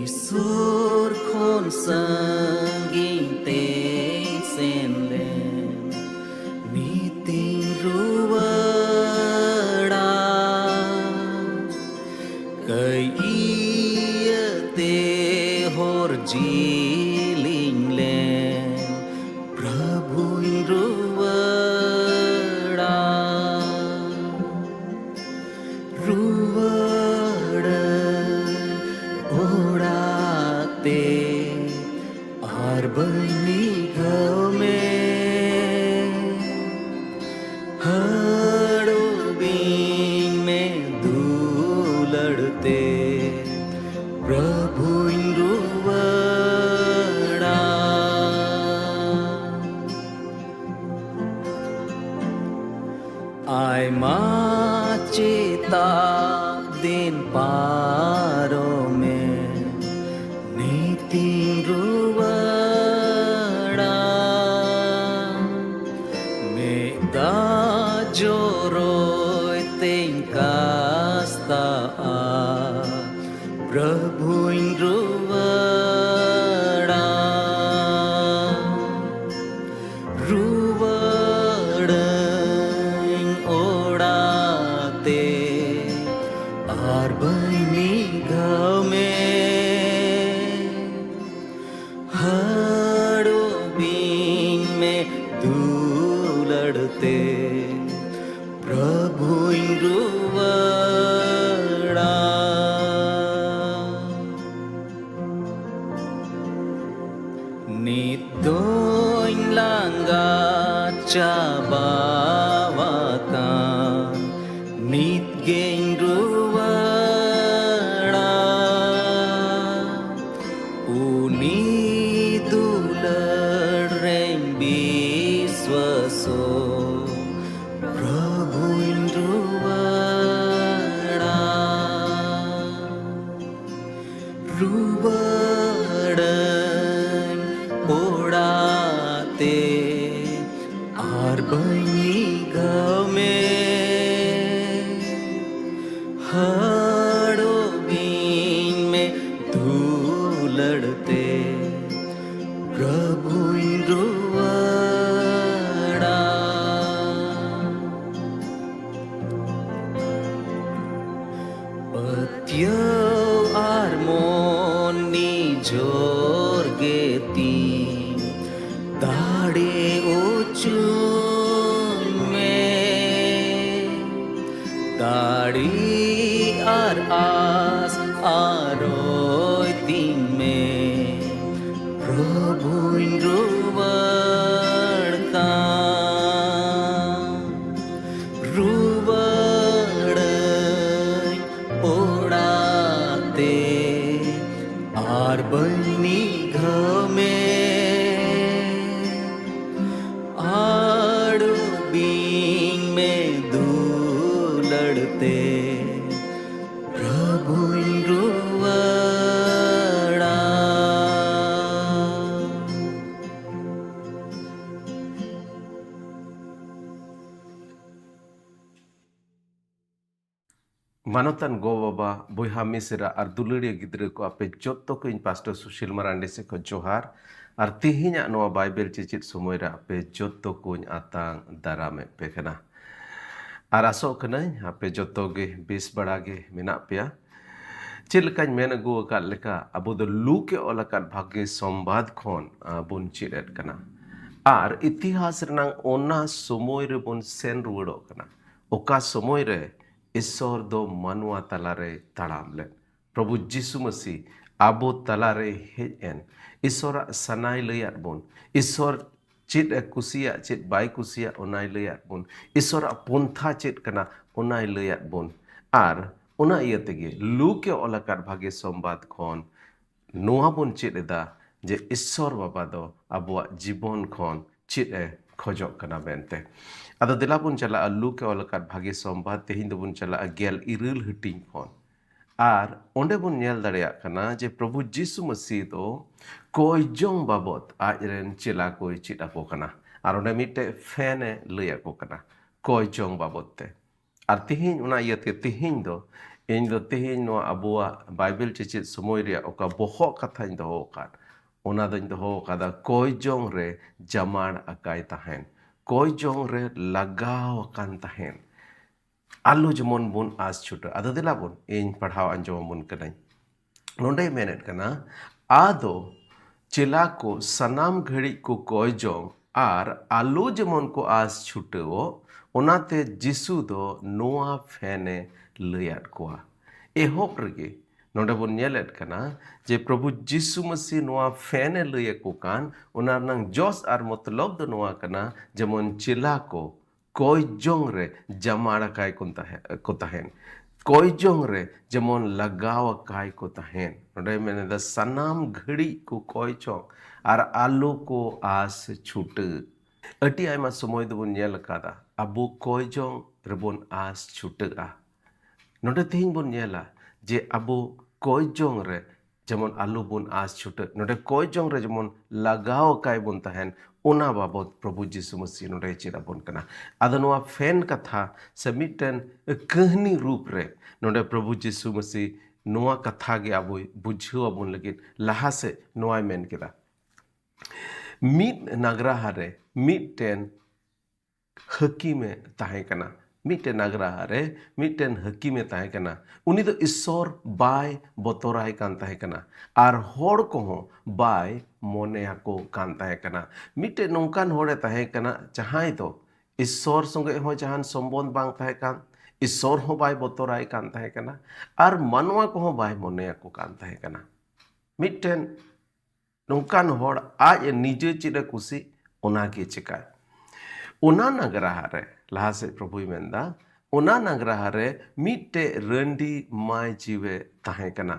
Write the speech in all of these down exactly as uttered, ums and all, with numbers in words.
ᱥᱩᱨ ᱠᱷᱚᱱ ᱥᱟᱺᱜᱤᱧ ᱛᱮᱧ ᱥᱮᱱ ᱞᱮᱱ, ᱱᱤᱛᱤᱧ ᱨᱩᱣᱟᱹᱲᱟ᱾ ᱠᱟᱹᱭ ᱤᱭᱟᱹᱛᱮ ᱦᱚᱨ ᱡᱤᱞᱤᱧ ᱞᱮᱱ, ᱯᱨᱚᱵᱷᱩᱧ ᱨᱩᱣᱟᱹᱲᱟ᱾ ᱨᱩᱣᱟᱹᱲᱟᱹᱧ ᱚᱲᱟᱜ ᱛᱮ, ᱟᱨ ᱵᱟᱹᱧ ᱱᱤᱜᱷᱟᱹᱣ ᱢᱮ᱾ ᱦᱟᱹᱲᱩᱵᱤᱧ ᱢᱮ ᱫᱩᱞᱟᱹᱲ ᱛᱮ, ᱯᱨᱚᱵᱷᱩᱧ ᱨᱩᱣᱟᱹᱲᱟ᱾ ᱟᱭᱢᱟ ᱪᱮᱛᱟᱜ ᱫᱤᱱ ᱯᱟᱨᱚᱢᱮᱱ, ᱱᱤᱛᱤᱧ ᱨᱩᱣᱟᱹᱲᱟ᱾ ᱢᱮᱫ ᱫᱟᱜ ᱡᱚᱨᱚᱭ ᱛᱮᱧ ᱠᱟᱥᱛᱟᱜᱼᱟ, ᱯᱨᱚᱵᱷᱩᱧ ᱨᱩᱣᱟᱹᱲᱟ᱾ ᱨᱩᱣᱟᱹᱲᱟᱹᱧ ᱚᱲᱟᱜ ᱛᱮ, ᱟᱨ ᱵᱟᱹᱧ ᱱᱤᱜᱷᱟᱹᱣ ᱢᱮ᱾ ᱦᱟᱹᱲᱩᱵᱤᱧ ᱢᱮ ᱫᱩᱞᱟᱹᱲ ᱛᱮ, ᱯᱨᱚᱵᱷᱩᱧ ᱨᱩᱣᱟᱹᱲᱟ᱾ ᱱᱤᱛ ᱫᱚᱧ ᱞᱟᱸᱜᱟ ᱪᱟᱵᱟᱣᱟᱠᱟᱱ, ᱱᱤᱛ ᱜᱮᱧ ᱨᱩᱣᱟᱹᱲᱟ᱾ ᱩᱱᱤ ᱫᱩᱞᱟᱹᱲ ᱨᱮᱧ ᱵᱤᱥᱣᱟᱥᱚᱜ, ᱯᱨᱚᱵᱷᱩᱧ ᱨᱩᱣᱟᱹᱲᱟ᱾ ᱤᱭᱟᱹᱣ ᱟᱨ ᱢᱚᱱ ᱱᱤᱡᱚᱨ ᱜᱮ ᱛᱤᱧ ᱫᱟᱲᱮ ᱚᱪᱚᱧ ᱢᱮ᱾ ᱫᱟᱲᱮ ᱟᱨ ᱟᱥ ᱟᱨᱚᱭ ᱛᱤᱧ ᱢᱮ᱾ ᱯᱨᱚᱵᱷᱩᱧ ᱨᱩᱣᱟᱹᱲ ᱠᱟᱱ, ᱨᱩᱣᱟᱹᱲᱟᱹᱧ ᱚᱲᱟᱜ ᱛᱮ, ᱟᱨ ᱵᱟᱹᱧ ᱱᱤᱜᱷᱟᱹᱣ ᱢᱮ᱾ ᱟᱲᱩᱵᱤᱧ ᱢᱮ ᱫᱩᱞᱟᱹᱲ ᱛᱮ, ᱯᱨᱚᱵᱷᱩᱧ ᱨᱩᱣᱟᱹᱲᱟ᱾ ᱢᱟᱱᱚᱛᱟᱱ ᱜᱚ-ᱵᱟᱵᱟ, ᱵᱚᱭᱦᱟ ᱢᱤᱥᱨᱟ ᱟᱨ ᱫᱩᱞᱟᱹᱲᱤᱭᱟᱹ ᱜᱤᱫᱽᱨᱟᱹ ᱠᱚ, ᱟᱯᱮ ᱡᱚᱛᱚ ᱠᱚ ᱤᱧ ᱯᱟᱥᱴᱚᱨ ᱥᱩᱥᱤᱞ ᱢᱟᱨᱟᱱᱰᱤ ᱥᱮᱫ ᱠᱷᱚᱱ ᱡᱚᱦᱟᱨ᱾ ᱟᱨ ᱛᱤᱦᱤᱧᱟᱜ ᱱᱚᱣᱟ ᱵᱟᱭᱵᱮᱞ ᱪᱮᱪᱮᱫ ᱥᱚᱢᱚᱭ ᱨᱮ ᱟᱯᱮ ᱡᱚᱛᱚ ᱠᱚᱧ ᱟᱛᱟᱝ ᱫᱟᱨᱟᱢᱮᱫ ᱯᱮ ᱠᱟᱱᱟ᱾ ᱟᱨ ᱟᱥᱚᱜ ᱠᱟᱹᱱᱟᱹᱧ ᱟᱯᱮ ᱡᱚᱛᱚ ᱜᱮ ᱵᱮᱥ ᱵᱟᱲᱟ ᱜᱮ ᱢᱮᱱᱟᱜ ᱯᱮᱭᱟ᱾ ᱪᱮᱫ ᱞᱮᱠᱟᱧ ᱢᱮᱱ ᱟᱹᱜᱩ ᱟᱠᱟᱫ ᱞᱮᱠᱟ, ᱟᱵᱚ ᱫᱚ ᱞᱩᱠ ᱮ ᱚᱞ ᱟᱠᱟᱫ ᱵᱷᱟᱜᱮ ᱥᱚᱢᱵᱟᱫ ᱠᱷᱚᱱ, ᱟ, ᱵᱚᱱ ᱪᱮᱫ ᱮᱫ ᱠᱟᱱᱟ᱾ ᱟᱨ ᱤᱛᱤᱦᱟᱥ ᱨᱮᱱᱟᱜ ᱚᱱᱟ ᱥᱚᱢᱚᱭ ᱨᱮᱵᱚᱱ ᱥᱮᱱ ᱨᱩᱣᱟᱹᱲᱚᱜ ᱠᱟᱱᱟ, ᱚᱠᱟ ᱥᱚᱢᱚᱭ ᱨᱮ ᱤᱥᱥᱚᱨ ᱫᱚ ᱢᱟᱱᱣᱟ ᱛᱟᱞᱟᱨᱮᱭ ᱛᱟᱲᱟᱢ ᱞᱮᱫ᱾ ᱯᱨᱚᱵᱷᱩ ᱡᱤᱥᱩ ᱢᱟᱹᱥᱤ ᱟᱵᱚ ᱛᱟᱞᱟᱨᱮᱭ ᱦᱮᱡ ᱮᱱ, ᱤᱥᱥᱚᱨᱟᱜ ᱥᱟᱱᱟᱭ ᱞᱟᱹᱭᱟᱫ ᱵᱚᱱ, ᱤᱥᱥᱚᱨ ᱪᱮᱫ ᱮ ᱠᱩᱥᱤᱭᱟᱜ, ᱪᱮᱫ ᱵᱟᱭ ᱠᱩᱥᱤᱭᱟᱜ, ᱚᱱᱟᱭ ᱞᱟᱹᱭᱟᱫ ᱵᱚᱱ, ᱤᱥᱥᱚᱨᱟᱜ ᱯᱚᱱᱛᱷᱟ ᱪᱮᱫ ᱠᱟᱱᱟ, ᱚᱱᱟᱭ ᱞᱟᱹᱭᱟᱫ ᱵᱚᱱ᱾ ᱟᱨ ᱚᱱᱟ ᱤᱭᱟᱹ ᱛᱮᱜᱮ ᱞᱩᱠ ᱮ ᱚᱞ ᱟᱠᱟᱫ ᱵᱷᱟᱜᱮ ᱥᱚᱢᱵᱟᱫ ᱠᱷᱚᱱ ᱱᱚᱣᱟ ᱵᱚᱱ ᱪᱮᱫ ᱮᱫᱟ ᱡᱮ ᱤᱥᱥᱚᱨ ᱵᱟᱵᱟ ᱫᱚ ᱟᱵᱚᱣᱟᱜ ᱡᱤᱵᱚᱱ ᱠᱷᱚᱱ ᱪᱮᱫ ᱮ ᱠᱷᱚᱡᱚᱜ ᱠᱟᱱᱟ ᱢᱮᱱᱛᱮ᱾ ᱟᱫᱚ ᱫᱮᱞᱟ ᱵᱚᱱ ᱪᱟᱞᱟᱜᱼᱟ ᱞᱩᱠ ᱮ ᱚᱞ ᱟᱠᱟᱫ ᱵᱷᱟᱜᱮ ᱥᱚᱢᱵᱟᱫ, ᱛᱮᱦᱮᱧ ᱫᱚᱵᱚᱱ ᱪᱟᱞᱟᱜᱼᱟ ᱜᱮᱞ ᱤᱨᱟᱹᱞ ᱦᱟᱹᱴᱤᱧ ᱠᱷᱚᱱ᱾ ᱟᱨ ᱚᱸᱰᱮ ᱵᱚᱱ ᱧᱮᱞ ᱫᱟᱲᱮᱭᱟᱜ ᱠᱟᱱᱟ ᱡᱮ ᱯᱨᱚᱵᱷᱩ ᱡᱤᱥᱩ ᱢᱟᱹᱥᱤ ᱫᱚ ᱠᱚᱭ ᱡᱚᱝ ᱵᱟᱵᱚᱛ ᱟᱡ ᱨᱮᱱ ᱪᱮᱞᱟ ᱠᱚᱭ ᱪᱮᱫ ᱟᱠᱚ ᱠᱟᱱᱟ᱾ ᱟᱨ ᱚᱸᱰᱮ ᱢᱤᱫᱴᱮᱡ ᱯᱷᱮᱱ ᱮ ᱞᱟᱹᱭ ᱟᱠᱚ ᱠᱟᱱᱟ ᱠᱚᱭ ᱡᱚᱝ ᱵᱟᱵᱚᱛ ᱛᱮ᱾ ᱟᱨ ᱛᱤᱦᱤᱧ ᱚᱱᱟ ᱤᱭᱟᱹᱛᱮ ᱛᱤᱦᱤᱧ ᱫᱚ, ᱤᱧ ᱫᱚ ᱛᱤᱦᱤᱧ ᱱᱚᱣᱟ ᱟᱵᱚᱣᱟᱜ ᱵᱟᱭᱵᱮᱞ ᱪᱮᱪᱮᱫ ᱥᱚᱢᱚᱭ ᱨᱮᱭᱟᱜ ᱚᱠᱟ ᱵᱚᱦᱚᱜ ᱠᱟᱛᱷᱟᱧ ᱫᱚᱦᱚ ᱟᱠᱟᱫ, ᱚᱱᱟ ᱫᱚᱧ ᱫᱚᱦᱚ ᱟᱠᱟᱫᱟ ᱠᱚᱭ ᱡᱚᱝ ᱨᱮ ᱡᱟᱢᱟᱲ ᱟᱠᱟᱭ ᱛᱟᱦᱮᱱ, ᱠᱚᱭ ᱡᱚᱝ ᱨᱮ ᱞᱟᱜᱟᱣ ᱟᱠᱟᱱ ᱛᱟᱦᱮᱱ᱾ ᱟᱞᱚ ᱡᱮᱢᱚᱱ ᱵᱚᱱ ᱟᱸᱥ ᱪᱷᱩᱴᱟᱹᱜ᱾ ᱟᱫᱚ ᱫᱮᱞᱟ ᱵᱚᱱ, ᱤᱧ ᱯᱟᱲᱦᱟᱣ ᱟᱸᱡᱚᱢ ᱟᱵᱚᱱ ᱠᱟᱹᱱᱟᱹᱧ᱾ ᱱᱚᱰᱮᱭ ᱢᱮᱱᱮᱫ ᱠᱟᱱᱟ, ᱟᱫᱚ ᱪᱮᱞᱟ ᱠᱚ ᱥᱟᱱᱟᱢ ᱜᱷᱟᱹᱲᱤᱡ ᱠᱚ ᱠᱚᱭ ᱡᱚᱝ ᱟᱨ ᱟᱞᱚ ᱡᱮᱢᱚᱱ ᱠᱚ ᱟᱸᱥ ᱪᱷᱩᱴᱟᱹᱣᱚᱜ, ᱚᱱᱟᱛᱮ ᱡᱤᱥᱩ ᱫᱚ ᱱᱚᱣᱟ ᱯᱷᱮᱱᱮ ᱞᱟᱹᱭᱟᱫ ᱠᱚᱣᱟ᱾ ᱮᱦᱚᱵ ᱨᱮᱜᱮ ᱱᱚᱰᱮ ᱵᱚᱱ ᱧᱮᱞᱮᱫ ᱠᱟᱱᱟ ᱡᱮ ᱯᱨᱚᱵᱷᱩ ᱡᱤᱥᱩ ᱢᱟᱹᱥᱤ ᱱᱚᱣᱟ ᱯᱷᱮᱱᱮ ᱞᱟᱹᱭ ᱟᱠᱚ ᱠᱟᱱ, ᱚᱱᱟ ᱨᱮᱱᱟᱝ ᱡᱚᱥ ᱟᱨ ᱢᱚᱛᱞᱚᱵ ᱫᱚ ᱱᱚᱣᱟ ᱠᱟᱱᱟ, ᱡᱮᱢᱚᱱ ᱪᱮᱞᱟ ᱠᱚ ᱠᱚᱭ ᱡᱚᱝ ᱨᱮ ᱡᱟᱢᱟᱲ ᱟᱠᱟᱭ ᱠᱚ ᱛᱟᱦᱮᱸ, ᱠᱚ ᱛᱟᱦᱮᱱ, ᱠᱚᱭ ᱡᱚᱝ ᱨᱮ ᱡᱮᱢᱚᱱ ᱞᱟᱜᱟᱣ ᱟᱠᱟᱭ ᱠᱚ ᱛᱟᱦᱮᱱ᱾ ᱱᱚᱰᱮ ᱢᱮᱱᱮᱫᱟ, ᱥᱟᱱᱟᱢ ᱜᱷᱟᱹᱲᱤᱡ ᱠᱚ ᱠᱚᱭ ᱡᱚᱝ ᱟᱨ ᱟᱞᱚ ᱠᱚ ᱟᱸᱥ ᱪᱷᱩᱴᱟᱹᱜ᱾ ᱟᱹᱰᱤ ᱟᱭᱢᱟ ᱥᱚᱢᱚᱭ ᱫᱚᱵᱚᱱ ᱧᱮᱞ ᱟᱠᱟᱫᱟ, ᱟᱵᱚ ᱠᱚᱭ ᱡᱚᱝ ᱨᱮᱵᱚᱱ ᱟᱸᱥ ᱪᱷᱩᱴᱟᱹᱜᱼᱟ᱾ ᱱᱚᱰᱮ ᱛᱮᱦᱮᱧ ᱵᱚᱱ ᱧᱮᱞᱟ ᱡᱮ ᱟᱵᱚ ᱠᱚᱭ ᱡᱚᱝ ᱨᱮ ᱡᱮᱢᱚᱱ ᱟᱞᱚ ᱵᱚᱱ ᱟᱸᱥ ᱪᱷᱩᱴᱟᱹᱜ, ᱱᱚᱰᱮ ᱠᱚᱭ ᱡᱚᱝ ᱨᱮ ᱡᱮᱢᱚᱱ ᱞᱟᱜᱟᱣ ᱟᱠᱟᱭ ᱵᱚᱱ ᱛᱟᱦᱮᱱ, ᱚᱱᱟ ᱵᱟᱵᱚᱛ ᱯᱨᱚᱵᱷᱩ ᱡᱤᱥᱩ ᱢᱟᱹᱥᱤ ᱱᱚᱰᱮ ᱪᱮᱫ ᱟᱵᱚᱱ ᱠᱟᱱᱟ᱾ ᱟᱫᱚ ᱱᱚᱣᱟ ᱯᱷᱮᱱ ᱠᱟᱛᱷᱟ ᱥᱮ ᱢᱤᱫᱴᱮᱱ ᱠᱟᱹᱦᱱᱤ ᱨᱩᱯ ᱨᱮ ᱱᱚᱰᱮ ᱯᱨᱚᱵᱷᱩ ᱡᱤᱥᱩ ᱢᱟᱹᱥᱤ ᱱᱚᱣᱟ ᱠᱟᱛᱷᱟ ᱜᱮ ᱟᱵᱚᱭ ᱵᱩᱡᱷᱟᱹᱣ ᱟᱵᱚᱱ ᱞᱟᱹᱜᱤᱫ ᱞᱟᱦᱟ ᱥᱮᱫ ᱱᱚᱣᱟᱭ ᱢᱮᱱ ᱠᱮᱫᱟ᱾ ᱢᱤᱫ ᱱᱟᱜᱽᱨᱟᱦᱟ ᱨᱮ ᱢᱤᱫᱴᱮᱱ ᱦᱟᱹᱠᱤᱢᱮ ᱛᱟᱦᱮᱸ ᱠᱟᱱᱟ᱾ ᱢᱤᱫᱴᱮᱱ ᱱᱟᱜᱽᱨᱟᱦᱟ ᱨᱮ ᱢᱤᱫᱴᱮᱱ ᱦᱟᱹᱠᱤᱢᱮ ᱛᱟᱦᱮᱸ ᱠᱟᱱᱟ᱾ ᱩᱱᱤ ᱫᱚ ᱤᱥᱥᱚᱨ ᱵᱟᱭ ᱵᱚᱛᱚᱨᱟᱭ ᱠᱟᱱ ᱛᱟᱦᱮᱸ ᱠᱟᱱᱟ, ᱟᱨ ᱦᱚᱲ ᱠᱚᱦᱚᱸ ᱵᱟᱭ ᱢᱚᱱᱮ ᱟᱠᱚ ᱠᱟᱱ ᱛᱟᱦᱮᱸ ᱠᱟᱱᱟ᱾ ᱢᱤᱫᱴᱮᱱ ᱱᱚᱝᱠᱟᱱ ᱦᱚᱲᱮ ᱛᱟᱦᱮᱸ ᱠᱟᱱᱟ, ᱡᱟᱦᱟᱸᱭ ᱫᱚ ᱤᱥᱥᱚᱨ ᱥᱚᱸᱜᱮ ᱦᱚᱸ ᱡᱟᱦᱟᱱ ᱥᱚᱢᱵᱚᱱᱫᱷ ᱵᱟᱝ ᱛᱟᱦᱮᱸ ᱠᱟᱱ, ᱤᱥᱥᱚᱨ ᱦᱚᱸ ᱵᱟᱭ ᱵᱚᱛᱚᱨᱟᱭ ᱠᱟᱱ ᱛᱟᱦᱮᱸ ᱠᱟᱱᱟ, ᱟᱨ ᱢᱟᱱᱣᱟ ᱠᱚᱦᱚᱸ ᱵᱟᱭ ᱢᱚᱱᱮ ᱟᱠᱚ ᱠᱟᱱ ᱛᱟᱦᱮᱸ ᱠᱟᱱᱟ᱾ ᱢᱤᱫᱴᱮᱱ ᱱᱚᱝᱠᱟᱱ ᱦᱚᱲ ᱟᱡ ᱱᱤᱡᱮ ᱪᱮᱫ ᱮ ᱠᱩᱥᱤᱜ, ᱚᱱᱟ ᱜᱮ ᱪᱮᱠᱟᱭ᱾ ᱚᱱᱟ ᱱᱟᱜᱽᱨᱟᱦᱟ ᱨᱮ, ᱞᱟᱦᱟ ᱥᱮᱫ ᱯᱨᱚᱵᱷᱩᱭ ᱢᱮᱱᱫᱟ, ᱚᱱᱟ ᱱᱟᱜᱽᱨᱟᱦᱟ ᱨᱮ ᱢᱤᱫᱴᱮᱡ ᱨᱟᱺᱰᱤ ᱢᱟᱹᱭ ᱡᱤᱣᱮ ᱛᱟᱦᱮᱸ ᱠᱟᱱᱟ᱾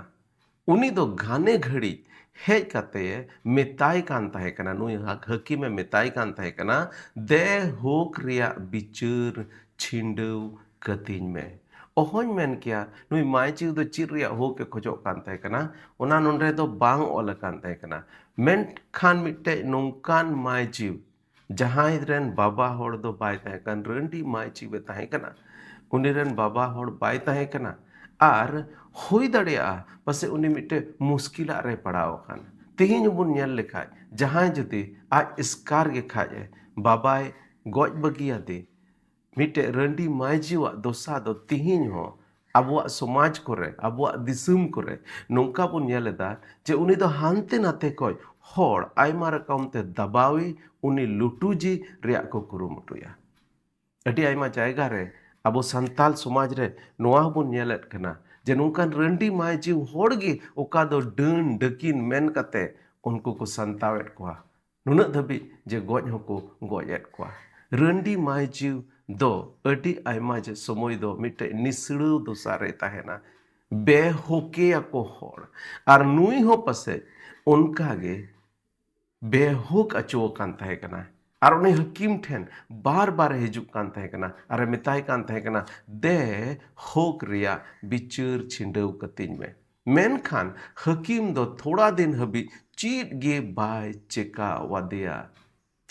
ᱩᱱᱤ ᱫᱚ ᱜᱷᱟᱱᱮ ᱜᱷᱟᱹᱲᱤᱡ ᱦᱮᱡ ᱠᱟᱛᱮ ᱢᱮᱛᱟᱭ ᱠᱟᱱ ᱛᱟᱦᱮᱸ ᱠᱟᱱᱟ, ᱱᱩᱭ ᱦᱟ-, ᱦᱟᱹᱠᱤᱢᱮ ᱢᱮᱛᱟᱭ ᱠᱟᱱ ᱛᱟᱦᱮᱸ ᱠᱟᱱᱟ, "ᱫᱮ ᱦᱳᱠ ᱨᱮᱭᱟᱜ ᱵᱤᱪᱟᱹᱨ ᱪᱷᱤᱸᱰᱟᱹᱣ ᱠᱟᱹᱛᱤᱧ ᱢᱮ᱾" ᱚᱦᱚᱧ ᱢᱮᱱ ᱠᱮᱭᱟ ᱱᱩᱭ ᱢᱟᱹᱭ ᱡᱤᱣᱤ ᱫᱚ ᱪᱮᱫ ᱨᱮᱭᱟᱜ ᱦᱳᱠ ᱮ ᱠᱷᱚᱡᱚᱜ ᱠᱟᱱ ᱛᱟᱦᱮᱸ ᱠᱟᱱᱟ, ᱚᱱᱟ ᱱᱚᱰᱮ ᱫᱚ ᱵᱟᱝ ᱚᱞ ᱟᱠᱟᱱ ᱛᱟᱦᱮᱸ ᱠᱟᱱᱟ᱾ ᱢᱮᱱᱠᱷᱟᱱ ᱢᱤᱫᱴᱮᱡ ᱱᱚᱝᱠᱟᱱ ᱢᱟᱹᱭ ᱡᱤᱣᱤ, ᱡᱟᱦᱟᱸᱭ ᱨᱮᱱ ᱵᱟᱵᱟ ᱦᱚᱲ ᱫᱚ ᱵᱟᱭ ᱛᱟᱦᱮᱸ ᱠᱟᱱ, ᱨᱟᱺᱰᱤ ᱢᱟᱹᱭ ᱡᱤᱣᱤ ᱛᱟᱦᱮᱸ ᱠᱟᱱᱟ, ᱩᱱᱤ ᱨᱮᱱ ᱵᱟᱵᱟ ᱦᱚᱲ ᱵᱟᱭ ᱛᱟᱦᱮᱸ ᱠᱟᱱᱟ, ᱟᱨ ᱦᱩᱭ ᱫᱟᱲᱮᱭᱟᱜᱼᱟ ᱯᱟᱥᱮᱡ ᱩᱱᱤ ᱢᱤᱫᱴᱮᱡ ᱢᱩᱥᱠᱤᱞᱟᱜ ᱨᱮ ᱯᱟᱲᱟᱣ ᱟᱠᱟᱱ᱾ ᱛᱮᱦᱮᱧ ᱵᱚᱱ ᱧᱮᱞ ᱞᱮᱠᱷᱟᱡ, ᱡᱟᱦᱟᱸᱭ ᱡᱩᱫᱤ ᱟᱡ ᱮᱥᱠᱟᱨ ᱜᱮ ᱠᱷᱟᱡ ᱮ, ᱵᱟᱵᱟᱭ ᱜᱚᱡ ᱵᱟᱹᱜᱤᱭᱟᱫᱮ, ᱢᱤᱫᱴᱮᱡ ᱨᱟᱺᱰᱤ ᱢᱟᱹᱭᱡᱤᱣᱟᱜ ᱫᱚᱥᱟ ᱫᱚ ᱛᱤᱦᱤᱧ ᱦᱚᱸ ᱟᱵᱚᱣᱟᱜ ᱥᱚᱢᱟᱡᱽ ᱠᱚᱨᱮ, ᱟᱵᱚᱣᱟᱜ ᱫᱤᱥᱚᱢ ᱠᱚᱨᱮ ᱱᱚᱝᱠᱟ ᱵᱚᱱ ᱧᱮᱞ ᱮᱫᱟ ᱡᱮ ᱩᱱᱤ ᱫᱚ ᱦᱟᱱᱛᱮ ᱱᱟᱛᱮ ᱠᱷᱚᱡ ᱦᱚᱲ ᱟᱭᱢᱟ ᱨᱚᱠᱚᱢ ᱛᱮ ᱫᱟᱵᱟᱣᱤ, ᱩᱱᱤ ᱞᱩᱴᱩᱡᱤ ᱨᱮᱭᱟᱜ ᱠᱚ ᱠᱩᱨᱩᱢᱩᱴᱩᱭᱟ᱾ ᱟᱹᱰᱤ ᱟᱭᱢᱟ ᱡᱟᱭᱜᱟ ᱨᱮ ᱟᱵᱚ ᱥᱟᱱᱛᱟᱞ ᱥᱚᱢᱟᱡᱽ ᱨᱮ ᱱᱚᱣᱟ ᱦᱚᱸᱵᱚᱱ ᱧᱮᱞᱮᱫ ᱠᱟᱱᱟ ᱡᱮ ᱱᱚᱝᱠᱟᱱ ᱨᱟᱺᱰᱤ ᱢᱟᱹᱭᱡᱤᱣ ᱦᱚᱲ ᱜᱮ ᱚᱠᱟ ᱫᱚ ᱰᱟᱹᱱ ᱰᱟᱹᱠᱤᱱ ᱢᱮᱱ ᱠᱟᱛᱮ ᱩᱱᱠᱩ ᱠᱚ ᱥᱟᱱᱛᱟᱣᱮᱫ ᱠᱚᱣᱟ᱾ ᱱᱩᱱᱟᱹᱜ ᱫᱷᱟᱹᱵᱤᱡ ᱡᱮ ᱜᱚᱡ ᱦᱚᱸᱠᱚ ᱜᱚᱡ ᱮᱫ ᱠᱚᱣᱟ᱾ ᱨᱟᱺᱰᱤ ᱢᱟᱹᱭᱡᱤᱣ ᱫᱚ ᱟᱹᱰᱤ ᱟᱭᱢᱟ ᱡᱮ ᱥᱚᱢᱚᱭ ᱫᱚ ᱢᱤᱫᱴᱮᱡ ᱱᱤᱥᱲᱟᱹᱣ ᱫᱚᱥᱟ ᱨᱮ ᱛᱟᱦᱮᱱᱟ, ᱵᱮᱦᱚᱠᱮᱭᱟᱠᱚ ᱦᱚᱲ᱾ ᱟᱨ ᱱᱩᱭ ᱦᱚᱸ ᱯᱟᱥᱮᱡ ᱚᱱᱠᱟ ᱜᱮ ᱵᱮᱦᱚᱠ ᱟᱪᱚ ᱟᱠᱟᱱ ᱛᱟᱦᱮᱸ ᱠᱟᱱᱟ᱾ ᱟᱨ ᱩᱱᱤ ᱦᱟᱹᱠᱤᱢ ᱴᱷᱮᱱ ᱵᱟᱨ ᱵᱟᱨ ᱦᱤᱡᱩᱜ ᱠᱟᱱ ᱛᱟᱦᱮᱸ ᱠᱟᱱᱟ ᱟᱨᱮ ᱢᱮᱛᱟᱭ ᱠᱟᱱ ᱛᱟᱦᱮᱸ ᱠᱟᱱᱟ, "ᱫᱮ, ᱦᱚᱠ ᱨᱮᱭᱟᱜ ᱵᱤᱪᱟᱹᱨ ᱪᱷᱤᱸᱰᱟᱹᱣ ᱠᱟᱹᱛᱤᱧ ᱢᱮ᱾" ᱢᱮᱱᱠᱷᱟᱱ ᱦᱟᱹᱠᱤᱢ ᱫᱚ ᱛᱷᱚᱲᱟ ᱫᱤᱱ ᱦᱟᱹᱵᱤᱡ ᱪᱮᱫ ᱜᱮ ᱵᱟᱭ ᱪᱮᱠᱟᱣᱟᱫᱮᱭᱟ᱾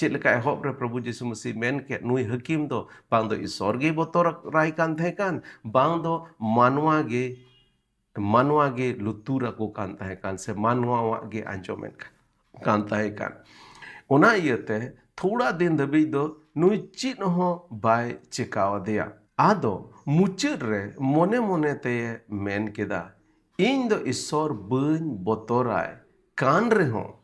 ᱪᱮᱫ ᱞᱮᱠᱟ ᱮᱦᱚᱵ ᱨᱮ ᱯᱨᱚᱵᱷᱩ ᱡᱤᱥᱩ ᱢᱟᱹᱥᱤ ᱢᱮᱱ ᱠᱮᱫ, ᱱᱩᱭ ᱦᱟᱹᱠᱤᱢ ᱫᱚ ᱵᱟᱝ ᱫᱚ ᱤᱥᱚᱨ ᱜᱮᱭ ᱵᱚᱛᱚᱨ ᱟᱭ ᱠᱟᱱ ᱛᱟᱦᱮᱸ ᱠᱟᱱ, ᱵᱟᱝ ᱫᱚ ᱢᱟᱱᱣᱟ ᱜᱮ, ᱢᱟᱱᱣᱟ ᱜᱮ ᱞᱩᱛᱩᱨ ᱟᱠᱚ ᱠᱟᱱ ᱛᱟᱦᱮᱸ ᱠᱟᱱ, ᱥᱮ ᱢᱟᱱᱣᱟᱣᱟᱜ ᱜᱮ ᱟᱸᱡᱚᱢᱮᱫ ᱠᱟᱱ ᱛᱟᱦᱮᱸ ᱠᱟᱱ᱾ ᱚᱱᱟ ᱤᱭᱟᱹᱛᱮ ᱛᱷᱚᱲᱟ ᱫᱤᱱ ᱫᱷᱟᱹᱵᱤᱡ ᱫᱚ ᱱᱩᱭ ᱪᱮᱫ ᱦᱚᱸ ᱵᱟᱭ ᱪᱮᱠᱟᱣᱟᱫᱮᱭᱟ᱾ ᱟᱫᱚ ᱢᱩᱪᱟᱹᱫ ᱨᱮ ᱢᱚᱱᱮ ᱢᱚᱱᱮ ᱛᱮᱭ ᱢᱮᱱ ᱠᱮᱫᱟ, "ᱤᱧ ᱫᱚ ᱤᱥᱚᱨ ᱵᱟᱹᱧ ᱵᱚᱛᱚᱨᱟᱭ ᱠᱟᱱ ᱨᱮᱦᱚᱸ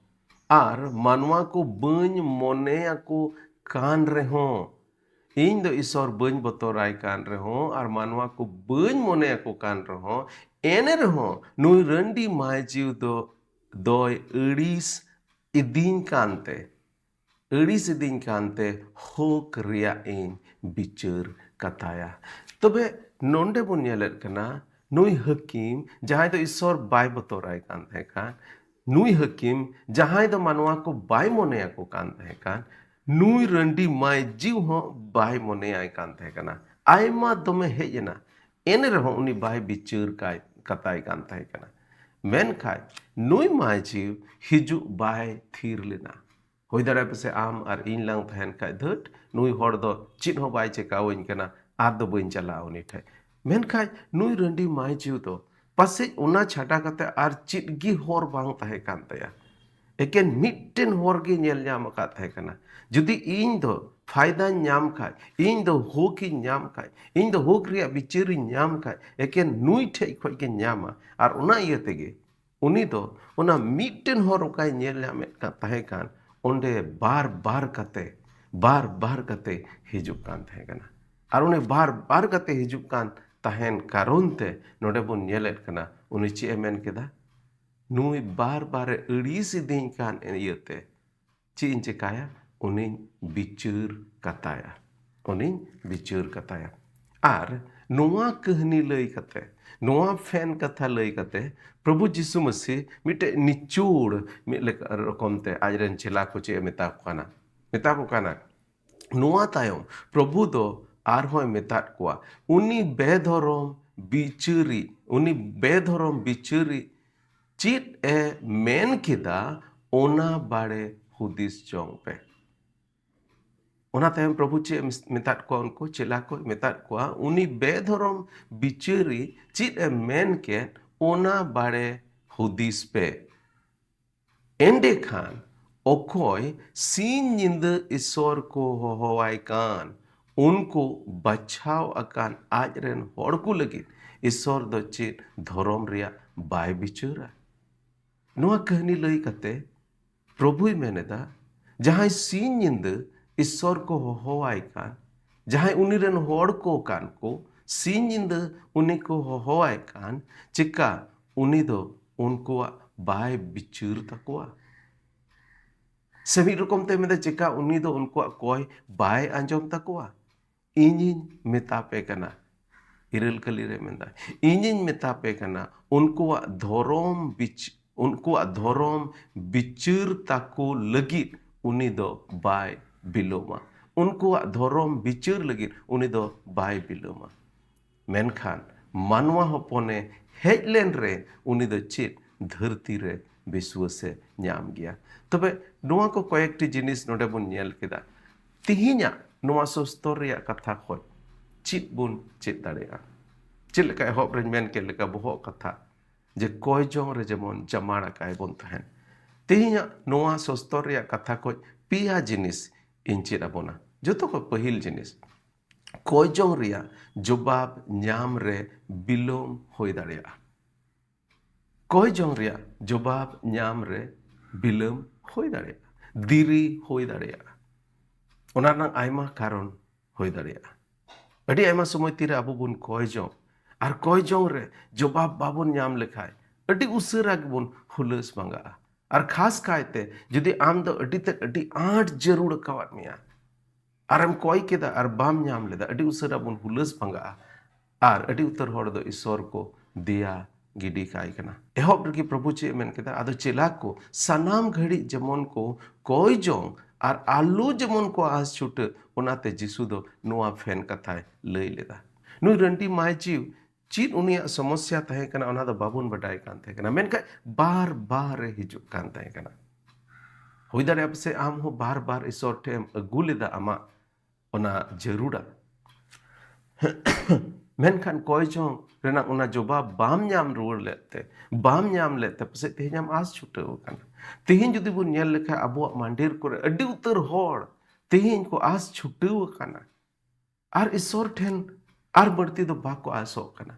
ᱟᱨ ᱢᱟᱱᱣᱟ ᱠᱚ ᱵᱟᱹᱧ ᱢᱚᱱᱮ ᱟᱠᱚ ᱠᱟᱱ ᱨᱮᱦᱚᱸ, ᱤᱧ ᱫᱚ ᱤᱥᱚᱨ ᱵᱟᱹᱧ ᱵᱚᱛᱚᱨᱟᱭ ᱠᱟᱱ ᱨᱮᱦᱚᱸ ᱟᱨ ᱢᱟᱱᱣᱟ ᱠᱚ ᱵᱟᱹᱧ ᱢᱚᱱᱮ ᱟᱠᱚ ᱠᱟᱱ ᱨᱮᱦᱚᱸ, ᱮᱱ ᱨᱮᱦᱚᱸ ᱱᱩᱭ ᱨᱟᱺᱰᱤ ᱢᱟᱹᱭᱡᱤᱣ ᱫᱚ ᱫᱚᱭ ᱟᱹᱲᱤᱥ ᱤᱫᱤᱧ ᱠᱟᱱᱛᱮ, ᱟᱹᱲᱤᱥ ᱤᱫᱤᱧ ᱠᱟᱱᱛᱮ ᱦᱚᱠ ᱨᱮᱭᱟᱜ ᱤᱧ ᱵᱤᱪᱟᱹᱨ ᱠᱟᱛᱟᱭᱟ᱾" ᱛᱚᱵᱮ ᱱᱚᱰᱮ ᱵᱚᱱ ᱧᱮᱞᱮᱫ ᱠᱟᱱᱟ, ᱱᱩᱭ ᱦᱟᱹᱠᱤᱢ ᱡᱟᱦᱟᱸᱭ ᱫᱚ ᱤᱥᱚᱨ ᱵᱟᱭ ᱵᱚᱛᱚᱨᱟᱭ ᱠᱟᱱ ᱛᱟᱦᱮᱸ ᱠᱟᱱ, ᱱᱩᱭ ᱦᱟᱹᱠᱤᱢ ᱡᱟᱦᱟᱸᱭ ᱫᱚ ᱢᱟᱱᱣᱟ ᱠᱚ ᱵᱟᱭ ᱢᱚᱱᱮ ᱟᱠᱚ ᱠᱟᱱ ᱛᱟᱦᱮᱸ ᱠᱟᱱ, ᱱᱩᱭ ᱨᱟᱺᱰᱤ ᱢᱟᱹᱭᱡᱤᱣ ᱦᱚᱸ ᱵᱟᱭ ᱢᱚᱱᱮᱭᱟᱭ ᱠᱟᱱ ᱛᱟᱦᱮᱸ ᱠᱟᱱᱟ᱾ ᱟᱭᱢᱟ ᱫᱚᱢᱮ ᱦᱮᱡ ᱮᱱᱟ, ᱮᱱ ᱨᱮᱦᱚᱸ ᱩᱱᱤ ᱵᱟᱭ ᱵᱤᱪᱟᱹᱨ ᱠᱟᱭ, ᱠᱟᱛᱟᱭ ᱠᱟᱱ ᱛᱟᱦᱮᱸ ᱠᱟᱱᱟ᱾ ᱢᱮᱱᱠᱷᱟᱱ ᱱᱩᱭ ᱢᱟᱹᱭᱡᱤᱣ ᱦᱤᱡᱩᱜ ᱵᱟᱭ ᱛᱷᱤᱨ ᱞᱮᱱᱟ᱾ ᱦᱩᱭ ᱫᱟᱲᱮᱭᱟᱜᱼᱟ ᱯᱟᱥᱮ ᱟᱢ ᱟᱨ ᱤᱧ ᱞᱟᱝ ᱛᱟᱦᱮᱱ ᱠᱷᱟᱡ, "ᱫᱷᱟᱹᱴ, ᱱᱩᱭ ᱦᱚᱲ ᱫᱚ ᱪᱮᱫ ᱦᱚᱸ ᱵᱟᱭ ᱪᱮᱠᱟᱣᱟᱹᱧ ᱠᱟᱱᱟ, ᱟᱨ ᱫᱚ ᱵᱟᱹᱧ ᱪᱟᱞᱟᱜᱼᱟ ᱩᱱᱤ ᱴᱷᱮᱡ᱾" ᱢᱮᱱᱠᱷᱟᱱ ᱱᱩᱭ ᱨᱟᱺᱰᱤ ᱢᱟᱹᱭᱡᱤᱣ ᱫᱚ ᱯᱟᱥᱮᱡ ᱚᱱᱟ ᱪᱷᱟᱰᱟ ᱠᱟᱛᱮ ᱟᱨ ᱪᱮᱫ ᱜᱮ ᱦᱚᱨ ᱵᱟᱝ ᱛᱟᱦᱮᱸ ᱠᱟᱱ ᱛᱟᱭᱟ᱾ ᱮᱠᱮᱱ ᱢᱤᱫᱴᱮᱱ ᱦᱚᱨ ᱜᱮ ᱧᱮᱞ ᱧᱟᱢ ᱟᱠᱟᱫ ᱛᱟᱦᱮᱸ ᱠᱟᱱᱟ, ᱡᱩᱫᱤ ᱤᱧ ᱫᱚ ᱯᱷᱟᱭᱫᱟᱧ ᱧᱟᱢ ᱠᱷᱟᱡ, ᱤᱧ ᱫᱚ ᱦᱚᱠ ᱤᱧ ᱧᱟᱢ ᱠᱷᱟᱡ, ᱤᱧ ᱫᱚ ᱦᱚᱠ ᱨᱮᱭᱟᱜ ᱵᱤᱪᱟᱹᱨᱤᱧ ᱧᱟᱢ ᱠᱷᱟᱡ, ᱮᱠᱮᱱ ᱱᱩᱭ ᱴᱷᱮᱡ ᱠᱷᱚᱡ ᱜᱮᱧ ᱧᱟᱢᱟ᱾ ᱟᱨ ᱚᱱᱟ ᱤᱭᱟᱹ ᱛᱮᱜᱮ ᱩᱱᱤ ᱫᱚ ᱚᱱᱟ ᱢᱤᱫᱴᱮᱱ ᱦᱚᱨ ᱚᱠᱟᱭ ᱧᱮᱞ ᱧᱟᱢᱮᱫ ᱠᱟᱱ ᱛᱟᱦᱮᱸ ᱠᱟᱱ, ᱚᱸᱰᱮ ᱵᱟᱨ ᱵᱟᱨ ᱠᱟᱛᱮ, ᱵᱟᱨ ᱵᱟᱨ ᱠᱟᱛᱮ ᱦᱤᱡᱩᱜ ᱠᱟᱱ ᱛᱟᱦᱮᱸ ᱠᱟᱱᱟ᱾ ᱟᱨ ᱩᱱᱤ ᱵᱟᱨ ᱵᱟᱨ ᱠᱟᱛᱮ ᱦᱤᱡᱩᱜ ᱠᱟᱱ ᱛᱟᱦᱮᱱ ᱠᱟᱨᱚᱱ ᱛᱮ ᱱᱚᱰᱮ ᱵᱚᱱ ᱧᱮᱞᱮᱫ ᱠᱟᱱᱟ, ᱩᱱᱤ ᱪᱮᱫ ᱮ ᱢᱮᱱ ᱠᱮᱫᱟ? ᱱᱩᱭ ᱵᱟᱨ ᱵᱟᱨᱮ ᱟᱹᱲᱤᱥ ᱤᱫᱤᱧ ᱠᱟᱱ ᱤᱭᱟᱹᱛᱮ ᱪᱮᱫ ᱤᱧ ᱪᱮᱠᱟᱭᱟ? ᱩᱱᱤᱧ ᱵᱤᱪᱟᱹᱨ ᱠᱟᱛᱟᱭᱟ, ᱩᱱᱤᱧ ᱵᱤᱪᱟᱹᱨ ᱠᱟᱛᱟᱭᱟ᱾ ᱟᱨ ᱱᱚᱣᱟ ᱠᱟᱹᱦᱱᱤ ᱞᱟᱹᱭ ᱠᱟᱛᱮ, ᱱᱚᱣᱟ ᱯᱷᱮᱱ ᱠᱟᱛᱷᱟ ᱞᱟᱹᱭ ᱠᱟᱛᱮ, ᱯᱨᱚᱵᱷᱩ ᱡᱤᱥᱩ ᱢᱟᱹᱥᱤ ᱢᱤᱫᱴᱮᱡ ᱱᱤᱪᱚᱲ ᱢᱤᱫ ᱞᱮᱠᱟ ᱨᱚᱠᱚᱢ ᱛᱮ ᱟᱡᱨᱮᱱ ᱪᱮᱞᱟ ᱠᱚ ᱪᱮᱫ ᱮ ᱢᱮᱛᱟ ᱠᱚ ᱠᱟᱱᱟ, ᱢᱮᱛᱟ ᱠᱚ ᱠᱟᱱᱟ᱾ ᱱᱚᱣᱟ ᱛᱟᱭᱚᱢ ᱯᱨᱚᱵᱷᱩ ᱫᱚ ᱟᱨᱦᱚᱸᱭ ᱢᱮᱛᱟᱫ ᱠᱚᱣᱟ, ᱩᱱᱤ ᱵᱮᱫᱷᱚᱨᱚᱢ ᱵᱤᱪᱟᱹᱨᱤ, ᱩᱱᱤ ᱵᱮᱫᱷᱚᱨᱚᱢ ᱵᱤᱪᱟᱹᱨᱤ ᱪᱮᱫ ᱮ ᱢᱮᱱ ᱠᱮᱫᱟ, ᱚᱱᱟ ᱵᱟᱲᱮ ᱦᱩᱫᱤᱥ ᱡᱚᱝ ᱯᱮ᱾ ᱚᱱᱟ ᱛᱟᱭᱚᱢ ᱯᱨᱚᱵᱷᱩ ᱪᱮᱫ ᱮ ᱢᱮᱛᱟᱫ ᱠᱚᱣᱟ? ᱩᱱᱠᱩ ᱪᱮᱞᱟ ᱠᱚ ᱢᱮᱛᱟᱫ ᱠᱚᱣᱟ, ᱩᱱᱤ ᱵᱮᱫᱷᱚᱨᱚᱢ ᱵᱤᱪᱟᱹᱨᱤ ᱪᱮᱫ ᱮ ᱢᱮᱱ ᱠᱮᱫ, ᱚᱱᱟ ᱵᱟᱲᱮ ᱦᱩᱫᱤᱥ ᱯᱮ᱾ ᱮᱸᱰᱮᱠᱷᱟᱱ ᱚᱠᱚᱭ ᱥᱤᱧ ᱧᱤᱫᱟᱹ ᱤᱥᱚᱨ ᱠᱚ ᱦᱚᱦᱚᱣᱟᱭ ᱠᱟᱱ, ᱩᱱᱠᱩ ᱵᱟᱪᱷᱟᱣ ᱟᱠᱟᱱ ᱟᱡ ᱨᱮᱱ ᱦᱚᱲ ᱠᱚ ᱞᱟᱹᱜᱤᱫ ᱤᱥᱚᱨ ᱫᱚ ᱪᱮᱫ ᱫᱷᱚᱨᱚᱢ ᱨᱮᱭᱟᱜ ᱵᱟᱭ ᱵᱤᱪᱟᱹᱨᱟ? ᱱᱚᱣᱟ ᱠᱟᱹᱦᱱᱤ ᱞᱟᱹᱭ ᱠᱟᱛᱮ ᱯᱨᱚᱵᱷᱩᱭ ᱢᱮᱱ ᱮᱫᱟ, ᱡᱟᱦᱟᱸᱭ ᱥᱤᱧ ᱧᱤᱫᱟᱹ ᱤᱥᱚᱨ ᱠᱚ ᱦᱚᱦᱚᱣᱟᱭ ᱠᱟᱱ, ᱡᱟᱦᱟᱸᱭ ᱩᱱᱤ ᱨᱮᱱ ᱦᱚᱲ ᱠᱚ ᱠᱟᱱ ᱠᱚ, ᱥᱤᱧ ᱧᱤᱫᱟᱹ ᱩᱱᱤ ᱠᱚ ᱦᱚᱦᱚᱣᱟᱭ ᱠᱟᱱ, ᱪᱮᱠᱟ ᱩᱱᱤ ᱫᱚ ᱩᱱᱠᱩᱣᱟᱜ ᱵᱟᱭ ᱵᱤᱪᱟᱹᱨ ᱛᱟᱠᱚᱣᱟ? ᱥᱮ ᱢᱤᱫ ᱨᱚᱠᱚᱢ ᱛᱮ ᱢᱮᱱᱫᱟ, ᱪᱮᱠᱟ ᱩᱱᱤ ᱫᱚ ᱩᱱᱠᱩᱣᱟᱜ ᱠᱚᱭ ᱵᱟᱭ ᱟᱸᱡᱚᱢ ᱛᱟᱠᱚᱣᱟ? ᱤᱧᱤᱧ ᱢᱮᱛᱟ ᱯᱮ ᱠᱟᱱᱟ, ᱤᱨᱟᱹᱞ ᱠᱟᱹᱞᱤ ᱨᱮ ᱢᱮᱱᱫᱟ, ᱤᱧᱤᱧ ᱢᱮᱛᱟ ᱯᱮ ᱠᱟᱱᱟ, ᱩᱱᱠᱩᱣᱟᱜ ᱫᱷᱚᱨᱚᱢ ᱵᱤᱪ-, ᱩᱱᱠᱩᱣᱟᱜ ᱫᱷᱚᱨᱚᱢ ᱵᱤᱪᱟᱹᱨ ᱛᱟᱠᱚ ᱞᱟᱹᱜᱤᱫ ᱩᱱᱤ ᱫᱚ ᱵᱟᱭ ᱵᱤᱞᱚᱢᱟ᱾ ᱩᱱᱠᱩᱣᱟᱜ ᱫᱷᱚᱨᱚᱢ ᱵᱤᱪᱟᱹᱨ ᱞᱟᱹᱜᱤᱫ ᱩᱱᱤ ᱫᱚ ᱵᱟᱭ ᱵᱤᱞᱚᱢᱟ᱾ ᱢᱮᱱᱠᱷᱟᱱ ᱢᱟᱱᱣᱟ ᱦᱚᱯᱚᱱᱮ ᱦᱮᱡ ᱞᱮᱱ ᱨᱮ ᱩᱱᱤ ᱫᱚ ᱪᱮᱫ ᱫᱷᱟᱹᱨᱛᱤ ᱨᱮ ᱵᱤᱥᱣᱟᱹᱥᱮ ᱧᱟᱢ ᱜᱮᱭᱟ? ᱛᱚᱵᱮ ᱱᱚᱣᱟ ᱠᱚ ᱠᱚᱭᱮᱠᱴᱤ ᱡᱤᱱᱤᱥ ᱱᱚᱰᱮ ᱵᱚᱱ ᱧᱮᱞ ᱠᱮᱫᱟ᱾ ᱛᱤᱦᱤᱧᱟᱜ ᱱᱚᱣᱟ ᱥᱚᱥᱛᱚᱨ ᱨᱮᱭᱟᱜ ᱠᱟᱛᱷᱟ ᱠᱷᱚᱱ ᱪᱮᱫ ᱵᱚᱱ ᱪᱮᱫ ᱫᱟᱲᱮᱭᱟᱜᱼᱟ? ᱪᱮᱫ ᱞᱮᱠᱟ ᱮᱦᱚᱵ ᱨᱮᱧ ᱢᱮᱱ ᱠᱮᱫ ᱞᱮᱠᱟ, ᱵᱚᱦᱚᱜ ᱠᱟᱛᱷᱟ, ᱡᱮ ᱠᱚᱭ ᱡᱚᱝ ᱨᱮ ᱡᱮᱢᱚᱱ ᱡᱟᱢᱟᱲ ᱟᱠᱟᱭ ᱵᱚᱱ ᱛᱟᱦᱮᱱ᱾ ᱛᱤᱦᱤᱧᱟᱜ ᱱᱚᱣᱟ ᱥᱚᱥᱛᱚᱨ ᱨᱮᱭᱟᱜ ᱠᱟᱛᱷᱟ ᱠᱷᱚᱱ ᱯᱮᱭᱟ ᱡᱤᱱᱤᱥ ᱤᱧ ᱪᱮᱫ ᱟᱵᱚᱱᱟ᱾ ᱡᱚᱛᱚ ᱠᱷᱚᱱ ᱯᱟᱹᱦᱤᱞ ᱡᱤᱱᱤᱥ, ᱠᱚᱭ ᱡᱚᱝ ᱨᱮᱭᱟᱜ ᱡᱚᱵᱟᱵ ᱧᱟᱢ ᱨᱮ ᱵᱤᱞᱚᱢ ᱦᱩᱭ ᱫᱟᱲᱮᱭᱟᱜᱼᱟ᱾ ᱠᱚᱭ ᱡᱚᱝ ᱨᱮᱭᱟᱜ ᱡᱚᱵᱟᱵ ᱧᱟᱢ ᱨᱮ ᱵᱤᱞᱚᱢ ᱦᱩᱭ ᱫᱟᱲᱮᱭᱟᱜᱼᱟ, ᱫᱮᱨᱤ ᱦᱩᱭ ᱫᱟᱲᱮᱭᱟᱜᱼᱟ᱾ ᱚᱱᱟ ᱨᱮᱱᱟᱜ ᱟᱭᱢᱟ ᱠᱟᱨᱚᱱ ᱦᱩᱭ ᱫᱟᱲᱮᱭᱟᱜᱼᱟ᱾ ᱟᱹᱰᱤ ᱟᱭᱢᱟ ᱥᱚᱢᱚᱭ ᱛᱤᱨᱮ ᱟᱵᱚ ᱵᱚᱱ ᱠᱚᱭ ᱡᱚᱝ, ᱟᱨ ᱠᱚᱭ ᱡᱚᱝ ᱨᱮ ᱡᱚᱵᱟᱵ ᱵᱟᱵᱚᱱ ᱧᱟᱢ ᱞᱮᱠᱷᱟᱱ ᱟᱹᱰᱤ ᱩᱥᱟᱹᱨᱟ ᱜᱮᱵᱚᱱ ᱦᱩᱞᱟᱹᱥ ᱵᱷᱟᱸᱜᱟᱜᱼᱟ᱾ ᱟᱨ ᱠᱷᱟᱥ ᱠᱟᱭᱛᱮ ᱡᱩᱫᱤ ᱟᱢ ᱫᱚ ᱟᱹᱰᱤ ᱛᱮᱫ ᱟᱹᱰᱤ ᱟᱸᱴ ᱡᱟᱹᱨᱩᱲ ᱟᱠᱟᱣᱟᱫ ᱢᱮᱭᱟ, ᱟᱨᱮᱢ ᱠᱚᱭ ᱠᱮᱫᱟ ᱟᱨ ᱵᱟᱢ ᱧᱟᱢ ᱞᱮᱫᱟ, ᱟᱹᱰᱤ ᱩᱥᱟᱹᱨᱟ ᱵᱚᱱ ᱦᱩᱞᱟᱹᱥ ᱵᱷᱟᱸᱜᱟᱜᱼᱟ᱾ ᱟᱨ ᱟᱹᱰᱤ ᱩᱛᱟᱹᱨ ᱦᱚᱲ ᱫᱚ ᱤᱥᱚᱨ ᱠᱚ ᱫᱮᱭᱟ ᱜᱤᱰᱤ ᱠᱟᱭ ᱠᱟᱱᱟ᱾ ᱮᱦᱚᱵ ᱨᱮᱜᱮ ᱯᱨᱚᱵᱷᱩ ᱪᱮᱫ ᱮ ᱢᱮᱱ ᱠᱮᱫᱟ? ᱟᱫᱚ ᱪᱮᱞᱟ ᱠᱚ ᱥᱟᱱᱟᱢ ᱜᱷᱟᱹᱲᱤᱡ ᱡᱮᱢᱚᱱ ᱠᱚ ᱠᱚᱭ ᱡᱚᱝ ᱟᱨ ᱟᱞᱚ ᱡᱮᱢᱚᱱ ᱠᱚ ᱟᱸᱥ ᱪᱷᱩᱴᱟᱹᱜ, ᱚᱱᱟᱛᱮ ᱡᱤᱥᱩ ᱫᱚ ᱱᱚᱣᱟ ᱯᱷᱮᱱ ᱠᱟᱛᱷᱟᱭ ᱞᱟᱹᱭ ᱞᱮᱫᱟ᱾ ᱱᱩᱭ ᱨᱟᱺᱰᱤ ᱢᱟᱹᱭᱡᱤ ᱪᱮᱫ ᱩᱱᱤᱭᱟᱜ ᱥᱚᱢᱚᱥᱥᱟ ᱛᱟᱦᱮᱸ ᱠᱟᱱᱟ, ᱚᱱᱟ ᱫᱚ ᱵᱟᱵᱚᱱ ᱵᱟᱰᱟᱭ ᱠᱟᱱ ᱛᱟᱦᱮᱸ ᱠᱟᱱᱟ, ᱢᱮᱱᱠᱷᱟᱱ ᱵᱟᱨ ᱵᱟᱨ ᱮ ᱦᱤᱡᱩᱜ ᱠᱟᱱ ᱛᱟᱦᱮᱸ ᱠᱟᱱᱟ᱾ ᱦᱩᱭ ᱫᱟᱲᱮᱭᱟᱜᱼᱟ ᱯᱟᱥᱮᱡ ᱟᱢ ᱦᱚᱸ ᱵᱟᱨ ᱵᱟᱨ ᱤᱥᱚᱨ ᱴᱷᱮᱱ ᱮᱢ ᱟᱹᱜᱩ ᱞᱮᱫᱟ ᱟᱢᱟᱜ ᱚᱱᱟ ᱡᱟᱹᱨᱩᱲᱟ᱾ ᱢᱮᱱᱠᱷᱟᱱ ᱠᱚᱭ ᱡᱚᱝ ᱨᱮᱱᱟᱜ ᱚᱱᱟ ᱡᱚᱵᱟᱵ ᱵᱟᱢ ᱧᱟᱢ ᱨᱩᱣᱟᱹᱲ ᱞᱮᱫ ᱛᱮ, ᱵᱟᱢ ᱧᱟᱢ ᱞᱮᱫ ᱛᱮ ᱯᱟᱥᱮᱡ ᱛᱮᱦᱮᱧ ᱟᱢ ᱟᱸᱥ ᱪᱷᱩᱴᱟᱹᱣ ᱟᱠᱟᱱᱟ᱾ ᱛᱮᱦᱮᱧ ᱡᱩᱫᱤ ᱵᱚᱱ ᱧᱮᱞ ᱞᱮᱠᱷᱟᱱ ᱟᱵᱚᱣᱟᱜ ᱢᱟᱱᱰᱤᱨ ᱠᱚᱨᱮ ᱟᱹᱰᱤ ᱩᱛᱟᱹᱨ ᱦᱚᱲ ᱛᱮᱦᱮᱧ ᱠᱚ ᱟᱸᱥ ᱪᱷᱩᱴᱟᱹᱣ ᱟᱠᱟᱱᱟ᱾ ᱟᱨ ᱤᱥᱚᱨ ᱴᱷᱮᱱ ᱟᱨ ᱵᱟᱹᱲᱛᱤ ᱫᱚ ᱵᱟᱠᱚ ᱟᱸᱥᱚᱜ ᱠᱟᱱᱟ᱾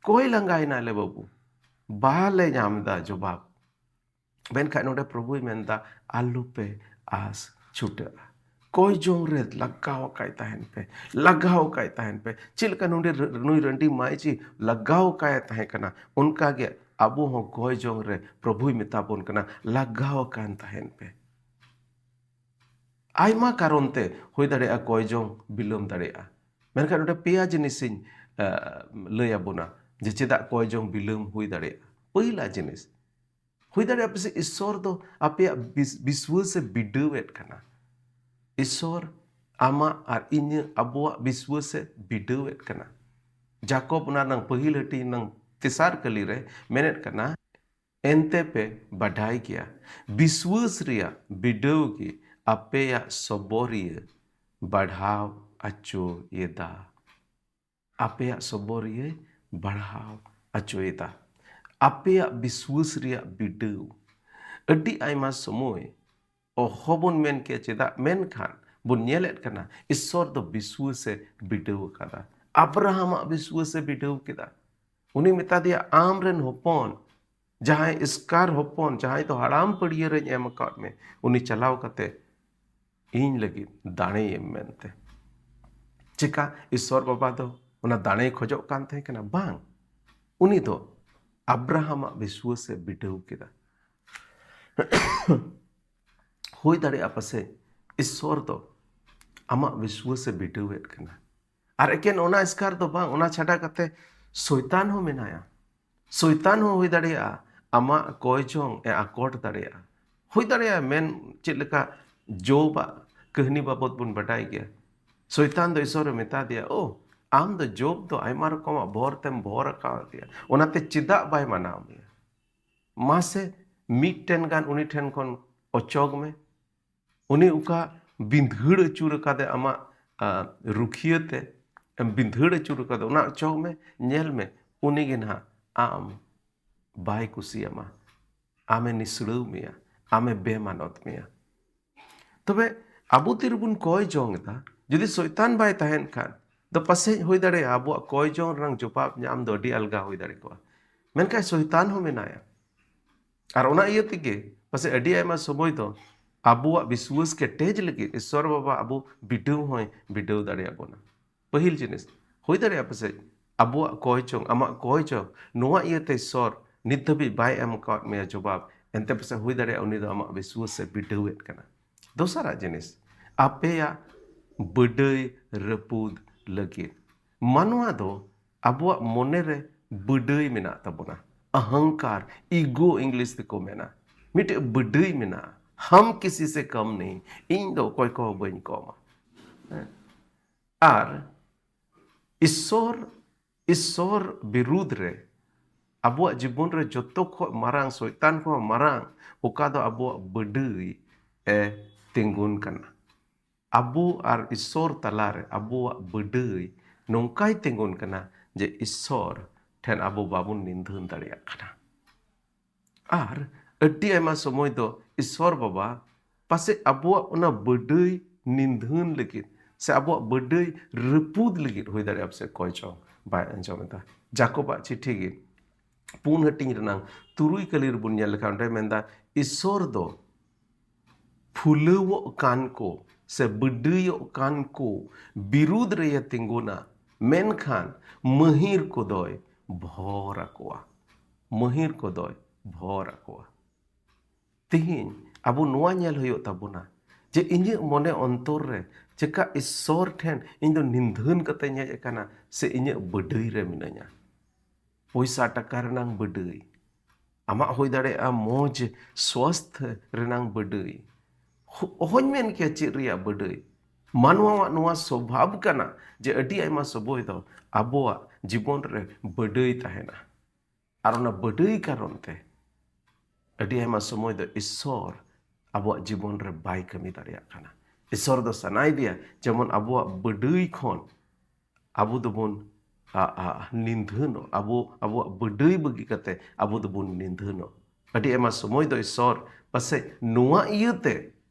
ᱠᱚᱭ ᱞᱟᱸᱜᱟᱭᱮᱱᱟ ᱞᱮ ᱵᱟᱹᱵᱩ, ᱵᱟᱞᱮ ᱧᱟᱢ ᱮᱫᱟ ᱡᱚᱵᱟᱵ᱾ ᱢᱮᱱᱠᱷᱟᱱ ᱱᱚᱰᱮ ᱯᱨᱚᱵᱷᱩᱭ ᱢᱮᱱᱫᱟ, ᱟᱞᱚᱯᱮ ᱟᱸᱥ ᱪᱷᱩᱴᱟᱹᱜᱼᱟ᱾ ᱠᱚᱭ ᱡᱚᱝ ᱨᱮ ᱞᱟᱜᱟᱣ ᱟᱠᱟᱭ ᱛᱟᱦᱮᱱ ᱯᱮ, ᱞᱟᱜᱟᱣ ᱟᱠᱟᱭ ᱛᱟᱦᱮᱱ ᱯᱮ᱾ ᱪᱮᱫ ᱞᱮᱠᱟ ᱱᱚᱰᱮ ᱨ-, ᱱᱩᱭ ᱨᱟᱺᱰᱤ ᱢᱟᱹᱭᱡᱤ ᱞᱟᱜᱟᱣ ᱟᱠᱟᱭ ᱛᱟᱦᱮᱸ ᱠᱟᱱᱟ, ᱚᱱᱠᱟ ᱜᱮ ᱟᱵᱚ ᱦᱚᱸ ᱠᱚᱭ ᱡᱚᱝ ᱨᱮ ᱯᱨᱚᱵᱷᱩᱭ ᱢᱮᱛᱟ ᱵᱚᱱ ᱠᱟᱱᱟ, ᱞᱟᱜᱟᱣ ᱟᱠᱟᱱ ᱛᱟᱦᱮᱱ ᱯᱮ᱾ ᱟᱭᱢᱟ ᱠᱟᱨᱚᱱ ᱛᱮ ᱦᱩᱭ ᱫᱟᱲᱮᱭᱟᱜᱼᱟ ᱠᱚᱭ ᱡᱚᱝ ᱵᱤᱞᱚᱢ ᱫᱟᱲᱮᱭᱟᱜᱼᱟ᱾ ᱢᱮᱱᱠᱷᱟᱱ ᱱᱚᱰᱮ ᱯᱮᱭᱟ ᱡᱤᱱᱤᱥᱤᱧ, ᱟ, ᱞᱟᱹᱭ ᱟᱵᱚᱱᱟ ᱡᱮ ᱪᱮᱫᱟᱜ ᱠᱚᱭ ᱡᱚᱝ ᱵᱤᱞᱚᱢ ᱦᱩᱭ ᱫᱟᱲᱮᱭᱟᱜᱼᱟ᱾ ᱯᱟᱹᱦᱤᱞᱟ ᱡᱤᱱᱤᱥ, ᱦᱩᱭ ᱫᱟᱲᱮᱭᱟᱜᱼᱟ ᱯᱟᱥᱮᱡ ᱤᱥᱚᱨ ᱫᱚ ᱟᱯᱮᱭᱟᱜ ᱵᱤᱥ-, ᱵᱤᱥᱣᱟᱹᱥ ᱮ ᱵᱤᱰᱟᱹᱣᱮᱫ ᱠᱟᱱᱟ᱾ ᱤᱥᱚᱨ ᱟᱢᱟᱜ ᱟᱨ ᱤᱧᱟᱹᱜ, ᱟᱵᱚᱣᱟᱜ ᱵᱤᱥᱣᱟᱹᱥ ᱮ ᱵᱤᱰᱟᱹᱣᱮᱫ ᱠᱟᱱᱟ᱾ ᱡᱟᱠᱚᱵ ᱚᱱᱟ ᱨᱮᱱᱟᱝ ᱯᱟᱹᱦᱤᱞ ᱦᱟᱹᱴᱤᱧ ᱨᱮᱱᱟᱝ ᱛᱮᱥᱟᱨ ᱠᱟᱹᱞᱤ ᱨᱮ ᱢᱮᱱᱮᱫ ᱠᱟᱱᱟ, ᱮᱱᱛᱮ ᱯᱮ ᱵᱟᱰᱟᱭ ᱜᱮᱭᱟ, ᱵᱤᱥᱣᱟᱹᱥ ᱨᱮᱭᱟᱜ ᱵᱤᱰᱟᱹᱣ ᱜᱮ ᱟᱯᱮᱭᱟᱜ ᱥᱚᱵᱚᱨᱤᱭᱟᱹ ᱵᱟᱲᱦᱟᱣ ᱟᱪᱚᱭᱮᱫᱟ᱾ ᱟᱯᱮᱭᱟᱜ ᱥᱚᱵᱚᱨᱤᱭᱟᱹᱭ ᱵᱟᱲᱦᱟᱣ ᱟᱪᱚᱭᱮᱫᱟ᱾ ᱟᱯᱮᱭᱟᱜ ᱵᱤᱥᱣᱟᱹᱥ ᱨᱮᱭᱟᱜ ᱵᱤᱰᱟᱹᱣ᱾ ᱟᱹᱰᱤ ᱟᱭᱢᱟ ᱥᱚᱢᱚᱭ ᱚᱦᱚᱵᱚᱱ ᱢᱮᱱ ᱠᱮᱭᱟ ᱪᱮᱫᱟᱜ, ᱢᱮᱱᱠᱷᱟᱱ ᱵᱚᱱ ᱧᱮᱞᱮᱫ ᱠᱟᱱᱟ, ᱤᱥᱥᱚᱨ ᱫᱚ ᱵᱤᱥᱣᱟᱹᱥᱮ ᱵᱤᱰᱟᱹᱣ ᱟᱠᱟᱫᱟ᱾ ᱟᱵᱨᱟᱦᱟᱢᱟᱜ ᱵᱤᱥᱣᱟᱹᱥᱮ ᱵᱤᱰᱟᱹᱣ ᱠᱮᱫᱟ᱾ ᱩᱱᱤ ᱢᱮᱛᱟ ᱫᱮᱭᱟ, "ᱟᱢ ᱨᱮᱱ ᱦᱚᱯᱚᱱ, ᱡᱟᱦᱟᱸᱭ ᱮᱥᱠᱟᱨ ᱦᱚᱯᱚᱱ, ᱡᱟᱦᱟᱸᱭ ᱫᱚ ᱦᱟᱲᱟᱢ ᱯᱟᱹᱲᱭᱟᱹ ᱨᱮᱧ ᱮᱢ ᱟᱠᱟᱫ ᱢᱮ, ᱩᱱᱤ ᱪᱟᱞᱟᱣ ᱠᱟᱛᱮ ᱤᱧ ᱞᱟᱹᱜᱤᱫ ᱫᱟᱲᱮᱭᱮᱢ" ᱢᱮᱱᱛᱮ᱾ ᱪᱮᱠᱟ ᱤᱥᱥᱚᱨ ᱵᱟᱵᱟ ᱫᱚ ᱚᱱᱟ ᱫᱟᱲᱮᱭ ᱠᱷᱚᱡᱚᱜ ᱠᱟᱱ ᱛᱟᱦᱮᱸ ᱠᱟᱱᱟ? ᱵᱟᱝ, ᱩᱱᱤ ᱫᱚ ᱟᱵᱨᱟᱦᱟᱢᱟᱜ ᱵᱤᱥᱣᱟᱹᱥᱮ ᱵᱤᱰᱟᱹᱣ ᱠᱮᱫᱟ᱾ ᱦᱩᱭ ᱫᱟᱲᱮᱭᱟᱜᱼᱟ ᱯᱟᱥᱮᱡ ᱤᱥᱥᱚᱨ ᱫᱚ ᱟᱢᱟᱜ ᱵᱤᱥᱣᱟᱹᱥᱮ ᱵᱤᱰᱟᱹᱣᱮᱫ ᱠᱟᱱᱟ᱾ ᱟᱨ ᱮᱠᱮᱱ ᱚᱱᱟ ᱮᱥᱠᱟᱨ ᱫᱚ ᱵᱟᱝ, ᱚᱱᱟ ᱪᱷᱟᱰᱟ ᱠᱟᱛᱮ ᱥᱚᱭᱛᱟᱱ ᱦᱚᱸ ᱢᱮᱱᱟᱭᱟ᱾ ᱥᱚᱭᱛᱟᱱ ᱦᱚᱸ ᱦᱩᱭ ᱫᱟᱲᱮᱭᱟᱜᱼᱟ ᱟᱢᱟᱜ ᱠᱚᱭ ᱡᱚᱝ ᱮ ᱟᱠᱚᱴ ᱫᱟᱲᱮᱭᱟᱜᱼᱟ᱾ ᱦᱩᱭ ᱫᱟᱲᱮᱭᱟᱜᱼᱟ, ᱢᱮᱱ ᱪᱮᱫ ᱞᱮᱠᱟ ᱡᱳᱵᱟᱜ ᱠᱟᱹᱦᱱᱤ ᱵᱟᱵᱚᱛ ᱵᱚᱱ ᱵᱟᱰᱟᱭ ᱜᱮᱭᱟ᱾ ᱥᱚᱭᱛᱟᱱ ᱫᱚ ᱤᱥᱥᱚᱨᱮ ᱢᱮᱛᱟ ᱫᱮᱭᱟ, "ᱳ, ᱟᱢ ᱫᱚ ᱡᱳᱵ ᱫᱚ ᱟᱭᱢᱟ ᱨᱚᱠᱚᱢᱟᱜ ᱵᱷᱚᱨ ᱛᱮᱢ ᱵᱷᱚᱨ ᱟᱠᱟᱣᱟᱫᱮᱭᱟ, ᱚᱱᱟᱛᱮ ᱪᱮᱫᱟᱜ ᱵᱟᱭ ᱢᱟᱱᱟᱣ ᱢᱮᱭᱟ? ᱢᱟᱥᱮ ᱢᱤᱫᱴᱮᱱ ᱜᱟᱱ ᱩᱱᱤ ᱴᱷᱮᱱ ᱠᱷᱚᱱ ᱚᱪᱚᱜᱽ ᱢᱮ, ᱩᱱᱤ ᱚᱠᱟ ᱵᱤᱸᱫᱷᱟᱹᱲ ᱟᱹᱪᱩᱨ ᱟᱠᱟᱫᱮ ᱟᱢᱟᱜ, ᱟ, ᱨᱩᱠᱷᱤᱭᱟᱹ ᱛᱮ ᱮᱢ ᱵᱤᱸᱫᱷᱟᱹᱲ ᱟᱹᱪᱩᱨ ᱟᱠᱟᱫᱮ, ᱚᱱᱟ ᱚᱪᱚᱜᱽ ᱢᱮ, ᱧᱮᱞ ᱢᱮ, ᱩᱱᱤ ᱜᱮ ᱱᱟᱦᱟᱜ ᱟᱢ ᱵᱟᱭ ᱠᱩᱥᱤᱭᱟᱢᱟ, ᱟᱢᱮ ᱱᱤᱥᱲᱟᱹᱣ ᱢᱮᱭᱟ, ᱟᱢᱮ ᱵᱮᱢᱟᱱᱚᱛ ᱢᱮᱭᱟ᱾" ᱛᱚᱵᱮ ᱟᱵᱚ ᱛᱤᱨᱮᱵᱚᱱ ᱠᱚᱭ ᱡᱚᱝ ᱮᱫᱟ, ᱡᱩᱫᱤ ᱥᱚᱭᱛᱟᱱ ᱵᱟᱭ ᱛᱟᱦᱮᱱ ᱠᱷᱟᱱ ᱫᱚ ᱯᱟᱥᱮᱡ ᱦᱩᱭ ᱫᱟᱲᱮᱭᱟᱜᱼᱟ ᱟᱵᱚᱣᱟᱜ ᱠᱚᱭ ᱡᱚᱝ ᱨᱮᱱᱟᱜ ᱡᱚᱵᱟᱵ ᱧᱟᱢ ᱫᱚ ᱟᱹᱰᱤ ᱟᱞᱜᱟ ᱦᱩᱭ ᱫᱟᱲᱮ ᱠᱚᱜᱼᱟ᱾ ᱢᱮᱱᱠᱷᱟᱱ ᱥᱚᱭᱛᱟᱱ ᱦᱚᱸ ᱢᱮᱱᱟᱭᱟ᱾ ᱟᱨ ᱚᱱᱟ ᱤᱭᱟᱹ ᱛᱮᱜᱮ ᱯᱟᱥᱮᱡ ᱟᱹᱰᱤ ᱟᱭᱢᱟ ᱥᱚᱢᱚᱭ ᱫᱚ ᱟᱵᱚᱣᱟᱜ ᱵᱤᱥᱣᱟᱹᱥ ᱠᱮᱴᱮᱡ ᱞᱟᱹᱜᱤᱫ ᱤᱥᱥᱚᱨ ᱵᱟᱵᱟ ᱟᱵᱚ ᱵᱤᱰᱟᱹᱣ ᱦᱚᱸᱭ ᱵᱤᱰᱟᱹᱣ ᱫᱟᱲᱮᱭᱟᱵᱚᱱᱟ᱾ ᱯᱟᱹᱦᱤᱞ ᱡᱤᱱᱤᱥ, ᱦᱩᱭ ᱫᱟᱲᱮᱭᱟᱜᱼᱟ ᱯᱟᱥᱮᱡ ᱟᱵᱚᱣᱟᱜ ᱠᱚᱭ ᱡᱚᱝ, ᱟᱢᱟᱜ ᱠᱚᱭ ᱡᱚᱝ, ᱱᱚᱣᱟ ᱤᱭᱟᱹᱛᱮ ᱤᱥᱥᱚᱨ ᱱᱤᱛ ᱫᱷᱟᱹᱵᱤᱡ ᱵᱟᱭ ᱮᱢ ᱟᱠᱟᱣᱟᱫ ᱢᱮᱭᱟ ᱡᱚᱵᱟᱵ, ᱮᱱᱛᱮ ᱯᱟᱥᱮᱡ ᱦᱩᱭ ᱫᱟᱲᱮᱭᱟᱜᱼᱟ ᱩᱱᱤ ᱫᱚ ᱟᱢᱟᱜ ᱵᱤᱥᱣᱟᱹᱥ ᱮ ᱵᱤᱰᱟᱹᱣᱮᱫ ᱠᱟᱱᱟ᱾ ᱫᱚᱥᱟᱨᱟᱜ ᱡᱤᱱᱤᱥ, ᱟᱯᱮᱭᱟᱜ ᱵᱟᱹᱰᱟᱹᱭ ᱨᱟᱹᱯᱩᱫ ᱞᱟᱹᱜᱤᱫ᱾ ᱢᱟᱱᱣᱟ ᱫᱚ ᱟᱵᱚᱣᱟᱜ ᱢᱚᱱᱮ ᱨᱮ ᱵᱟᱹᱰᱟᱹᱭ ᱢᱮᱱᱟᱜ ᱛᱟᱵᱚᱱᱟ, ᱚᱦᱚᱝᱠᱟᱨ, ᱤᱜᱳ ᱤᱝᱞᱤᱥ ᱛᱮᱠᱚ ᱢᱮᱱᱟ, ᱢᱤᱫᱴᱮᱡ ᱵᱟᱹᱰᱟᱹᱭ ᱢᱮᱱᱟᱜᱼᱟ, ᱦᱟᱢ ᱠᱤᱥᱤ ᱥᱮ ᱠᱟᱢ ᱱᱮᱦᱤ, ᱤᱧ ᱫᱚ ᱚᱠᱚᱭ ᱠᱚᱦᱚᱸ ᱵᱟᱹᱧ ᱠᱚᱢᱟ᱾ ᱦᱮᱸ᱾ ᱟᱨ ᱤᱥᱥᱚᱨ, ᱤᱥᱥᱚᱨ ᱵᱤᱨᱩᱫᱽ ᱨᱮ ᱟᱵᱚᱣᱟᱜ ᱡᱤᱵᱚᱱ ᱨᱮ ᱡᱚᱛᱚ ᱠᱷᱚᱱ ᱢᱟᱨᱟᱝ, ᱥᱚᱭᱛᱟᱱ ᱠᱷᱚᱱ ᱢᱟᱨᱟᱝ ᱚᱠᱟ ᱫᱚ ᱟᱵᱚᱣᱟᱜ ᱵᱟᱹᱰᱟᱹᱭ ᱮ ᱛᱤᱸᱜᱩᱱ ᱠᱟᱱᱟ᱾ ᱟᱵᱚ ᱟᱨ ᱤᱥᱥᱚᱨ ᱛᱟᱞᱟᱨᱮ ᱟᱵᱚᱣᱟᱜ ᱵᱟᱹᱰᱟᱹᱭ ᱱᱚᱝᱠᱟᱭ ᱛᱤᱸᱜᱩᱱ ᱠᱟᱱᱟ ᱡᱮ ᱤᱥᱥᱚᱨ ᱴᱷᱮᱱ ᱟᱵᱚ ᱵᱟᱵᱚᱱ ᱱᱤᱫᱷᱟᱹᱱ ᱫᱟᱲᱮᱭᱟᱜ ᱠᱟᱱᱟ᱾ ᱟᱨ ᱟᱹᱰᱤ ᱟᱭᱢᱟ ᱥᱚᱢᱚᱭ ᱫᱚ ᱤᱥᱥᱚᱨ ᱵᱟᱵᱟ ᱯᱟᱥᱮᱡ ᱟᱵᱚᱣᱟᱜ ᱚᱱᱟ ᱵᱟᱹᱰᱟᱹᱭ ᱱᱤᱫᱷᱟᱹᱱ ᱞᱟᱹᱜᱤᱫ ᱥᱮ ᱟᱵᱚᱣᱟᱜ ᱵᱟᱹᱰᱟᱹᱭ ᱨᱟᱹᱯᱩᱫ ᱞᱟᱹᱜᱤᱫ ᱦᱩᱭ ᱫᱟᱲᱮᱭᱟᱜᱼᱟ ᱯᱟᱥᱮᱡ ᱠᱚᱭ ᱪᱚᱝ ᱵᱟᱭ ᱟᱸᱡᱚᱢ ᱮᱫᱟ᱾ ᱡᱟᱠᱚᱵᱟᱜ ᱪᱤᱴᱷᱤ ᱜᱮ ᱯᱩᱱ ᱦᱟᱹᱴᱤᱧ ᱨᱮᱱᱟᱝ ᱛᱩᱨᱩᱭ ᱠᱟᱹᱞᱤ ᱨᱮᱵᱚᱱ ᱧᱮᱞ ᱞᱮᱠᱷᱟᱱ ᱚᱸᱰᱮ ᱢᱮᱱᱫᱟ, ᱤᱥᱥᱚᱨ ᱫᱚ ᱯᱷᱩᱞᱟᱹᱣᱚᱜ ᱠᱟᱱ ᱠᱚ ᱥᱮ ᱵᱟᱹᱰᱟᱹᱭᱚᱜ ᱠᱟᱱ ᱠᱚ ᱵᱤᱨᱩᱫᱽ ᱨᱮᱭᱮ ᱛᱤᱸᱜᱩᱱᱟ, ᱢᱮᱱᱠᱷᱟᱱ ᱢᱟᱹᱦᱤᱨ ᱠᱚᱫᱚᱭ ᱵᱷᱚᱨ ᱟᱠᱚᱣᱟ᱾ ᱢᱟᱹᱦᱤᱨ ᱠᱚᱫᱚᱭ ᱵᱷᱚᱨ ᱟᱠᱚᱣᱟ᱾ ᱛᱤᱦᱤᱧ ᱟᱵᱚ ᱱᱚᱣᱟ ᱧᱮᱞ ᱦᱩᱭᱩᱜ ᱛᱟᱵᱚᱱᱟ ᱡᱮ ᱤᱧᱟᱹᱜ ᱢᱚᱱᱮ ᱚᱱᱛᱚᱨ ᱨᱮ ᱪᱮᱠᱟ ᱤᱥᱥᱚᱨ ᱴᱷᱮᱱ ᱤᱧ ᱫᱚ ᱱᱤᱫᱷᱟᱹᱱ ᱠᱟᱛᱮᱧ ᱦᱮᱡ ᱟᱠᱟᱱᱟ ᱥᱮ ᱤᱧᱟᱹᱜ ᱵᱟᱹᱰᱟᱹᱭ ᱨᱮ ᱢᱤᱱᱟᱹᱧᱟ᱾ ᱯᱚᱭᱥᱟ ᱴᱟᱠᱟ ᱨᱮᱱᱟᱝ ᱵᱟᱹᱰᱟᱹᱭ, ᱟᱢᱟᱜ ᱦᱩᱭ ᱫᱟᱲᱮᱭᱟᱜᱼᱟ ᱢᱚᱡᱽ ᱥᱣᱟᱥᱛᱷ ᱨᱮᱱᱟᱝ ᱵᱟᱹᱰᱟᱹᱭ, ᱦᱚ-, ᱚᱦᱚᱧ ᱢᱮᱱ ᱠᱮᱭᱟ ᱪᱮᱫ ᱨᱮᱭᱟᱜ ᱵᱟᱹᱰᱟᱹᱭ᱾ ᱢᱟᱱᱣᱟᱣᱟᱜ ᱱᱚᱣᱟ ᱥᱚᱵᱷᱟᱵ ᱠᱟᱱᱟ ᱡᱮ ᱟᱹᱰᱤ ᱟᱭᱢᱟ ᱥᱚᱢᱚᱭ ᱫᱚ ᱟᱵᱚᱣᱟᱜ ᱡᱤᱵᱚᱱ ᱨᱮ ᱵᱟᱹᱰᱟᱹᱭ ᱛᱟᱦᱮᱱᱟ᱾ ᱟᱨ ᱚᱱᱟ ᱵᱟᱹᱰᱟᱹᱭ ᱠᱟᱨᱚᱱ ᱛᱮ ᱟᱹᱰᱤ ᱟᱭᱢᱟ ᱥᱚᱢᱚᱭ ᱫᱚ ᱤᱥᱥᱚᱨ ᱟᱵᱚᱣᱟᱜ ᱡᱤᱵᱚᱱ ᱨᱮ ᱵᱟᱭ ᱠᱟᱹᱢᱤ ᱫᱟᱲᱮᱭᱟᱜ ᱠᱟᱱᱟ᱾ ᱤᱥᱥᱚᱨ ᱫᱚ ᱥᱟᱱᱟᱭᱮᱫᱮᱭᱟ ᱡᱮᱢᱚᱱ ᱟᱵᱚᱣᱟᱜ ᱵᱟᱹᱰᱟᱹᱭ ᱠᱷᱚᱱ ᱟᱵᱚ ᱫᱚᱵᱚᱱ, ᱟ, ᱟ, ᱱᱤᱫᱷᱟᱹᱱᱚᱜ, ᱟᱵᱚ, ᱟᱵᱚᱣᱟᱜ ᱵᱟᱹᱰᱟᱹᱭ ᱵᱟᱹᱜᱤ ᱠᱟᱛᱮ ᱟᱵᱚ ᱫᱚᱵᱚᱱ ᱱᱤᱫᱷᱟᱹᱱᱚᱜ᱾ ᱟᱹᱰᱤ ᱟᱭᱢᱟ ᱥᱚᱢᱚᱭ ᱫᱚ ᱤᱥᱥᱚᱨ ᱯᱟᱥᱮᱡ ᱱᱚᱣᱟ ᱤᱭᱟᱹᱛᱮ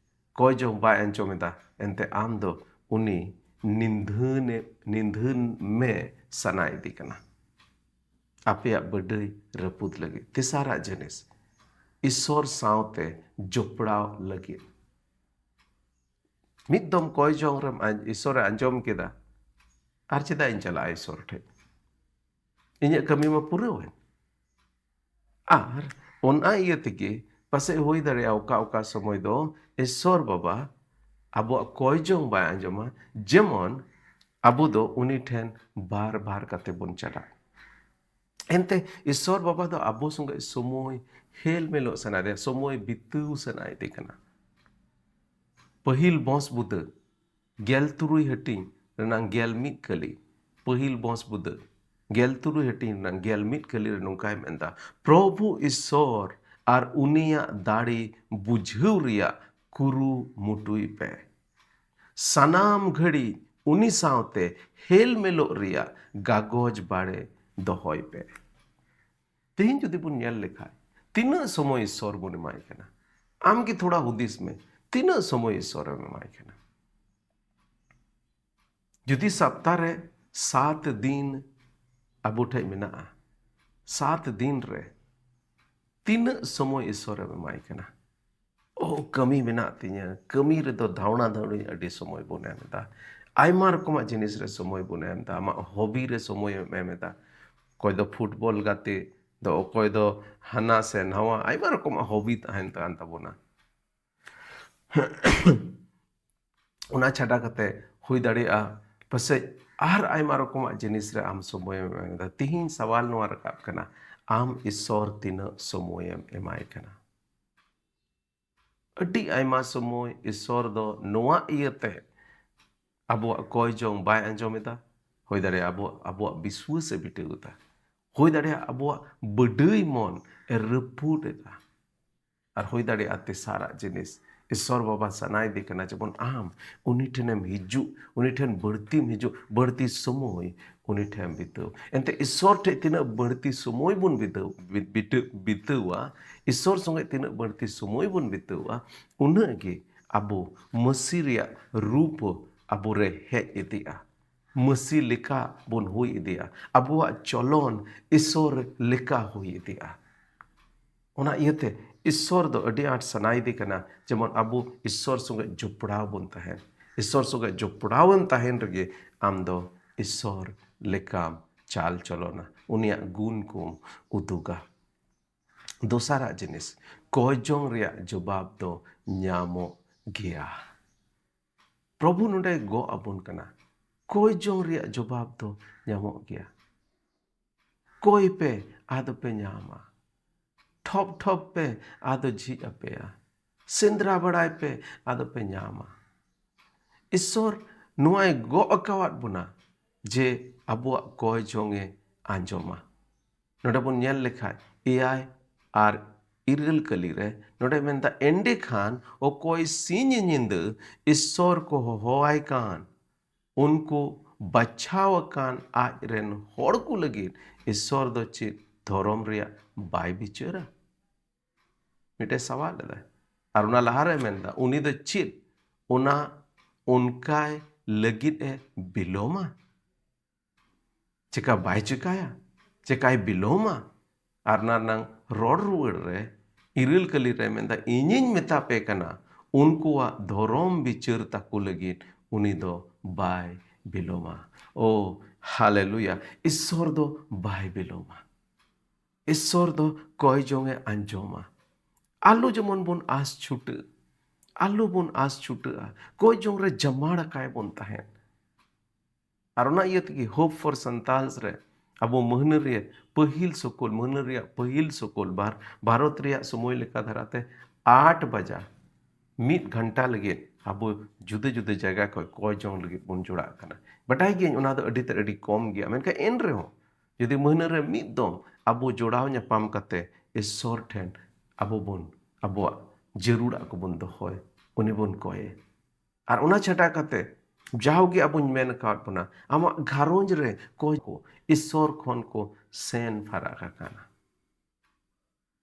ᱠᱚᱭ ᱡᱚᱝ ᱵᱟᱭ ᱟᱸᱡᱚᱢ ᱮᱫᱟ, ᱮᱱᱛᱮ ᱟᱢ ᱫᱚ ᱩᱱᱤ ᱱᱤᱫᱷᱟᱹᱱᱮ, ᱱᱤᱫᱷᱟᱹᱱ ᱢᱮ ᱥᱟᱱᱟᱭᱮᱫᱮ ᱠᱟᱱᱟ᱾ ᱟᱯᱮᱭᱟᱜ ᱵᱟᱹᱰᱟᱹᱭ ᱨᱟᱹᱯᱩᱫ ᱞᱟᱹᱜᱤᱫ᱾ ᱛᱮᱥᱟᱨᱟᱜ ᱡᱤᱱᱤᱥ, ᱤᱥᱥᱚᱨ ᱥᱟᱶᱛᱮ ᱡᱚᱯᱲᱟᱣ ᱞᱟᱹᱜᱤᱫ᱾ ᱢᱤᱫ ᱫᱚᱢ ᱠᱚᱭ ᱡᱚᱝ ᱨᱮᱢ ᱟᱸᱡ-, ᱤᱥᱥᱚᱨᱮ ᱟᱸᱡᱚᱢ ᱠᱮᱫᱟ, ᱟᱨ ᱪᱮᱫᱟᱜ ᱤᱧ ᱪᱟᱞᱟᱜᱼᱟ ᱤᱥᱥᱚᱨ ᱴᱷᱮᱱ? ᱤᱧᱟᱹᱜ ᱠᱟᱹᱢᱤ ᱢᱟ ᱯᱩᱨᱟᱹᱣᱮᱱ᱾ ᱟᱨ ᱚᱱᱟ ᱤᱭᱟᱹ ᱛᱮᱜᱮ ᱯᱟᱥᱮᱡ ᱦᱩᱭ ᱫᱟᱲᱮᱭᱟᱜᱼᱟ ᱚᱠᱟ ᱚᱠᱟ ᱥᱚᱢᱚᱭ ᱫᱚ ᱤᱥᱥᱚᱨ ᱵᱟᱵᱟ ᱟᱵᱚᱣᱟᱜ ᱠᱚᱭ ᱡᱚᱝ ᱵᱟᱭ ᱟᱸᱡᱚᱢᱟ, ᱡᱮᱢᱚᱱ ᱟᱵᱚ ᱫᱚ ᱩᱱᱤ ᱴᱷᱮᱱ ᱵᱟᱨ ᱵᱟᱨ ᱠᱟᱛᱮ ᱵᱚᱱ ᱪᱟᱞᱟᱜ᱾ ᱮᱱᱛᱮ ᱤᱥᱥᱚᱨ ᱵᱟᱵᱟ ᱫᱚ ᱟᱵᱚ ᱥᱚᱸᱜᱮ ᱥᱚᱢᱚᱭ ᱦᱮᱞ ᱢᱮᱞᱚᱜ ᱥᱟᱱᱟᱭᱮᱫᱮᱭᱟ, ᱥᱚᱢᱚᱭ ᱵᱤᱛᱟᱹᱣ ᱥᱟᱱᱟᱭᱮᱫᱮ ᱠᱟᱱᱟ᱾ ᱯᱟᱹᱦᱤᱞ ᱵᱚᱸᱥ ᱵᱩᱫᱟᱹ ᱜᱮᱞ ᱛᱩᱨᱩᱭ ᱦᱟᱹᱴᱤᱧ ᱨᱮᱱᱟᱝ ᱜᱮᱞ ᱢᱤᱫ ᱠᱟᱹᱞᱤ, ᱯᱟᱹᱦᱤᱞ ᱵᱚᱸᱥ ᱵᱩᱫᱟᱹ ᱜᱮᱞ ᱛᱩᱨᱩᱭ ᱦᱟᱹᱴᱤᱧ ᱨᱮᱱᱟᱝ ᱜᱮᱞ ᱢᱤᱫ ᱠᱟᱹᱞᱤ ᱨᱮ ᱱᱚᱝᱠᱟᱭ ᱢᱮᱱᱫᱟ, ᱯᱨᱚᱵᱷᱩ ᱤᱥᱥᱚᱨ ᱟᱨ ᱩᱱᱤᱭᱟᱜ ᱫᱟᱲᱮ ᱵᱩᱡᱷᱟᱹᱣ ᱨᱮᱭᱟᱜ ᱠᱩᱨᱩᱢᱩᱴᱩᱭ ᱯᱮ᱾ ᱥᱟᱱᱟᱢ ᱜᱷᱟᱹᱲᱤ ᱩᱱᱤ ᱥᱟᱶᱛᱮ ᱦᱮᱞ ᱢᱮᱞᱚᱜ ᱨᱮᱭᱟᱜ ᱜᱟᱜᱚᱡᱽ ᱵᱟᱲᱮ ᱫᱚᱦᱚᱭ ᱯᱮ᱾ ᱛᱮᱦᱮᱧ ᱡᱩᱫᱤ ᱵᱚᱱ ᱧᱮᱞ ᱞᱮᱠᱷᱟᱡ, ᱛᱤᱱᱟᱹᱜ ᱥᱚᱢᱚᱭ ᱤᱥᱥᱚᱨ ᱵᱚᱱ ᱮᱢᱟᱭ ᱠᱟᱱᱟ? ᱟᱢ ᱜᱮ ᱛᱷᱚᱲᱟ ᱦᱩᱫᱤᱥ ᱢᱮ, ᱛᱤᱱᱟᱹᱜ ᱥᱚᱢᱚᱭ ᱤᱥᱥᱚᱨᱮᱢ ᱮᱢᱟᱭ ᱠᱟᱱᱟ? ᱡᱩᱫᱤ ᱥᱟᱯᱛᱟ ᱨᱮ ᱥᱟᱛ ᱫᱤᱱ ᱟᱵᱚ ᱴᱷᱮᱡ ᱢᱮᱱᱟᱜᱼᱟ, ᱥᱟᱛ ᱫᱤᱱ ᱨᱮ ᱛᱤᱱᱟᱹᱜ ᱥᱚᱢᱚᱭ ᱤᱥᱚᱨᱮᱢ ᱮᱢᱟᱭ ᱠᱟᱱᱟ? ᱳ, ᱠᱟᱹᱢᱤ ᱢᱮᱱᱟᱜ ᱛᱤᱧᱟᱹ, ᱠᱟᱹᱢᱤ ᱨᱮᱫᱚ ᱫᱷᱟᱣᱲᱟ ᱫᱷᱟᱣᱲᱤ ᱟᱹᱰᱤ ᱥᱚᱢᱚᱭ ᱵᱚᱱ ᱮᱢ ᱮᱫᱟ, ᱟᱭᱢᱟ ᱨᱚᱠᱚᱢᱟᱜ ᱡᱤᱱᱤᱥ ᱨᱮ ᱥᱚᱢᱚᱭ ᱵᱚᱱ ᱮᱢ ᱮᱫᱟ, ᱟᱢᱟᱜ ᱦᱚᱵᱤ ᱨᱮ ᱥᱚᱢᱚᱭ ᱮᱢ ᱮᱢ ᱮᱫᱟ, ᱚᱠᱚᱭ ᱫᱚ ᱯᱷᱩᱴᱵᱚᱞ ᱜᱟᱛᱮ ᱫᱚ, ᱚᱠᱚᱭ ᱫᱚ ᱦᱟᱱᱟ ᱥᱮ ᱱᱟᱣᱟ, ᱟᱭᱢᱟ ᱨᱚᱠᱚᱢᱟᱜ ᱦᱚᱵᱤ ᱛᱟᱦᱮᱱ ᱠᱟᱱ ᱛᱟᱵᱚᱱᱟ᱾ ᱚᱱᱟ ᱪᱷᱟᱰᱟ ᱠᱟᱛᱮ ᱦᱩᱭ ᱫᱟᱲᱮᱭᱟᱜᱼᱟ ᱯᱟᱥᱮᱡ ᱟᱨ ᱟᱭᱢᱟ ᱨᱚᱠᱚᱢᱟᱜ ᱡᱤᱱᱤᱥ ᱨᱮ ᱟᱢ ᱥᱚᱢᱚᱭᱮᱢ ᱮᱢ ᱮᱫᱟ᱾ ᱛᱤᱦᱤᱧ ᱥᱟᱣᱟᱞ ᱱᱚᱣᱟ ᱨᱟᱠᱟᱵ ᱠᱟᱱᱟ, ᱟᱢ ᱤᱥᱚᱨ ᱛᱤᱱᱟᱹᱜ ᱥᱚᱢᱚᱭᱮᱢ ᱮᱢᱟᱭ ᱠᱟᱱᱟ? ᱟᱹᱰᱤ ᱟᱭᱢᱟ ᱥᱚᱢᱚᱭ ᱤᱥᱚᱨ ᱫᱚ ᱱᱚᱣᱟ ᱤᱭᱟᱹᱛᱮ ᱟᱵᱚᱣᱟᱜ ᱠᱚᱭ ᱡᱚᱝ ᱵᱟᱭ ᱟᱸᱡᱚᱢ ᱮᱫᱟ᱾ ᱦᱩᱭ ᱫᱟᱲᱮᱭᱟᱜᱼᱟ ᱟᱵᱚᱣᱟᱜ, ᱟᱵᱚᱣᱟᱜ ᱵᱤᱥᱣᱟᱹᱥ ᱮ ᱵᱤᱴᱟᱹᱣ ᱮᱫᱟ᱾ ᱦᱩᱭ ᱫᱟᱲᱮᱭᱟᱜᱼᱟ ᱟᱵᱚᱣᱟᱜ ᱵᱟᱹᱰᱟᱹᱭ ᱢᱚᱱ ᱮ ᱨᱟᱹᱯᱩᱫ ᱮᱫᱟ᱾ ᱟᱨ ᱦᱩᱭ ᱫᱟᱲᱮᱭᱟᱜᱼᱟ ᱛᱮᱥᱟᱨᱟᱜ ᱡᱤᱱᱤᱥ, ᱤᱥᱚᱨ ᱵᱟᱵᱟ ᱥᱟᱱᱟᱭᱮᱫᱮ ᱠᱟᱱᱟ ᱡᱮᱢᱚᱱ ᱟᱢ ᱩᱱᱤ ᱴᱷᱮᱱᱮᱢ ᱦᱤᱡᱩᱜ, ᱩᱱᱤ ᱴᱷᱮᱱ ᱵᱟᱹᱲᱛᱤᱢ ᱦᱤᱡᱩᱜ, ᱵᱟᱹᱲᱛᱤ ᱥᱚᱢᱚᱭ ᱩᱱᱤ ᱴᱷᱮᱱ ᱵᱤᱛᱟᱹᱣ᱾ ᱮᱱᱛᱮ ᱤᱥᱚᱨ ᱴᱷᱮᱡ ᱛᱤᱱᱟᱹᱜ ᱵᱟᱹᱲᱛᱤ ᱥᱚᱢᱚᱭ ᱵᱚᱱ ᱵᱤᱛᱟᱹᱣ, ᱵᱤ-, ᱵᱤᱛᱟᱹ-, ᱵᱤᱛᱟᱹᱣᱟ, ᱤᱥᱚᱨ ᱥᱚᱸᱜᱮ ᱛᱤᱱᱟᱹᱜ ᱵᱟᱹᱲᱛᱤ ᱥᱚᱢᱚᱭ ᱵᱚᱱ ᱵᱤᱛᱟᱹᱣᱟ, ᱩᱱᱟᱹᱜ ᱜᱮ ᱟᱵᱚ ᱢᱟᱹᱥᱤ ᱨᱮᱭᱟᱜ ᱨᱩᱯ ᱟᱵᱚᱨᱮ ᱦᱮᱡ ᱤᱫᱤᱜᱼᱟ᱾ ᱢᱟᱹᱥᱤ ᱞᱮᱠᱟ ᱵᱚᱱ ᱦᱩᱭ ᱤᱫᱤᱜᱼᱟ᱾ ᱟᱵᱚᱣᱟᱜ ᱪᱚᱞᱚᱱ ᱤᱥᱚᱨ ᱞᱮᱠᱟ ᱦᱩᱭ ᱤᱫᱤᱜᱼᱟ᱾ ᱚᱱᱟ ᱤᱭᱟᱹᱛᱮ ᱤᱥᱚᱨ ᱫᱚ ᱟᱹᱰᱤ ᱟᱸᱴ ᱥᱟᱱᱟᱭᱮᱫᱮ ᱠᱟᱱᱟ ᱡᱮᱢᱚᱱ ᱟᱵᱚ ᱤᱥᱚᱨ ᱥᱚᱸᱜᱮ ᱡᱚᱯᱲᱟᱣ ᱵᱚᱱ ᱛᱟᱦᱮᱱ᱾ ᱤᱥᱚᱨ ᱥᱚᱸᱜᱮ ᱡᱚᱯᱲᱟᱣ ᱮᱢ ᱛᱟᱦᱮᱱ ᱨᱮᱜᱮ ᱟᱢ ᱫᱚ ᱤᱥᱚᱨ ᱞᱮᱠᱟᱢ ᱪᱟᱞ ᱪᱚᱞᱚᱱᱟ, ᱩᱱᱤᱭᱟᱜ ᱜᱩᱱ ᱠᱚᱢ ᱩᱫᱩᱜᱟ᱾ ᱫᱚᱥᱟᱨᱟᱜ ᱡᱤᱱᱤᱥ, ᱠᱚᱭ ᱡᱚᱝ ᱨᱮᱭᱟᱜ ᱡᱚᱵᱟᱵ ᱫᱚ ᱧᱟᱢᱚᱜ ᱜᱮᱭᱟ᱾ ᱯᱨᱚᱵᱷᱩ ᱱᱚᱰᱮ ᱜᱚᱜ ᱟᱵᱚᱱ ᱠᱟᱱᱟ, ᱠᱚᱭ ᱡᱚᱝ ᱨᱮᱭᱟᱜ ᱡᱚᱵᱟᱵ ᱫᱚ ᱧᱟᱢᱚᱜ ᱜᱮᱭᱟ᱾ ᱠᱚᱭ ᱯᱮ, ᱟᱫᱚ ᱯᱮ ᱧᱟᱢᱟ᱾ ᱴᱷᱚᱯ ᱴᱷᱚᱯ ᱯᱮ, ᱟᱫᱚ ᱡᱷᱤᱡ ᱟᱯᱮᱭᱟ᱾ ᱥᱮᱸᱫᱽᱨᱟ ᱵᱟᱲᱟᱭ ᱯᱮ, ᱟᱫᱚ ᱯᱮ ᱧᱟᱢᱟ᱾ ᱤᱥᱚᱨ ᱱᱚᱣᱟᱭ ᱜᱚᱜ ᱟᱠᱟᱣᱟᱫ ᱵᱚᱱᱟ ᱡᱮ ᱟᱵᱚᱣᱟᱜ ᱠᱚᱭ ᱡᱚᱝ ᱮ ᱟᱸᱡᱚᱢᱟ᱾ ᱱᱚᱰᱮ ᱵᱚᱱ ᱧᱮᱞ ᱞᱮᱠᱷᱟᱡ ᱮᱭᱟᱭ ᱟᱨ ᱤᱨᱟᱹᱞ ᱠᱟᱹᱞᱤ ᱨᱮ ᱱᱚᱰᱮ ᱢᱮᱱᱫᱟ, "ᱮᱸᱰᱮᱠᱷᱟᱱ ᱚᱠᱚᱭ ᱥᱤᱧ ᱧᱤᱫᱟᱹ ᱤᱥᱚᱨ ᱠᱚ ᱦᱚᱦᱚᱣᱟᱭ ᱠᱟᱱ, ᱩᱱᱠᱩ ᱵᱟᱪᱷᱟᱣ ᱟᱠᱟᱱ ᱟᱡ ᱨᱮᱱ ᱦᱚᱲ ᱠᱚ ᱞᱟᱹᱜᱤᱫ ᱤᱥᱚᱨ ᱫᱚ ᱪᱮᱫ ᱫᱷᱚᱨᱚᱢ ᱨᱮᱭᱟᱜ ᱵᱟᱭ ᱵᱤᱪᱟᱹᱨᱟ?" ᱢᱤᱫᱴᱮᱡ ᱥᱟᱣᱟᱞ ᱞᱮᱫᱟᱭ᱾ ᱟᱨ ᱚᱱᱟ ᱞᱟᱦᱟᱨᱮ ᱢᱮᱱᱫᱟ, ᱩᱱᱤ ᱫᱚ ᱪᱮᱫ ᱚᱱᱟ ᱚᱱᱠᱟᱭ ᱞᱟᱹᱜᱤᱫ ᱮ ᱵᱤᱞᱚᱢᱟ? ᱪᱮᱠᱟ ᱵᱟᱭ ᱪᱮᱠᱟᱭᱟ? ᱪᱮᱠᱟᱭ ᱵᱤᱞᱚᱢᱟ? ᱟᱨ ᱚᱱᱟ ᱨᱮᱱᱟᱝ ᱨᱚᱲ ᱨᱩᱣᱟᱹᱲ ᱨᱮ ᱤᱨᱟᱹᱞ ᱠᱟᱹᱞᱤ ᱨᱮ ᱢᱮᱱᱫᱟ, ᱤᱧᱤᱧ ᱢᱮᱛᱟ ᱯᱮ ᱠᱟᱱᱟ, ᱩᱱᱠᱩᱣᱟᱜ ᱫᱷᱚᱨᱚᱢ ᱵᱤᱪᱟᱹᱨ ᱛᱟᱠᱚ ᱞᱟᱹᱜᱤᱫ ᱩᱱᱤ ᱫᱚ ᱵᱟᱭ ᱵᱤᱞᱚᱢᱟ᱾ ᱳ ᱦᱟᱞᱮᱞᱩᱭᱟ, ᱤᱥᱥᱚᱨ ᱫᱚ ᱵᱟᱭ ᱵᱤᱞᱚᱢᱟ᱾ ᱤᱥᱥᱚᱨ ᱫᱚ ᱠᱚᱭ ᱡᱚᱝ ᱮ ᱟᱸᱡᱚᱢᱟ᱾ ᱟᱞᱚ ᱡᱮᱢᱚᱱ ᱵᱚᱱ ᱟᱥ ᱪᱷᱩᱴᱟᱹᱜ, ᱟᱞᱚ ᱵᱚᱱ ᱟᱥ ᱪᱷᱩᱴᱟᱹᱜᱼᱟ, ᱠᱚᱭ ᱡᱚᱝ ᱨᱮ ᱡᱟᱢᱟᱲ ᱟᱠᱟᱭ ᱵᱚᱱ ᱛᱟᱦᱮᱸᱫ᱾ ᱟᱨ ᱚᱱᱟ ᱤᱭᱟᱹ ᱛᱮᱜᱮ Hope for Santals ᱨᱮ ᱟᱵᱚ ᱢᱟᱹᱦᱱᱟᱹ ᱨᱮ ᱯᱟᱹᱦᱤᱞ ᱥᱚᱠᱚᱞ, ᱢᱟᱹᱦᱱᱟᱹ ᱨᱮᱭᱟᱜ ᱯᱟᱹᱦᱤᱞ ᱥᱚᱠᱚᱞ ᱵᱟᱨ, ᱵᱷᱟᱨᱚᱛ ᱨᱮᱭᱟᱜ ᱥᱚᱢᱚᱭ ᱞᱮᱠᱟ ᱫᱷᱟᱨᱟᱛᱮ ᱟᱴ ᱵᱟᱡᱟ, ᱢᱤᱫ ᱜᱷᱚᱱᱴᱟ ᱞᱟᱹᱜᱤᱫ ᱟᱵᱚ ᱡᱩᱫᱟᱹ ᱡᱩᱫᱟᱹ ᱡᱟᱭᱜᱟ ᱠᱷᱚᱱ ᱠᱚᱭ ᱡᱚᱝ ᱞᱟᱹᱜᱤᱫ ᱵᱚᱱ ᱡᱚᱲᱟᱜ ᱠᱟᱱᱟ᱾ ᱵᱟᱰᱟᱭ ᱜᱤᱭᱟᱹᱧ ᱚᱱᱟ ᱫᱚ ᱟᱹᱰᱤ ᱛᱮᱫ ᱟᱹᱰᱤ ᱠᱚᱢ ᱜᱮᱭᱟ, ᱢᱮᱱᱠᱷᱟᱱ ᱮᱱ ᱨᱮᱦᱚᱸ ᱡᱩᱫᱤ ᱢᱟᱹᱦᱱᱟᱹ ᱨᱮ ᱢᱤᱫ ᱫᱚᱢ ᱟᱵᱚ ᱡᱚᱲᱟᱣ ᱧᱟᱯᱟᱢ ᱠᱟᱛᱮ ᱤᱥᱥᱚᱨ ᱴᱷᱮᱱ ᱟᱵᱚ ᱵᱚᱱ ᱟᱵᱚᱣᱟᱜ ᱡᱟᱹᱨᱩᱲᱟᱜ ᱠᱚᱵᱚᱱ ᱫᱚᱦᱚᱭ, ᱩᱱᱤ ᱵᱚᱱ ᱠᱚᱭᱮ᱾ ᱟᱨ ᱚᱱᱟ ᱪᱷᱟᱰᱟ ᱠᱟᱛᱮ ᱡᱟᱣᱜᱮ ᱟᱵᱚᱧ ᱢᱮᱱ ᱟᱠᱟᱫ ᱵᱚᱱᱟ, ᱟᱢᱟᱜ ᱜᱷᱟᱨᱚᱸᱡᱽ ᱨᱮ ᱠᱚᱭ ᱠᱚ ᱤᱥᱥᱚᱨ ᱠᱷᱚᱱ ᱠᱚ ᱥᱮᱱ ᱯᱷᱟᱨᱟᱠ ᱟᱠᱟᱱᱟ᱾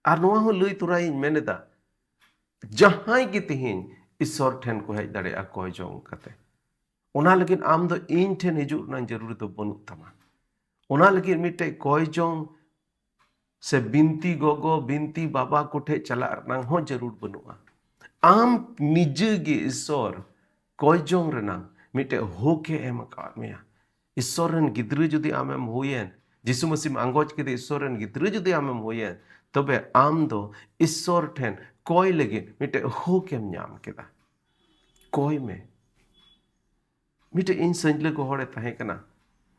ᱟᱨ ᱱᱚᱣᱟ ᱦᱚᱸ ᱞᱟᱹᱭ ᱛᱚᱨᱟᱭᱤᱧ ᱢᱮᱱ ᱮᱫᱟ, ᱡᱟᱦᱟᱸᱭ ᱜᱮ ᱛᱮᱦᱮᱧ ᱤᱥᱥᱚᱨ ᱴᱷᱮᱱ ᱠᱚ ᱦᱮᱡ ᱫᱟᱲᱮᱭᱟᱜᱼᱟ ᱠᱚᱭ ᱡᱚᱝ ᱠᱟᱛᱮ᱾ ᱚᱱᱟ ᱞᱟᱹᱜᱤᱫ ᱟᱢ ᱫᱚ ᱤᱧ ᱴᱷᱮᱱ ᱦᱤᱡᱩᱜ ᱨᱮᱱᱟᱜ ᱡᱟᱹᱨᱩᱲ ᱫᱚ ᱵᱟᱹᱱᱩᱜ ᱛᱟᱢᱟ᱾ ᱚᱱᱟ ᱞᱟᱹᱜᱤᱫ ᱢᱤᱫᱴᱮᱡ ᱠᱚᱭ ᱡᱚᱝ ᱥᱮ ᱵᱤᱱᱛᱤ ᱜᱚᱜᱚ, ᱵᱤᱱᱛᱤ ᱵᱟᱵᱟ ᱠᱚᱴᱷᱮᱡ ᱪᱟᱞᱟᱜ ᱨᱮᱱᱟᱜ ᱦᱚᱸ ᱡᱟᱹᱨᱩᱲ ᱵᱟᱹᱱᱩᱜᱼᱟ᱾ ᱟᱢ ᱱᱤᱡᱮ ᱜᱮ ᱤᱥᱥᱚᱨ ᱠᱚᱭ ᱡᱚᱝ ᱨᱮᱱᱟᱜ ᱢᱤᱫᱴᱮᱡ ᱦᱚᱠ ᱮ ᱮᱢ ᱟᱠᱟᱫ ᱢᱮᱭᱟ᱾ ᱤᱥᱥᱚᱨ ᱨᱮᱱ ᱜᱤᱫᱽᱨᱟᱹ ᱡᱩᱫᱤ ᱟᱢᱮᱢ ᱦᱩᱭᱮᱱ, ᱡᱤᱥᱩ ᱢᱟᱹᱥᱤᱢ ᱟᱸᱜᱚᱪ ᱠᱮᱫᱮ ᱤᱥᱥᱚᱨ ᱨᱮᱱ ᱜᱤᱫᱽᱨᱟᱹ ᱡᱩᱫᱤ ᱟᱢᱮᱢ ᱦᱩᱭᱮᱱ, ᱛᱚᱵᱮ ᱟᱢ ᱫᱚ ᱤᱥᱥᱚᱨ ᱴᱷᱮᱱ ᱠᱚᱭ ᱞᱟᱹᱜᱤᱫ ᱢᱤᱫᱴᱮᱡ ᱦᱚᱠ ᱮᱢ ᱧᱟᱢ ᱠᱮᱫᱟ᱾ ᱠᱚᱭ ᱢᱮ᱾ ᱢᱤᱫᱴᱮᱡ ᱤᱧ ᱥᱟᱹᱧᱡᱞᱟᱹ ᱠᱚ ᱦᱚᱲᱮ ᱛᱟᱦᱮᱸ ᱠᱟᱱᱟ,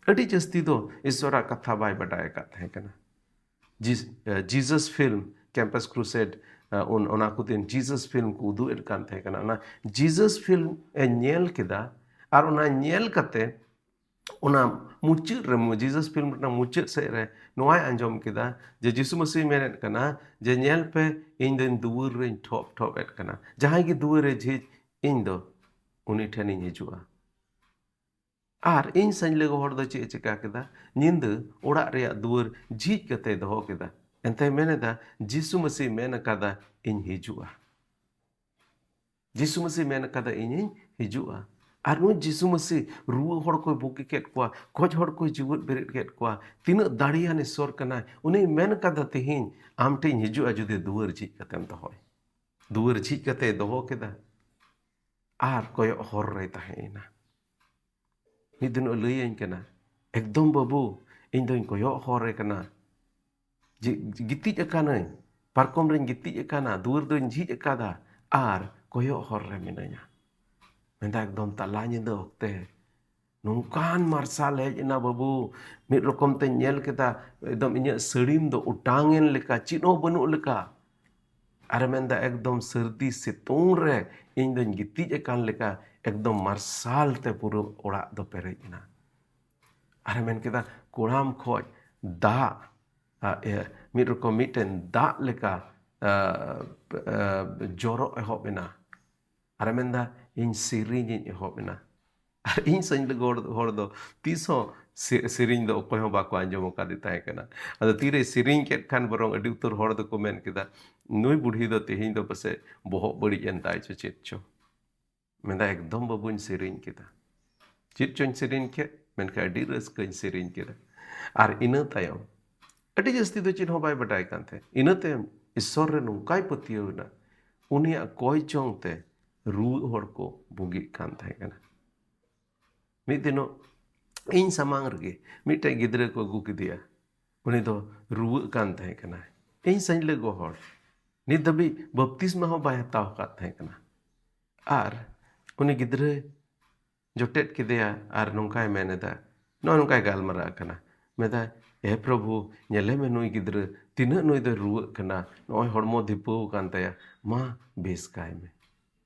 ᱟᱹᱰᱤ ᱡᱟᱹᱥᱛᱤ ᱫᱚ ᱤᱥᱥᱚᱨᱟᱜ ᱠᱟᱛᱷᱟ ᱵᱟᱭ ᱵᱟᱰᱟᱭ ᱟᱠᱟᱫ ᱛᱟᱦᱮᱸ ᱠᱟᱱᱟ᱾ ᱡᱤ-, ᱮ, ᱡᱤᱥᱟᱥ ᱯᱷᱤᱞᱢ, ᱠᱮᱢᱯᱟᱥ ᱠᱨᱩᱥᱮᱰ, ᱮ, ᱩᱱ, ᱚᱱᱟ ᱠᱚ ᱫᱤᱱ ᱡᱤᱥᱟᱥ ᱯᱷᱤᱞᱢ ᱠᱚ ᱩᱫᱩᱜ ᱮᱫ ᱠᱟᱱ ᱛᱟᱦᱮᱸ ᱠᱟᱱᱟ᱾ ᱚᱱᱟ ᱡᱤᱥᱟᱥ ᱯᱷᱤᱞᱢ ᱮ ᱧᱮᱞ ᱠᱮᱫᱟ, ᱟᱨ ᱚᱱᱟ ᱧᱮᱞ ᱠᱟᱛᱮ ᱚᱱᱟ ᱢᱩᱪᱟᱹᱫ ᱨᱮ, ᱡᱤᱥᱟᱥ ᱯᱷᱤᱞᱢ ᱨᱮᱱᱟᱜ ᱢᱩᱪᱟᱹᱫ ᱥᱮᱫ ᱨᱮ ᱱᱚᱣᱟᱭ ᱟᱸᱡᱚᱢ ᱠᱮᱫᱟ ᱡᱮ ᱡᱤᱥᱩ ᱢᱟᱹᱥᱤᱦ ᱢᱮᱱᱮᱫ ᱠᱟᱱᱟ ᱡᱮ, "ᱧᱮᱞ ᱯᱮ, ᱤᱧ ᱫᱚᱧ ᱫᱩᱣᱟᱹᱨ ᱨᱮᱧ ᱴᱷᱚᱯ ᱴᱷᱚᱯ ᱮᱫ ᱠᱟᱱᱟ᱾ ᱡᱟᱦᱟᱸᱭ ᱜᱮ ᱫᱩᱣᱟᱹᱨ ᱨᱮ ᱡᱷᱤᱡ, ᱤᱧ ᱫᱚ ᱩᱱᱤ ᱴᱷᱮᱱᱤᱧ ᱦᱤᱡᱩᱜᱼᱟ᱾" ᱟᱨ ᱤᱧ ᱥᱟᱹᱧᱞᱟᱹ ᱜᱚ ᱦᱚᱲ ᱫᱚ ᱪᱮᱫ ᱮ ᱪᱤᱠᱟ ᱠᱮᱫᱟ? ᱧᱤᱫᱟᱹ ᱚᱲᱟᱜ ᱨᱮᱭᱟᱜ ᱫᱩᱣᱟᱹᱨ ᱡᱷᱤᱡ ᱠᱟᱛᱮ ᱫᱚᱦᱚ ᱠᱮᱫᱟ᱾ ᱮᱱᱛᱮ ᱢᱮᱱ ᱮᱫᱟ, "ᱡᱤᱥᱩ ᱢᱟᱹᱥᱤᱦ ᱢᱮᱱ ᱟᱠᱟᱫᱟ, ᱤᱧ ᱦᱤᱡᱩᱜᱼᱟ᱾ ᱡᱤᱥᱩ ᱢᱟᱹᱥᱤᱦ ᱢᱮᱱ ᱟᱠᱟᱫᱟ, ᱤᱧᱤᱧ ᱦᱤᱡᱩᱜᱼᱟ᱾" ᱟᱨ ᱱᱩᱭ ᱡᱤᱥᱩ ᱢᱟᱹᱥᱤ ᱨᱩᱣᱟᱹ ᱦᱚᱲ ᱠᱚᱭ ᱵᱩᱜᱤ ᱠᱮᱫ ᱠᱚᱣᱟ, ᱜᱚᱡ ᱦᱚᱲ ᱠᱚᱭ ᱡᱤᱣᱮᱫ ᱵᱮᱨᱮᱫ ᱠᱮᱫ ᱠᱚᱣᱟ᱾ ᱛᱤᱱᱟᱹᱜ ᱫᱟᱲᱮᱭᱟᱱ ᱤᱥᱥᱚᱨ ᱠᱟᱱᱟᱭ᱾ ᱩᱱᱤᱭ ᱢᱮᱱ ᱠᱟᱫᱟ, "ᱛᱮᱦᱮᱧ ᱟᱢ ᱴᱷᱮᱱ ᱤᱧ ᱦᱤᱡᱩᱜᱼᱟ ᱡᱩᱫᱤ ᱫᱩᱣᱟᱹᱨ ᱡᱷᱤᱡ ᱠᱟᱛᱮᱢ ᱫᱚᱦᱚᱭ᱾" ᱫᱩᱣᱟᱹᱨ ᱡᱷᱤᱡ ᱠᱟᱛᱮᱭ ᱫᱚᱦᱚ ᱠᱮᱫᱟ ᱟᱨ ᱠᱚᱭᱚᱜ ᱦᱚᱨ ᱨᱮᱭ ᱛᱟᱦᱮᱸᱭᱮᱱᱟ᱾ ᱢᱤᱫ ᱫᱤᱱ ᱞᱟᱹᱭᱟᱹᱧ ᱠᱟᱱᱟ, "ᱮᱠᱫᱚᱢ ᱵᱟᱹᱵᱩ, ᱤᱧ ᱫᱚᱧ ᱠᱚᱭᱚᱜ ᱦᱚᱨ ᱨᱮ ᱠᱟᱱᱟ, ᱡᱮ ᱜᱤᱛᱤᱡ ᱟᱠᱟᱱᱟᱹᱧ, ᱯᱟᱨᱠᱚᱢ ᱨᱮᱧ ᱜᱤᱛᱤᱡ ᱟᱠᱟᱱᱟ, ᱫᱩᱣᱟᱹᱨ ᱫᱚᱧ ᱡᱷᱤᱡ ᱟᱠᱟᱫᱟ ᱟᱨ ᱠᱚᱭᱚᱜ ᱦᱚᱨ ᱨᱮ ᱢᱤᱱᱟᱹᱧᱟ᱾" ᱢᱮᱱᱫᱟ, ᱮᱠᱫᱚᱢ ᱛᱟᱞᱟ ᱧᱤᱫᱟᱹ ᱚᱠᱛᱮ ᱱᱚᱝᱠᱟᱱ ᱢᱟᱨᱥᱟᱞ ᱦᱮᱡ ᱮᱱᱟ ᱵᱟᱹᱵᱩ, ᱢᱤᱫ ᱨᱚᱠᱚᱢ ᱛᱮᱧ ᱧᱮᱞ ᱠᱮᱫᱟ, ᱮᱠᱫᱚᱢ ᱤᱧᱟᱹᱜ ᱥᱟᱹᱲᱤᱢ ᱫᱚ ᱚᱴᱟᱝ ᱮᱱ ᱞᱮᱠᱟ, ᱪᱮᱫ ᱦᱚᱸ ᱵᱟᱹᱱᱩᱜ ᱞᱮᱠᱟ᱾ ᱟᱨᱮ ᱢᱮᱱᱫᱟ, ᱮᱠᱫᱚᱢ ᱥᱟᱹᱨᱫᱤ ᱥᱤᱛᱩᱝ ᱨᱮ ᱤᱧ ᱫᱚᱧ ᱜᱤᱛᱤᱡ ᱟᱠᱟᱱ ᱞᱮᱠᱟ, ᱮᱠᱫᱚᱢ ᱢᱟᱨᱥᱟᱞ ᱛᱮ ᱯᱩᱨᱟᱹ ᱚᱲᱟᱜ ᱫᱚ ᱯᱮᱨᱮᱡ ᱮᱱᱟ᱾ ᱟᱨᱮ ᱢᱮᱱ ᱠᱮᱫᱟ, ᱠᱚᱲᱟᱢ ᱠᱷᱚᱡ ᱫᱟᱜ, ᱟ, ᱮ, ᱢᱤᱫ ᱨᱚᱠᱚᱢ ᱢᱤᱫᱴᱮᱱ ᱫᱟᱜ ᱞᱮᱠᱟ, ᱟ, ᱟ, ᱡᱚᱨᱚᱜ ᱮᱦᱚᱵ ᱮᱱᱟ᱾ ᱟᱨᱮ ᱢᱮᱱᱫᱟ, ᱤᱧ ᱥᱮᱨᱮᱧ ᱤᱧ ᱮᱦᱚᱵ ᱮᱱᱟ᱾ ᱟᱨ ᱤᱧ ᱥᱟᱹᱧ ᱞᱟᱹᱜᱤᱫ ᱦᱚᱲ, ᱦᱚᱲ ᱫᱚ ᱛᱤᱥ ᱦᱚᱸ ᱥᱮ-, ᱥᱮᱨᱮᱧ ᱫᱚ ᱚᱠᱚᱭ ᱦᱚᱸ ᱵᱟᱠᱚ ᱟᱸᱡᱚᱢ ᱟᱠᱟᱫᱮ ᱛᱟᱦᱮᱸ ᱠᱟᱱᱟ᱾ ᱟᱫᱚ ᱛᱤᱨᱮ ᱥᱮᱨᱮᱧ ᱠᱮᱫ ᱠᱷᱟᱱ ᱵᱚᱨᱚᱝ ᱟᱹᱰᱤ ᱩᱛᱟᱹᱨ ᱦᱚᱲ ᱫᱚᱠᱚ ᱢᱮᱱ ᱠᱮᱫᱟ, "ᱱᱩᱭ ᱵᱩᱰᱷᱤ ᱫᱚ ᱛᱮᱦᱮᱧ ᱫᱚ ᱯᱟᱥᱮᱡ ᱵᱚᱦᱚᱜ ᱵᱟᱹᱲᱤᱡ ᱮᱱ ᱛᱟᱭ ᱪᱚ ᱪᱮᱫ ᱪᱚ?" ᱢᱮᱱᱫᱟ, ᱮᱠᱫᱚᱢ ᱵᱟᱹᱵᱩᱧ ᱥᱮᱨᱮᱧ ᱠᱮᱫᱟ᱾ ᱪᱮᱫ ᱪᱚᱧ ᱥᱮᱨᱮᱧ ᱠᱮᱫ, ᱢᱮᱱᱠᱷᱟᱱ ᱟᱹᱰᱤ ᱨᱟᱹᱥᱠᱟᱹᱧ ᱥᱮᱨᱮᱧ ᱠᱮᱫᱟ᱾ ᱟᱨ ᱤᱱᱟᱹ ᱛᱟᱭᱚᱢ ᱟᱹᱰᱤ ᱡᱟᱹᱥᱛᱤ ᱫᱚ ᱪᱮᱫ ᱦᱚᱸ ᱵᱟᱭ ᱵᱟᱰᱟᱭ ᱠᱟᱱ ᱛᱟᱦᱮᱸᱫ᱾ ᱤᱱᱟᱹ ᱛᱟᱭᱚᱢ ᱤᱥᱥᱚᱨ ᱨᱮ ᱱᱚᱝᱠᱟᱭ ᱯᱟᱹᱛᱭᱟᱹᱣ ᱮᱱᱟ, ᱩᱱᱤᱭᱟᱜ ᱠᱚᱭ ᱡᱚᱝ ᱛᱮ ᱨᱩᱣᱟᱹᱜ ᱦᱚᱲ ᱠᱚ ᱵᱩᱜᱤᱜ ᱠᱟᱱ ᱛᱟᱦᱮᱸ ᱠᱟᱱᱟ᱾ ᱢᱤᱫ ᱫᱤᱱᱚᱜ ᱤᱧ ᱥᱟᱢᱟᱝ ᱨᱮᱜᱮ ᱢᱤᱫᱴᱮᱡ ᱜᱤᱫᱽᱨᱟᱹ ᱠᱚ ᱟᱹᱜᱩ ᱠᱮᱫᱮᱭᱟ᱾ ᱩᱱᱤ ᱫᱚ ᱨᱩᱣᱟᱹᱜ ᱠᱟᱱ ᱛᱟᱦᱮᱸ ᱠᱟᱱᱟᱭ᱾ ᱤᱧ ᱥᱟᱹᱧᱞᱟᱹ ᱜᱚ ᱦᱚᱲ, ᱱᱤᱛ ᱫᱷᱟᱹᱵᱤᱡ ᱵᱟᱯᱛᱤᱥᱢᱟ ᱦᱚᱸ ᱵᱟᱭ ᱦᱟᱛᱟᱣ ᱟᱠᱟᱫ ᱛᱟᱦᱮᱸ ᱠᱟᱱᱟ᱾ ᱟᱨ ᱩᱱᱤ ᱜᱤᱫᱽᱨᱟᱹ ᱡᱚᱴᱮᱫ ᱠᱮᱫᱮᱭᱟ ᱟᱨ ᱱᱚᱝᱠᱟᱭ ᱢᱮᱱ ᱮᱫᱟ, ᱱᱚᱜᱼᱚ ᱱᱚᱝᱠᱟᱭ ᱜᱟᱞᱢᱟᱨᱟᱜ ᱠᱟᱱᱟ᱾ ᱢᱮᱱᱫᱟᱭ, "ᱮ ᱯᱨᱚᱵᱷᱩ, ᱧᱮᱞᱮ ᱢᱮ ᱱᱩᱭ ᱜᱤᱫᱽᱨᱟᱹ, ᱛᱤᱱᱟᱹᱜ ᱱᱩᱭ ᱫᱚᱭ ᱨᱩᱣᱟᱹᱜ ᱠᱟᱱᱟ, ᱱᱚᱜᱼᱚᱭ ᱦᱚᱲᱢᱚ ᱫᱷᱤᱯᱟᱹᱣ ᱟᱠᱟᱱ ᱛᱟᱭᱟ, ᱢᱟ ᱵᱮᱥ ᱠᱟᱭ ᱢᱮ᱾"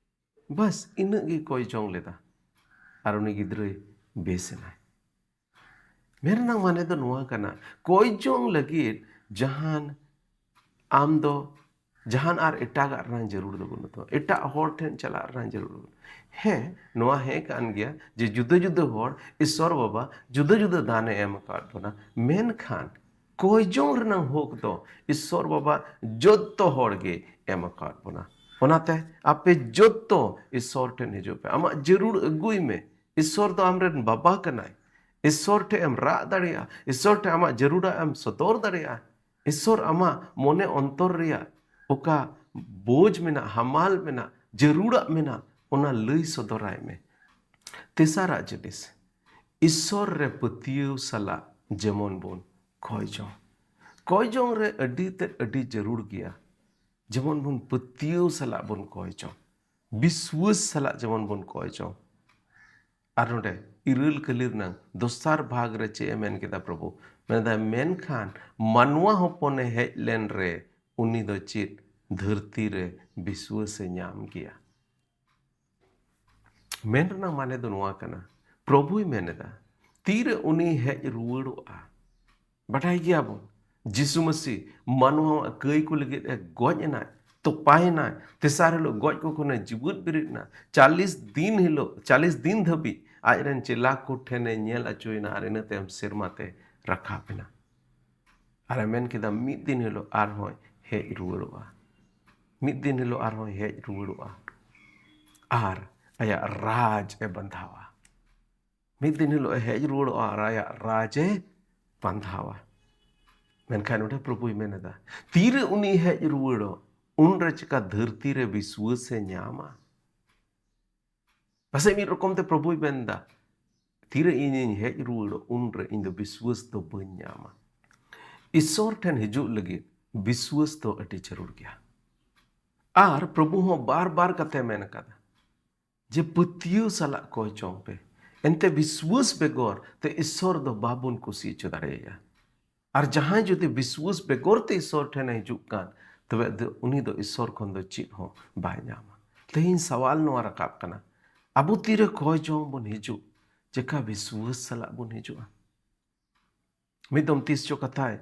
ᱵᱟᱥ ᱤᱱᱟᱹᱜ ᱜᱮ ᱠᱚᱭ ᱡᱚᱝ ᱞᱮᱫᱟ᱾ ᱟᱨ ᱩᱱᱤ ᱜᱤᱫᱽᱨᱟᱹᱭ ᱵᱮᱥ ᱮᱱᱟᱭ᱾ ᱢᱮᱱ ᱨᱮᱱᱟᱜ ᱢᱟᱱᱮ ᱫᱚ ᱱᱚᱣᱟ ᱠᱟᱱᱟ, ᱠᱚᱭ ᱡᱚᱝ ᱞᱟᱹᱜᱤᱫ ᱡᱟᱦᱟᱱ ᱟᱢ ᱫᱚ ᱡᱟᱦᱟᱱ ᱟᱨ ᱮᱴᱟᱜᱟᱜ ᱨᱮᱱᱟᱜ ᱡᱟᱹᱨᱩᱲ ᱫᱚ ᱵᱟᱹᱱᱩᱜ ᱛᱟᱢᱟ, ᱮᱴᱟᱜ ᱦᱚᱲ ᱴᱷᱮᱱ ᱪᱟᱞᱟᱜ ᱨᱮᱱᱟᱜ ᱡᱟᱹᱨᱩᱲ ᱵᱟᱹᱱᱩᱜ᱾ ᱦᱮᱸ, ᱱᱚᱣᱟ ᱦᱮᱸ ᱠᱟᱱ ᱜᱮᱭᱟ ᱡᱮ ᱡᱩᱫᱟᱹ ᱡᱩᱫᱟᱹ ᱦᱚᱲ ᱤᱥᱥᱚᱨ ᱵᱟᱵᱟ ᱡᱩᱫᱟᱹ ᱡᱩᱫᱟᱹ ᱫᱟᱱᱮ ᱮᱢ ᱟᱠᱟᱫ ᱵᱚᱱᱟ, ᱢᱮᱱᱠᱷᱟᱱ ᱠᱚᱭ ᱡᱚᱝ ᱨᱮᱱᱟᱜ ᱦᱚᱠ ᱫᱚ ᱤᱥᱥᱚᱨ ᱵᱟᱵᱟ ᱡᱚᱛᱚ ᱦᱚᱲ ᱜᱮ ᱮᱢ ᱟᱠᱟᱫ ᱵᱚᱱᱟ᱾ ᱚᱱᱟᱛᱮ ᱟᱯᱮ ᱡᱚᱛᱚ ᱤᱥᱥᱚᱨ ᱴᱷᱮᱱ ᱦᱤᱡᱩᱜ ᱯᱮ, ᱟᱢᱟᱜ ᱡᱟᱹᱨᱩᱲ ᱟᱹᱜᱩᱭ ᱢᱮ᱾ ᱤᱥᱥᱚᱨ ᱫᱚ ᱟᱢᱨᱮᱱ ᱵᱟᱵᱟ ᱠᱟᱱᱟᱭ᱾ ᱤᱥᱥᱚᱨ ᱴᱷᱮᱱ ᱮᱢ ᱨᱟᱜ ᱫᱟᱲᱮᱭᱟᱜᱼᱟ, ᱤᱥᱥᱚᱨ ᱴᱷᱮᱱ ᱟᱢᱟᱜ ᱡᱟᱹᱨᱩᱲᱟᱜ ᱮᱢ ᱥᱚᱫᱚᱨ ᱫᱟᱲᱮᱭᱟᱜᱼᱟ᱾ ᱤᱥᱥᱚᱨ ᱟᱢᱟᱜ ᱢᱚᱱᱮ ᱚᱱᱛᱚᱨ ᱨᱮᱭᱟᱜ ᱚᱠᱟ ᱵᱳᱡᱽ ᱢᱮᱱᱟᱜ, ᱦᱟᱢᱟᱞ ᱢᱮᱱᱟᱜ, ᱡᱟᱹᱨᱩᱲᱟᱜ ᱢᱮᱱᱟᱜ, ᱚᱱᱟ ᱞᱟᱹᱭ ᱥᱚᱫᱚᱨᱟᱭ ᱢᱮ᱾ ᱛᱮᱥᱟᱨᱟᱜ ᱡᱤᱱᱤᱥ, ᱤᱥᱥᱚᱨ ᱨᱮ ᱯᱟᱹᱛᱭᱟᱹᱣ ᱥᱟᱞᱟᱜ ᱡᱮᱢᱚᱱ ᱵᱚᱱ ᱠᱚᱭ ᱡᱚᱝ᱾ ᱠᱚᱭ ᱡᱚᱝ ᱨᱮ ᱟᱹᱰᱤ ᱛᱮᱫ ᱟᱹᱰᱤ ᱡᱟᱹᱨᱩᱲ ᱜᱮᱭᱟ, ᱡᱮᱢᱚᱱ ᱵᱚᱱ ᱯᱟᱹᱛᱭᱟᱹᱣ ᱥᱟᱞᱟᱜ ᱵᱚᱱ ᱠᱚᱭ ᱡᱚᱝ, ᱵᱤᱥᱣᱟᱹᱥ ᱥᱟᱞᱟᱜ ᱡᱮᱢᱚᱱ ᱵᱚᱱ ᱠᱚᱭ ᱡᱚᱝ᱾ ᱟᱨ ᱱᱚᱰᱮ ᱤᱨᱟᱹᱞ ᱠᱟᱹᱞᱤ ᱨᱮᱱᱟᱝ ᱫᱚᱥᱟᱨ ᱵᱷᱟᱜᱽ ᱨᱮ ᱪᱮᱫ ᱮ ᱢᱮᱱ ᱠᱮᱫᱟ ᱯᱨᱚᱵᱷᱩ? ᱢᱮᱱᱫᱟᱭ, ᱢᱮᱱᱠᱷᱟᱱ ᱢᱟᱱᱣᱟ ᱦᱚᱯᱚᱱᱮ ᱦᱮᱡ ᱞᱮᱱ ᱨᱮ ᱩᱱᱤ ᱫᱚ ᱪᱮᱫ ᱫᱷᱟᱹᱨᱛᱤ ᱨᱮ ᱵᱤᱥᱣᱟᱹᱥᱮ ᱧᱟᱢ ᱜᱮᱭᱟ? ᱢᱮᱱ ᱨᱮᱱᱟᱜ ᱢᱟᱱᱮ ᱫᱚ ᱱᱚᱣᱟ ᱠᱟᱱᱟ, ᱯᱨᱚᱵᱷᱩᱭ ᱢᱮᱱ ᱮᱫᱟ, ᱛᱤᱨᱮ ᱩᱱᱤ ᱦᱮᱡ ᱨᱩᱣᱟᱹᱲᱚᱜᱼᱟ? ᱵᱟᱰᱟᱭ ᱜᱮᱭᱟᱵᱚᱱ, ᱡᱤᱥᱩ ᱢᱟᱹᱥᱤ ᱢᱟᱱᱣᱟᱣᱟᱜ ᱠᱟᱹᱭ ᱠᱚ ᱞᱟᱹᱜᱤᱫ ᱮ ᱜᱚᱡ ᱮᱱᱟᱭ, ᱛᱚᱯᱟᱭᱮᱱᱟᱭ, ᱛᱮᱥᱟᱨ ᱦᱤᱞᱳᱜ ᱜᱚᱡ ᱠᱚ ᱠᱷᱚᱱᱮ ᱡᱤᱣᱮᱫ ᱵᱮᱨᱮᱫ ᱮᱱᱟ, ᱪᱟᱞᱤᱥ ᱫᱤᱱ ᱦᱤᱞᱳᱜ, ᱪᱟᱞᱤᱥ ᱫᱤᱱ ᱫᱷᱟᱹᱵᱤᱡ ᱟᱡ ᱨᱮᱱ ᱪᱮᱞᱟ ᱠᱚ ᱴᱷᱮᱱᱮ ᱧᱮᱞ ᱚᱪᱚᱭᱮᱱᱟ, ᱟᱨ ᱤᱱᱟᱹ ᱛᱟᱭᱚᱢ ᱥᱮᱨᱢᱟ ᱛᱮ ᱨᱟᱠᱟᱵ ᱮᱱᱟ᱾ ᱟᱨᱮ ᱢᱮᱱ ᱠᱮᱫᱟ, ᱢᱤᱫ ᱫᱤᱱ ᱦᱤᱞᱳᱜ ᱟᱨᱦᱚᱸᱭ ᱦᱮᱡ ᱨᱩᱣᱟᱹᱲᱚᱜᱼᱟ, ᱢᱤᱫ ᱫᱤᱱ ᱦᱤᱞᱳᱜ ᱟᱨᱦᱚᱸᱭ ᱦᱮᱡ ᱨᱩᱣᱟᱹᱲᱚᱜᱼᱟ, ᱟᱨ ᱟᱭᱟᱜ ᱨᱟᱡᱽ ᱮ ᱵᱟᱸᱫᱷᱟᱣᱟ᱾ ᱢᱤᱫ ᱫᱤᱱ ᱦᱤᱞᱳᱜ ᱮ ᱦᱮᱡ ᱨᱩᱣᱟᱹᱲᱚᱜᱼᱟ ᱟᱨ ᱟᱭᱟᱜ ᱨᱟᱡᱽ ᱮ ᱵᱟᱸᱫᱷᱟᱣᱟ᱾ ᱢᱮᱱᱠᱷᱟᱱ ᱱᱚᱰᱮ ᱯᱨᱚᱵᱷᱩᱭ ᱢᱮᱱ ᱮᱫᱟ, ᱛᱤᱨᱮ ᱩᱱᱤ ᱦᱮᱡ ᱨᱩᱣᱟᱹᱲᱚᱜ, ᱩᱱᱨᱮ ᱪᱮᱠᱟ ᱫᱷᱟᱹᱨᱛᱤ ᱨᱮ ᱵᱤᱥᱣᱟᱹᱥ ᱮ ᱧᱟᱢᱟ? ᱯᱟᱥᱮᱡ ᱢᱤᱫ ᱨᱚᱠᱚᱢ ᱛᱮ ᱯᱨᱚᱵᱷᱩᱭ ᱢᱮᱱ ᱮᱫᱟ, ᱛᱤᱨᱮ ᱤᱧᱤᱧ ᱦᱮᱡ ᱨᱩᱣᱟᱹᱲᱚᱜ, ᱩᱱᱨᱮ ᱤᱧ ᱫᱚ ᱵᱤᱥᱣᱟᱹᱥ ᱫᱚ ᱵᱟᱹᱧ ᱧᱟᱢᱟ᱾ ᱤᱥᱥᱚᱨ ᱴᱷᱮᱱ ᱦᱤᱡᱩᱜ ᱞᱟᱹᱜᱤᱫ ᱵᱤᱥᱣᱟᱹᱥ ᱫᱚ ᱟᱹᱰᱤ ᱡᱟᱹᱨᱩᱲ ᱜᱮᱭᱟ᱾ ᱟᱨ ᱯᱨᱚᱵᱷᱩ ᱦᱚᱸ ᱵᱟᱨ ᱵᱟᱨ ᱠᱟᱛᱮ ᱢᱮᱱ ᱟᱠᱟᱫᱟ ᱡᱮ ᱯᱟᱹᱛᱭᱟᱹᱣ ᱥᱟᱞᱟᱜ ᱠᱚᱭ ᱡᱚᱝ ᱯᱮ, ᱮᱱᱛᱮ ᱵᱤᱥᱣᱟᱹᱥ ᱵᱮᱜᱚᱨ ᱛᱮ ᱤᱥᱥᱚᱨ ᱫᱚ ᱵᱟᱵᱚᱱ ᱠᱩᱥᱤ ᱦᱚᱪᱚ ᱫᱟᱲᱮᱭᱟᱭᱟ᱾ ᱟᱨ ᱡᱟᱦᱟᱸᱭ ᱡᱩᱫᱤ ᱵᱤᱥᱣᱟᱹᱥ ᱵᱮᱜᱚᱨ ᱛᱮ ᱤᱥᱥᱚᱨ ᱴᱷᱮᱱᱮ ᱦᱤᱡᱩᱜ ᱠᱟᱱ, ᱛᱚᱵᱮ ᱫᱚ ᱩᱱᱤ ᱫᱚ ᱤᱥᱥᱚᱨ ᱠᱷᱚᱱ ᱫᱚ ᱪᱮᱫ ᱦᱚᱸ ᱵᱟᱭ ᱧᱟᱢᱟ᱾ ᱛᱮᱦᱮᱧ ᱥᱟᱣᱟᱞ ᱱᱚᱣᱟ ᱨᱟᱠᱟᱵ ᱠᱟᱱᱟ, ᱟᱵᱚ ᱛᱤᱨᱮ ᱠᱚᱭ ᱡᱚᱝ ᱵᱚᱱ ᱦᱤᱡᱩᱜ, ᱪᱮᱠᱟ ᱵᱤᱥᱣᱟᱹᱥ ᱥᱟᱞᱟᱜ ᱵᱚᱱ ᱦᱤᱡᱩᱜᱼᱟ? ᱢᱤᱫ ᱫᱚᱢ ᱛᱤᱥ ᱪᱚ ᱠᱟᱛᱷᱟᱭ,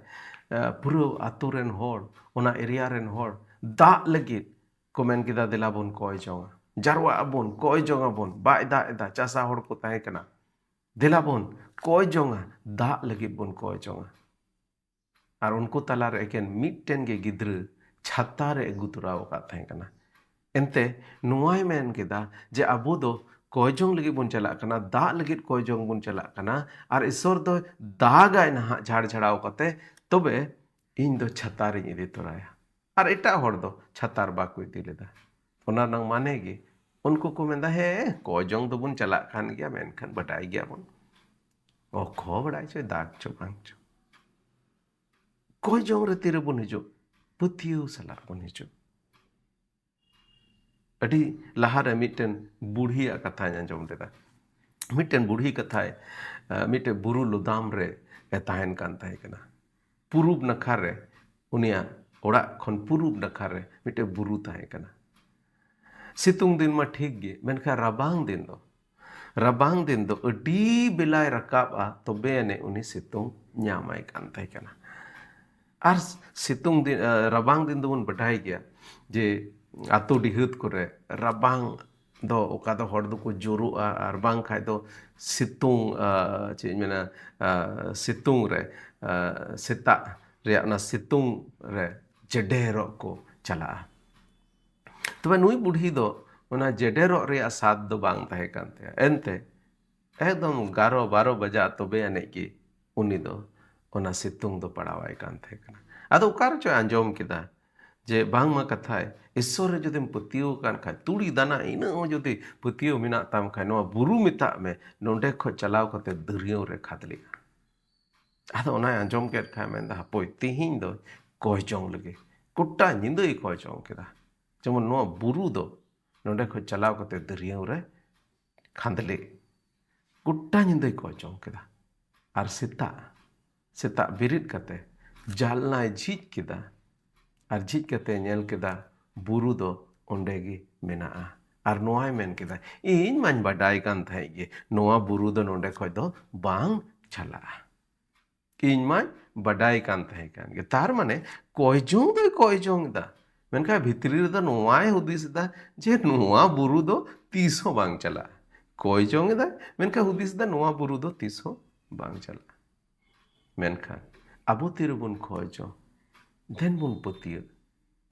ᱮ, ᱯᱩᱨᱟᱹ ᱟᱛᱳ ᱨᱮᱱ ᱦᱚᱲ, ᱚᱱᱟ ᱮᱨᱤᱭᱟ ᱨᱮᱱ ᱦᱚᱲ ᱫᱟᱜ ᱞᱟᱹᱜᱤᱫ ᱠᱚ ᱢᱮᱱ ᱠᱮᱫᱟ, ᱫᱮᱞᱟ ᱵᱚᱱ ᱠᱚᱭ ᱡᱚᱝᱟ, ᱡᱟᱨᱣᱟᱜ ᱟᱵᱚᱱ, ᱠᱚᱭ ᱡᱚᱝ ᱟᱵᱚᱱ᱾ ᱵᱟᱭ ᱫᱟᱜ ᱮᱫᱟ, ᱪᱟᱥᱟ ᱦᱚᱲ ᱠᱚ ᱛᱟᱦᱮᱸ ᱠᱟᱱᱟ, ᱫᱮᱞᱟ ᱵᱚᱱ ᱠᱚᱭ ᱡᱚᱝᱟ, ᱫᱟᱜ ᱞᱟᱹᱜᱤᱫ ᱵᱚᱱ ᱠᱚᱭ ᱡᱚᱝᱟ᱾ ᱟᱨ ᱩᱱᱠᱩ ᱛᱟᱞᱟᱨᱮ ᱮᱠᱮᱱ ᱢᱤᱫᱴᱮᱱ ᱜᱮ ᱜᱤᱫᱽᱨᱟᱹ ᱪᱷᱟᱛᱟ ᱨᱮ ᱟᱹᱜᱩ ᱛᱚᱨᱟ ᱟᱠᱟᱫ ᱛᱟᱦᱮᱸ ᱠᱟᱱᱟ᱾ ᱮᱱᱛᱮ ᱱᱚᱣᱟᱭ ᱢᱮᱱ ᱠᱮᱫᱟ ᱡᱮ ᱟᱵᱚ ᱫᱚ ᱠᱚᱭ ᱡᱚᱝ ᱞᱟᱹᱜᱤᱫ ᱵᱚᱱ ᱪᱟᱞᱟᱜ ᱠᱟᱱᱟ, ᱫᱟᱜ ᱞᱟᱹᱜᱤᱫ ᱠᱚᱭ ᱡᱚᱝ ᱵᱚᱱ ᱪᱟᱞᱟᱜ ᱠᱟᱱᱟ, ᱟᱨ ᱤᱥᱚᱨ ᱫᱚ ᱫᱟᱜᱟᱭ ᱱᱟᱦᱟᱜ ᱡᱷᱟᱲ ᱡᱷᱟᱲᱟᱣ ᱠᱟᱛᱮ, ᱛᱚᱵᱮ ᱤᱧ ᱫᱚ ᱪᱷᱟᱛᱟᱨᱤᱧ ᱤᱫᱤ ᱛᱚᱨᱟᱭᱟ᱾ ᱟᱨ ᱮᱴᱟᱜ ᱦᱚᱲ ᱫᱚ ᱪᱷᱟᱛᱟᱨ ᱵᱟᱠᱚ ᱤᱫᱤ ᱞᱮᱫᱟ᱾ ᱚᱱᱟ ᱨᱮᱱᱟᱜ ᱢᱟᱱᱮ ᱜᱮ, ᱩᱱᱠᱩ ᱠᱚ ᱢᱮᱱᱫᱟ, ᱦᱮᱸ, ᱠᱚᱭ ᱡᱚᱝ ᱫᱚᱵᱚᱱ ᱪᱟᱞᱟᱜ ᱠᱟᱱ ᱜᱮᱭᱟ, ᱢᱮᱱᱠᱷᱟᱱ ᱵᱟᱰᱟᱭ ᱜᱮᱭᱟᱵᱚᱱ, ᱚᱠᱚ ᱵᱟᱰᱟᱭ ᱪᱚᱭ ᱫᱟᱜᱽ ᱪᱚ ᱵᱟᱝ ᱪᱚ᱾ ᱠᱚᱭ ᱡᱚᱝ ᱨᱮ ᱛᱤᱨᱮᱵᱚᱱ ᱦᱤᱡᱩᱜ? ᱯᱟᱹᱛᱭᱟᱹᱣ ᱥᱟᱞᱟᱜ ᱵᱚᱱ ᱦᱤᱡᱩᱜ᱾ ᱟᱹᱰᱤ ᱞᱟᱦᱟᱨᱮ ᱢᱤᱫᱴᱮᱱ ᱵᱩᱲᱦᱤᱭᱟᱜ ᱠᱟᱛᱷᱟᱧ ᱟᱸᱡᱚᱢ ᱞᱮᱫᱟ᱾ ᱢᱤᱫᱴᱮᱱ ᱵᱩᱲᱦᱤ ᱠᱟᱛᱷᱟᱭ, ᱟᱸ, ᱢᱤᱫᱴᱮᱱ ᱵᱩᱨᱩ ᱞᱚᱫᱟᱢ ᱨᱮ ᱮ ᱛᱟᱦᱮᱱ ᱠᱟᱱ ᱛᱟᱦᱮᱸ ᱠᱟᱱᱟ᱾ ᱯᱩᱨᱩᱵ ᱱᱟᱠᱷᱟ ᱨᱮ, ᱩᱱᱤᱭᱟᱜ ᱚᱲᱟᱜ ᱠᱷᱚᱱ ᱯᱩᱨᱩᱵ ᱱᱟᱠᱷᱟ ᱨᱮ ᱢᱤᱫᱴᱮᱱ ᱵᱩᱨᱩ ᱛᱟᱦᱮᱸ ᱠᱟᱱᱟ᱾ ᱥᱤᱛᱩᱝ ᱫᱤᱱ ᱢᱟ ᱴᱷᱤᱠ ᱜᱮ, ᱢᱮᱱᱠᱷᱟᱱ ᱨᱟᱵᱟᱝ ᱫᱤᱱ ᱫᱚ, ᱨᱟᱵᱟᱝ ᱫᱤᱱ ᱫᱚ ᱟᱹᱰᱤ ᱵᱮᱞᱟᱭ ᱨᱟᱠᱟᱵᱼᱟ, ᱛᱚᱵᱮ ᱟᱹᱱᱤᱡ ᱩᱱᱤ ᱥᱤᱛᱩᱝ ᱧᱟᱢᱟᱭ ᱠᱟᱱ ᱛᱟᱦᱮᱸ ᱠᱟᱱᱟ᱾ ᱟᱨ ᱥᱤᱛᱩᱝ ᱫᱤᱱ, ᱟᱸ, ᱨᱟᱵᱟᱝ ᱫᱤᱱ ᱫᱚᱵᱚᱱ ᱵᱟᱰᱟᱭ ᱜᱮᱭᱟ ᱡᱮ ᱟᱛᱳ ᱰᱤᱦᱟᱹᱛ ᱠᱚᱨᱮ ᱨᱟᱵᱟᱝ ᱫᱚ ᱚᱠᱟ ᱫᱚ ᱦᱚᱲ ᱫᱚᱠᱚ ᱡᱳᱨᱳᱜᱼᱟ, ᱟᱨ ᱵᱟᱝᱠᱷᱟᱡ ᱫᱚ ᱥᱤᱛᱩᱝ, ᱟᱸ, ᱪᱮᱫ ᱤᱧ ᱢᱮᱱᱟ, ᱟᱸ, ᱥᱤᱛᱩᱝ ᱨᱮ, ᱟᱸ, ᱥᱮᱛᱟᱜ ᱨᱮᱭᱟᱜ ᱚᱱᱟ ᱥᱤᱛᱩᱝ ᱨᱮ ᱡᱮᱰᱮᱨᱚᱜ ᱠᱚ ᱪᱟᱞᱟᱜᱼᱟ᱾ ᱛᱚᱵᱮ ᱱᱩᱭ ᱵᱩᱰᱷᱤ ᱫᱚ ᱚᱱᱟ ᱡᱮᱰᱮᱨᱚᱜ ᱨᱮᱭᱟᱜ ᱥᱟᱫ ᱫᱚ ᱵᱟᱝ ᱛᱟᱦᱮᱸ ᱠᱟᱱ ᱛᱟᱭᱟ᱾ ᱮᱱᱛᱮ ᱮᱠᱫᱚᱢ ᱮᱜᱟᱨᱚ ᱵᱟᱨᱚ ᱵᱟᱡᱟᱜ, ᱛᱚᱵᱮ ᱟᱹᱱᱤᱡ ᱜᱮ ᱩᱱᱤ ᱫᱚ ᱚᱱᱟ ᱥᱤᱛᱩᱝ ᱫᱚ ᱯᱟᱲᱟᱣᱟᱭ ᱠᱟᱱ ᱛᱟᱦᱮᱸ ᱠᱟᱱᱟ᱾ ᱟᱫᱚ ᱚᱠᱟ ᱨᱮᱪᱚᱭ ᱟᱸᱡᱚᱢ ᱠᱮᱫᱟ ᱡᱮ ᱵᱟᱝᱢᱟ ᱠᱟᱛᱷᱟᱭ, ᱤᱥᱥᱚᱨ ᱨᱮ ᱡᱩᱫᱤᱢ ᱯᱟᱹᱛᱭᱟᱹᱣ ᱟᱠᱟᱱ ᱠᱷᱟᱡ, ᱛᱩᱲᱤ ᱫᱟᱱᱟ ᱤᱱᱟᱹᱜ ᱦᱚᱸ ᱡᱩᱫᱤ ᱯᱟᱹᱛᱭᱟᱹᱣ ᱢᱮᱱᱟᱜ ᱛᱟᱢ ᱠᱷᱟᱡ, ᱱᱚᱣᱟ ᱵᱩᱨᱩ ᱢᱮᱛᱟᱜ ᱢᱮ, ᱱᱚᱸᱰᱮ ᱠᱷᱚᱡ ᱪᱟᱞᱟᱣ ᱠᱟᱛᱮ ᱫᱟᱹᱨᱭᱟᱹᱣ ᱨᱮ ᱠᱷᱟᱫᱽᱞᱮᱜᱼᱟ᱾ ᱟᱫᱚ ᱚᱱᱟᱭ ᱟᱸᱡᱚᱢ ᱠᱮᱫ ᱠᱷᱟᱡ ᱢᱮᱱᱫᱟ, ᱦᱟᱯᱳᱭ, ᱛᱤᱦᱤᱧ ᱫᱚ ᱠᱚᱭ ᱡᱚᱝ ᱞᱮᱜᱮ᱾ ᱜᱚᱴᱟ ᱧᱤᱫᱟᱹᱭ ᱠᱚᱭ ᱡᱚᱝ ᱠᱮᱫᱟ, ᱡᱮᱢᱚᱱ ᱱᱚᱣᱟ ᱵᱩᱨᱩ ᱫᱚ ᱱᱚᱸᱰᱮ ᱠᱷᱚᱡ ᱪᱟᱞᱟᱣ ᱠᱟᱛᱮ ᱫᱟᱹᱨᱭᱟᱹᱣ ᱨᱮ ᱠᱷᱟᱸᱫᱽᱞᱮᱜ᱾ ᱜᱚᱴᱟ ᱧᱤᱫᱟᱹᱭ ᱠᱚᱭ ᱡᱚᱝ ᱠᱮᱫᱟ᱾ ᱟᱨ ᱥᱮᱛᱟᱜ, ᱥᱮᱛᱟᱜ ᱵᱮᱨᱮᱫ ᱠᱟᱛᱮ ᱡᱟᱞᱱᱟᱭ ᱡᱷᱤᱡ ᱠᱮᱫᱟ᱾ ᱟᱨ ᱡᱷᱤᱡ ᱠᱟᱛᱮ ᱧᱮᱞ ᱠᱮᱫᱟ ᱵᱩᱨᱩ ᱫᱚ ᱚᱸᱰᱮ ᱜᱮ ᱢᱮᱱᱟᱜᱼᱟ᱾ ᱟᱨ ᱱᱚᱣᱟᱭ ᱢᱮᱱ ᱠᱮᱫᱟ, ᱤᱧ ᱢᱟᱧ ᱵᱟᱰᱟᱭ ᱠᱟᱱ ᱛᱟᱦᱮᱸᱫ ᱜᱮ ᱱᱚᱣᱟ ᱵᱩᱨᱩ ᱫᱚ ᱱᱚᱸᱰᱮ ᱠᱷᱚᱡ ᱫᱚ ᱵᱟᱝ ᱪᱟᱞᱟᱜᱼᱟ᱾ ᱤᱧ ᱢᱟᱧ ᱵᱟᱰᱟᱭ ᱠᱟᱱ ᱛᱟᱦᱮᱸ ᱠᱟᱱ ᱜᱮ᱾ ᱛᱟᱨ ᱢᱟᱱᱮ ᱠᱚᱭ ᱡᱚᱝ ᱫᱚᱭ ᱠᱚᱭ ᱡᱚᱝ ᱮᱫᱟ, ᱢᱮᱱᱠᱷᱟᱱ ᱵᱷᱤᱛᱨᱤ ᱨᱮᱫᱚ ᱱᱚᱣᱟᱭ ᱦᱩᱫᱤᱥ ᱮᱫᱟ ᱡᱮ ᱱᱚᱣᱟ ᱵᱩᱨᱩ ᱫᱚ ᱛᱤᱥ ᱦᱚᱸ ᱵᱟᱝ ᱪᱟᱞᱟᱜᱼᱟ᱾ ᱠᱚᱭ ᱡᱚᱝ ᱮᱫᱟᱭ, ᱢᱮᱱᱠᱷᱟᱱ ᱦᱩᱫᱤᱥ ᱮᱫᱟ ᱱᱚᱣᱟ ᱵᱩᱨᱩ ᱫᱚ ᱛᱤᱥ ᱦᱚᱸ ᱵᱟᱝ ᱪᱟᱞᱟᱜᱼᱟ᱾ ᱢᱮᱱᱠᱷᱟᱱ ᱟᱵᱚ ᱛᱤᱨᱮᱵᱚᱱ ᱠᱚᱭ ᱡᱚᱝ, ᱫᱮᱱ ᱵᱚᱱ ᱯᱟᱹᱛᱭᱟᱹᱜ᱾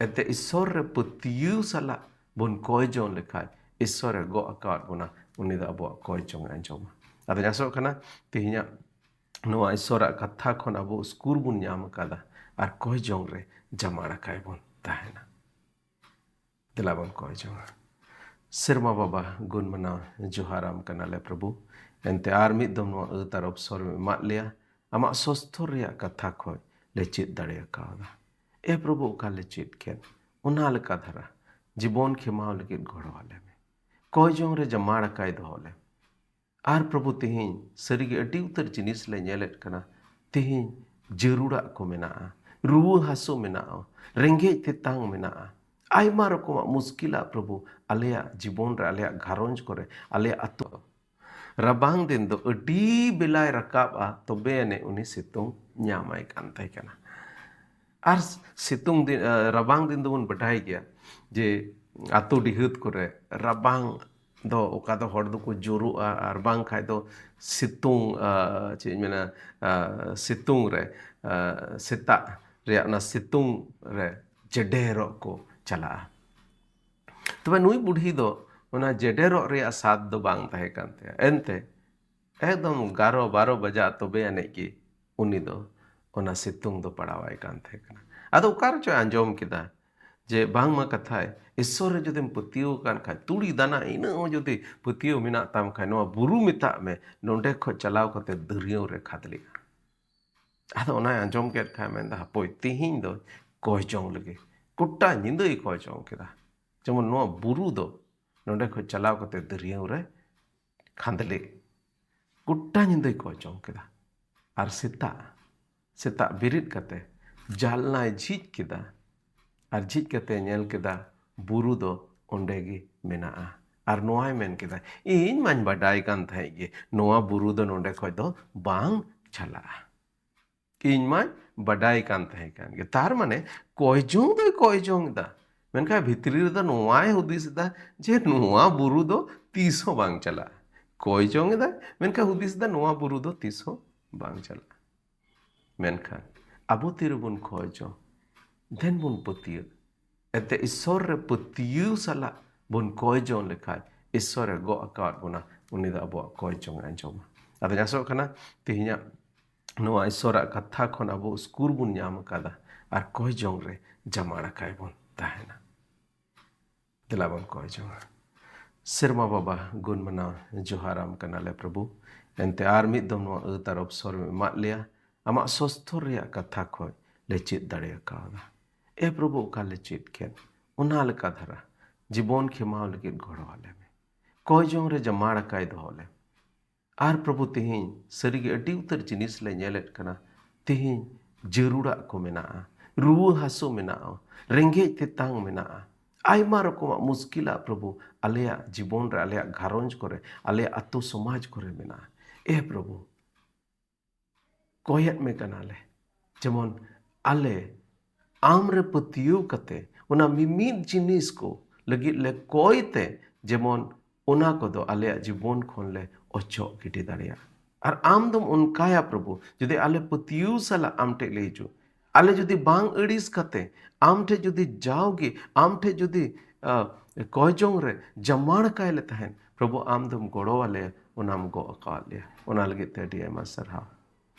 ᱮᱱᱛᱮ ᱤᱥᱥᱚᱨ ᱨᱮ ᱯᱟᱹᱛᱭᱟᱹᱣ ᱥᱟᱞᱟᱜ ᱵᱚᱱ ᱠᱚᱭ ᱡᱚᱝ ᱞᱮᱠᱷᱟᱡ, ᱤᱥᱥᱚᱨᱮ ᱜᱚᱜ ᱟᱠᱟᱫ ᱵᱚᱱᱟ, ᱩᱱᱤ ᱫᱚ ᱟᱵᱚᱣᱟᱜ ᱠᱚᱭ ᱡᱚᱝ ᱮ ᱟᱸᱡᱚᱢᱟ᱾ ᱟᱫᱚᱧ ᱟᱥᱚᱜ ᱠᱟᱱᱟ ᱛᱮᱦᱮᱧᱟᱜ ᱱᱚᱣᱟ ᱤᱥᱥᱚᱨᱟᱜ ᱠᱟᱛᱷᱟ ᱠᱷᱚᱱ ᱟᱵᱚ ᱩᱥᱠᱩᱨ ᱵᱚᱱ ᱧᱟᱢ ᱟᱠᱟᱫᱟ ᱟᱨ ᱠᱚᱭ ᱡᱚᱝ ᱨᱮ ᱡᱟᱢᱟᱲ ᱟᱠᱟᱭ ᱵᱚᱱ ᱛᱟᱦᱮᱱᱟ᱾ ᱫᱮᱞᱟ ᱵᱚᱱ ᱠᱚᱭ ᱡᱚᱝᱟ᱾ ᱥᱮᱨᱢᱟ ᱵᱟᱵᱟ, ᱜᱩᱱ ᱢᱟᱱᱟᱣ ᱡᱚᱦᱟᱨᱟᱢ ᱠᱟᱱᱟᱞᱮ ᱯᱨᱚᱵᱷᱩ᱾ ᱮᱱᱛᱮ ᱟᱨ ᱢᱤᱫ ᱫᱚᱢ ᱱᱚᱣᱟ ᱟᱹᱛ ᱟᱨ ᱚᱵᱥᱚᱨ ᱮᱢ ᱮᱢᱟᱫ ᱞᱮᱭᱟ, ᱟᱢᱟᱜ ᱥᱚᱥᱛᱚᱨ ᱨᱮᱭᱟᱜ ᱠᱟᱛᱷᱟ ᱠᱷᱚᱱ ᱞᱮ ᱪᱮᱫ ᱫᱟᱲᱮ ᱠᱟᱣᱫᱟ᱾ ᱮ ᱯᱨᱚᱵᱷᱩ, ᱚᱠᱟ ᱞᱮ ᱪᱮᱫ ᱠᱮᱫ, ᱚᱱᱟ ᱞᱮᱠᱟ ᱫᱷᱟᱨᱟ ᱡᱤᱵᱚᱱ ᱠᱷᱮᱢᱟᱣ ᱞᱟᱹᱜᱤᱫ ᱜᱚᱲᱚ ᱟᱞᱮ ᱢᱮ᱾ ᱠᱚᱭ ᱡᱚᱝ ᱨᱮ ᱡᱟᱢᱟᱲ ᱟᱠᱟᱭ ᱫᱚᱦᱚ ᱞᱮᱢ᱾ ᱟᱨ ᱯᱨᱚᱵᱷᱩ, ᱛᱮᱦᱮᱧ ᱥᱟᱹᱨᱤᱜᱮ ᱟᱹᱰᱤ ᱩᱛᱟᱹᱨ ᱡᱤᱱᱤᱥ ᱞᱮ ᱧᱮᱞᱮᱫ ᱠᱟᱱᱟ᱾ ᱛᱮᱦᱮᱧ ᱡᱟᱹᱨᱩᱲᱟᱜ ᱠᱚ ᱢᱮᱱᱟᱜᱼᱟ, ᱨᱩᱣᱟᱹ ᱦᱟᱹᱥᱩ ᱢᱮᱱᱟᱜᱼᱟ, ᱨᱮᱸᱜᱮᱡ ᱛᱮᱛᱟᱝ ᱢᱮᱱᱟᱜᱼᱟ, ᱟᱭᱢᱟ ᱨᱚᱠᱚᱢᱟᱜ ᱢᱩᱥᱠᱤᱞᱟᱜ ᱯᱨᱚᱵᱷᱩ ᱟᱞᱮᱭᱟᱜ ᱡᱤᱵᱚᱱ ᱨᱮ, ᱟᱞᱮᱭᱟᱜ ᱜᱷᱟᱨᱚᱸᱡᱽ ᱠᱚᱨᱮ, ᱟᱞᱮᱭᱟᱜ ᱟᱹᱛᱩ᱾ ᱨᱟᱵᱟᱝ ᱫᱤᱱ ᱫᱚ ᱟᱹᱰᱤ ᱵᱮᱞᱟᱭ ᱨᱟᱠᱟᱵᱼᱟ, ᱛᱚᱵᱮ ᱟᱹᱱᱤᱡ ᱩᱱᱤ ᱥᱤᱛᱩᱝ ᱧᱟᱢᱟᱭ ᱠᱟᱱ ᱛᱟᱦᱮᱸ ᱠᱟᱱᱟ᱾ ᱟᱨ ᱥᱤᱛᱩᱝ ᱫᱤᱱ, ᱟᱸ, ᱨᱟᱵᱟᱝ ᱫᱤᱱ ᱫᱚᱵᱚᱱ ᱵᱟᱰᱟᱭ ᱜᱮᱭᱟ ᱡᱮ ᱟᱛᱳ ᱰᱤᱦᱟᱹᱛ ᱠᱚᱨᱮ ᱨᱟᱵᱟᱝ ᱫᱚ ᱚᱠᱟ ᱫᱚ ᱦᱚᱲ ᱫᱚᱠᱚ ᱡᱳᱨᱳᱜᱼᱟ, ᱟᱨ ᱵᱟᱝᱠᱷᱟᱡ ᱫᱚ ᱥᱤᱛᱩᱝ, ᱟᱸ, ᱪᱮᱫ ᱤᱧ ᱢᱮᱱᱟ, ᱟᱸ, ᱥᱤᱛᱩᱝ ᱨᱮ, ᱟᱸ, ᱥᱮᱛᱟᱜ ᱨᱮᱭᱟᱜ ᱚᱱᱟ ᱥᱤᱛᱩᱝ ᱨᱮ ᱡᱮᱰᱮᱨᱚᱜ ᱠᱚ ᱪᱟᱞᱟᱜᱼᱟ᱾ ᱛᱚᱵᱮ ᱱᱩᱭ ᱵᱩᱰᱷᱤ ᱫᱚ ᱚᱱᱟ ᱡᱮᱰᱮᱨᱚᱜ ᱨᱮᱭᱟᱜ ᱥᱟᱫ ᱫᱚ ᱵᱟᱝ ᱛᱟᱦᱮᱸ ᱠᱟᱱ ᱛᱟᱭᱟ᱾ ᱮᱱᱛᱮ ᱮᱠᱫᱚᱢ ᱮᱜᱟᱨᱚ ᱵᱟᱨᱚ ᱵᱟᱡᱟᱜ, ᱛᱚᱵᱮ ᱟᱹᱱᱤᱡ ᱜᱮ ᱩᱱᱤ ᱫᱚ ᱚᱱᱟ ᱥᱤᱛᱩᱝ ᱫᱚ ᱯᱟᱲᱟᱣᱟᱭ ᱠᱟᱱ ᱛᱟᱦᱮᱸ ᱠᱟᱱᱟ᱾ ᱟᱫᱚ ᱚᱠᱟ ᱨᱮᱪᱚᱭ ᱟᱸᱡᱚᱢ ᱠᱮᱫᱟ ᱡᱮ ᱵᱟᱝᱢᱟ ᱠᱟᱛᱷᱟᱭ, ᱤᱥᱥᱚᱨ ᱨᱮ ᱡᱩᱫᱤᱢ ᱯᱟᱹᱛᱭᱟᱹᱣ ᱟᱠᱟᱱ ᱠᱷᱟᱡ, ᱛᱩᱲᱤ ᱫᱟᱱᱟ ᱤᱱᱟᱹᱜ ᱦᱚᱸ ᱡᱩᱫᱤ ᱯᱟᱹᱛᱭᱟᱹᱣ ᱢᱮᱱᱟᱜ ᱛᱟᱢ ᱠᱷᱟᱡ, ᱱᱚᱣᱟ ᱵᱩᱨᱩ ᱢᱮᱛᱟᱜ ᱢᱮ, ᱱᱚᱸᱰᱮ ᱠᱷᱚᱡ ᱪᱟᱞᱟᱣ ᱠᱟᱛᱮ ᱫᱟᱹᱨᱭᱟᱹᱣ ᱨᱮ ᱠᱷᱟᱫᱽᱞᱮᱜᱼᱟ᱾ ᱟᱫᱚ ᱚᱱᱟᱭ ᱟᱸᱡᱚᱢ ᱠᱮᱫ ᱠᱷᱟᱡ ᱢᱮᱱᱫᱟ, ᱦᱟᱯᱳᱭ, ᱛᱤᱦᱤᱧ ᱫᱚ ᱠᱚᱭ ᱡᱚᱝ ᱞᱮᱜᱮ᱾ ᱜᱚᱴᱟ ᱧᱤᱫᱟᱹᱭ ᱠᱚᱭ ᱡᱚᱝ ᱠᱮᱫᱟ, ᱡᱮᱢᱚᱱ ᱱᱚᱣᱟ ᱵᱩᱨᱩ ᱫᱚ ᱱᱚᱸᱰᱮ ᱠᱷᱚᱡ ᱪᱟᱞᱟᱣ ᱠᱟᱛᱮ ᱫᱟᱹᱨᱭᱟᱹᱣ ᱨᱮ ᱠᱷᱟᱸᱫᱽᱞᱮ᱾ ᱜᱚᱴᱟ ᱧᱤᱫᱟᱹᱭ ᱠᱚᱭ ᱡᱚᱝ ᱠᱮᱫᱟ᱾ ᱟᱨ ᱥᱮᱛᱟᱜ, ᱥᱮᱛᱟᱜ ᱵᱮᱨᱮᱫ ᱠᱟᱛᱮ ᱡᱟᱱᱞᱟᱭ ᱡᱷᱤᱡ ᱠᱮᱫᱟ᱾ ᱟᱨ ᱡᱷᱤᱡ ᱠᱟᱛᱮ ᱧᱮᱞ ᱠᱮᱫᱟ, ᱵᱩᱨᱩ ᱫᱚ ᱚᱸᱰᱮ ᱜᱮ ᱢᱮᱱᱟᱜᱼᱟ᱾ ᱟᱨ ᱱᱚᱣᱟᱭ ᱢᱮᱱ ᱠᱮᱫᱟ, ᱤᱧ ᱢᱟᱧ ᱵᱟᱰᱟᱭ ᱠᱟᱱ ᱛᱟᱦᱮᱸᱫ ᱜᱮ, ᱱᱚᱣᱟ ᱵᱩᱨᱩ ᱫᱚ ᱱᱚᱸᱰᱮ ᱠᱷᱚᱡ ᱫᱚ ᱵᱟᱝ ᱪᱟᱞᱟᱜᱼᱟ᱾ ᱤᱧ ᱢᱟᱧ ᱵᱟᱰᱟᱭ ᱠᱟᱱ ᱛᱟᱦᱮᱸ ᱠᱟᱱ ᱜᱮ᱾ ᱛᱟᱨ ᱢᱟᱱᱮ ᱠᱚᱭ ᱡᱚᱝ ᱫᱚᱭ ᱠᱚᱭ ᱡᱚᱝ ᱮᱫᱟ, ᱢᱮᱱᱠᱷᱟᱱ ᱵᱷᱤᱛᱨᱤ ᱨᱮᱫᱚ ᱱᱚᱣᱟᱭ ᱦᱩᱫᱤᱥ ᱮᱫᱟ ᱡᱮ ᱱᱚᱣᱟ ᱵᱩᱨᱩ ᱫᱚ ᱛᱤᱥ ᱦᱚᱸ ᱵᱟᱝ ᱪᱟᱞᱟᱜᱼᱟ᱾ ᱠᱚᱭ ᱡᱚᱝ ᱮᱫᱟᱭ, ᱢᱮᱱᱠᱷᱟᱱ ᱦᱩᱫᱤᱥ ᱮᱫᱟ ᱱᱚᱣᱟ ᱵᱩᱨᱩ ᱫᱚ ᱛᱤᱥ ᱦᱚᱸ ᱵᱟᱝ ᱪᱟᱞᱟᱜᱼᱟ᱾ ᱢᱮᱱᱠᱷᱟᱱ ᱟᱵᱚ ᱛᱤᱨᱮᱵᱚᱱ ᱠᱚᱭ ᱡᱚᱝ, ᱫᱮᱱ ᱵᱚᱱ ᱯᱟᱹᱛᱭᱟᱹᱜ᱾ ᱮᱱᱛᱮ ᱤᱥᱥᱚᱨ ᱨᱮ ᱯᱟᱹᱛᱭᱟᱹᱣ ᱥᱟᱞᱟᱜ ᱵᱚᱱ ᱠᱚᱭ ᱡᱚᱝ ᱞᱮᱠᱷᱟᱡ, ᱤᱥᱥᱚᱨ ᱮ ᱜᱚᱜ ᱟᱠᱟᱣᱟᱫ ᱵᱚᱱᱟ, ᱩᱱᱤ ᱫᱚ ᱟᱵᱚᱣᱟᱜ ᱠᱚᱭ ᱡᱚᱝ ᱮ ᱟᱸᱡᱚᱢᱟ᱾ ᱟᱫᱚᱧ ᱟᱥᱚᱜ ᱠᱟᱱᱟ ᱛᱮᱦᱮᱧᱟᱜ ᱱᱚᱣᱟ ᱤᱥᱥᱚᱨᱟᱜ ᱠᱟᱛᱷᱟ ᱠᱷᱚᱱ ᱟᱵᱚ ᱩᱥᱠᱩᱨ ᱵᱚᱱ ᱧᱟᱢ ᱟᱠᱟᱫᱟ ᱟᱨ ᱠᱚᱭ ᱡᱚᱝ ᱨᱮ ᱡᱟᱢᱟᱲ ᱟᱠᱟᱭ ᱵᱚᱱ ᱛᱟᱦᱮᱱᱟ᱾ ᱫᱮᱞᱟ ᱵᱚᱱ ᱠᱚᱭ ᱡᱚᱝᱟ᱾ ᱥᱮᱨᱢᱟ ᱵᱟᱵᱟ, ᱜᱩᱱ ᱢᱟᱱᱟᱣ ᱡᱚᱦᱟᱨᱟᱢ ᱠᱟᱱᱟᱞᱮ ᱯᱨᱚᱵᱷᱩ᱾ ᱮᱱᱛᱮ ᱟᱨ ᱢᱤᱫ ᱫᱚᱢ ᱱᱚᱣᱟ ᱟᱹᱛ ᱟᱨ ᱚᱵᱥᱚᱨ ᱮᱢ ᱮᱢᱟᱫ ᱞᱮᱭᱟ, ᱟᱢᱟᱜ ᱥᱚᱥᱛᱚᱨ ᱨᱮᱭᱟᱜ ᱠᱟᱛᱷᱟ ᱠᱷᱚᱡ ᱞᱮ ᱪᱮᱫ ᱫᱟᱲᱮ ᱟᱠᱟᱣᱫᱟ᱾ ᱮ ᱯᱨᱚᱵᱷᱩ, ᱚᱠᱟ ᱞᱮ ᱪᱮᱫ ᱠᱮᱫ, ᱚᱱᱟ ᱞᱮᱠᱟ ᱫᱷᱟᱨᱟ ᱡᱤᱵᱚᱱ ᱠᱷᱮᱢᱟᱣ ᱞᱟᱹᱜᱤᱫ ᱜᱚᱲᱚ ᱟᱞᱮ ᱢᱮ᱾ ᱠᱚᱭ ᱡᱚᱝ ᱨᱮ ᱡᱟᱢᱟᱲ ᱟᱠᱟᱭ ᱫᱚᱦᱚ ᱞᱮᱢ᱾ ᱟᱨ ᱯᱨᱚᱵᱷᱩ, ᱛᱮᱦᱮᱧ ᱥᱟᱹᱨᱤᱜᱮ ᱟᱹᱰᱤ ᱩᱛᱟᱹᱨ ᱡᱤᱱᱤᱥ ᱞᱮ ᱧᱮᱞᱮᱫ ᱠᱟᱱᱟ᱾ ᱛᱮᱦᱮᱧ ᱡᱟᱹᱨᱩᱲᱟᱜ ᱠᱚ ᱢᱮᱱᱟᱜᱼᱟ, ᱨᱩᱣᱟᱹ ᱦᱟᱹᱥᱩ ᱢᱮᱱᱟᱜᱼᱟ, ᱨᱮᱸᱜᱮᱡ ᱛᱮᱛᱟᱝ ᱢᱮᱱᱟᱜᱼᱟ, ᱟᱭᱢᱟ ᱨᱚᱠᱚᱢᱟᱜ ᱢᱩᱥᱠᱤᱞᱟᱜ ᱯᱨᱚᱵᱷᱩ ᱟᱞᱮᱭᱟᱜ ᱡᱤᱵᱚᱱ ᱨᱮ, ᱟᱞᱮᱭᱟᱜ ᱜᱷᱟᱨᱚᱸᱡᱽ ᱠᱚᱨᱮ, ᱟᱞᱮᱭᱟᱜ ᱟᱛᱳ ᱥᱚᱢᱟᱡᱽ ᱠᱚᱨᱮ ᱢᱮᱱᱟᱜᱼᱟ᱾ ᱮ ᱯᱨᱚᱵᱷᱩ, ᱠᱚᱭᱮᱫ ᱢᱮ ᱠᱟᱱᱟᱞᱮ, ᱡᱮᱢᱚᱱ ᱟᱞᱮ ᱟᱢ ᱨᱮ ᱯᱟᱹᱛᱭᱟᱹᱣ ᱠᱟᱛᱮ ᱚᱱᱟ ᱢᱤᱢᱤᱫ ᱡᱤᱱᱤᱥ ᱠᱚ ᱞᱟᱹᱜᱤᱫ ᱞᱮ ᱠᱚᱭ ᱛᱮ, ᱡᱮᱢᱚᱱ ᱚᱱᱟ ᱠᱚᱫᱚ ᱟᱞᱮᱭᱟᱜ ᱡᱤᱵᱚᱱ ᱠᱷᱚᱱ ᱞᱮ ᱚᱪᱚᱜ ᱜᱤᱰᱤ ᱫᱟᱲᱮᱭᱟᱜ᱾ ᱟᱨ ᱟᱢ ᱫᱚᱢ ᱚᱱᱠᱟᱭᱟ ᱯᱨᱚᱵᱷᱩ, ᱡᱩᱫᱤ ᱟᱞᱮ ᱯᱟᱹᱛᱭᱟᱹᱣ ᱥᱟᱞᱟᱜ ᱟᱢ ᱴᱷᱮᱡ ᱞᱮ ᱦᱤᱡᱩᱜ, ᱟᱞᱮ ᱡᱩᱫᱤ ᱵᱟᱝ ᱟᱹᱲᱤᱥ ᱠᱟᱛᱮ ᱟᱢ ᱴᱷᱮᱡ ᱡᱩᱫᱤ ᱡᱟᱣᱜᱮ ᱟᱢ ᱴᱷᱮᱡ ᱡᱩᱫᱤ, ᱟ, ᱠᱚᱭ ᱡᱚᱝ ᱨᱮ ᱡᱟᱢᱟᱲ ᱠᱟᱭ ᱞᱮ ᱛᱟᱦᱮᱱ, ᱯᱨᱚᱵᱷᱩ ᱟᱢ ᱫᱚᱢ ᱜᱚᱲᱚ ᱟᱞᱮᱭᱟ, ᱚᱱᱟᱢ ᱜᱚᱜ ᱟᱠᱟᱣᱟᱫ ᱞᱮᱭᱟ᱾ ᱚᱱᱟ ᱞᱟᱹᱜᱤᱫ ᱛᱮ ᱟᱹᱰᱤ ᱟᱭᱢᱟ ᱥᱟᱨᱦᱟᱣ᱾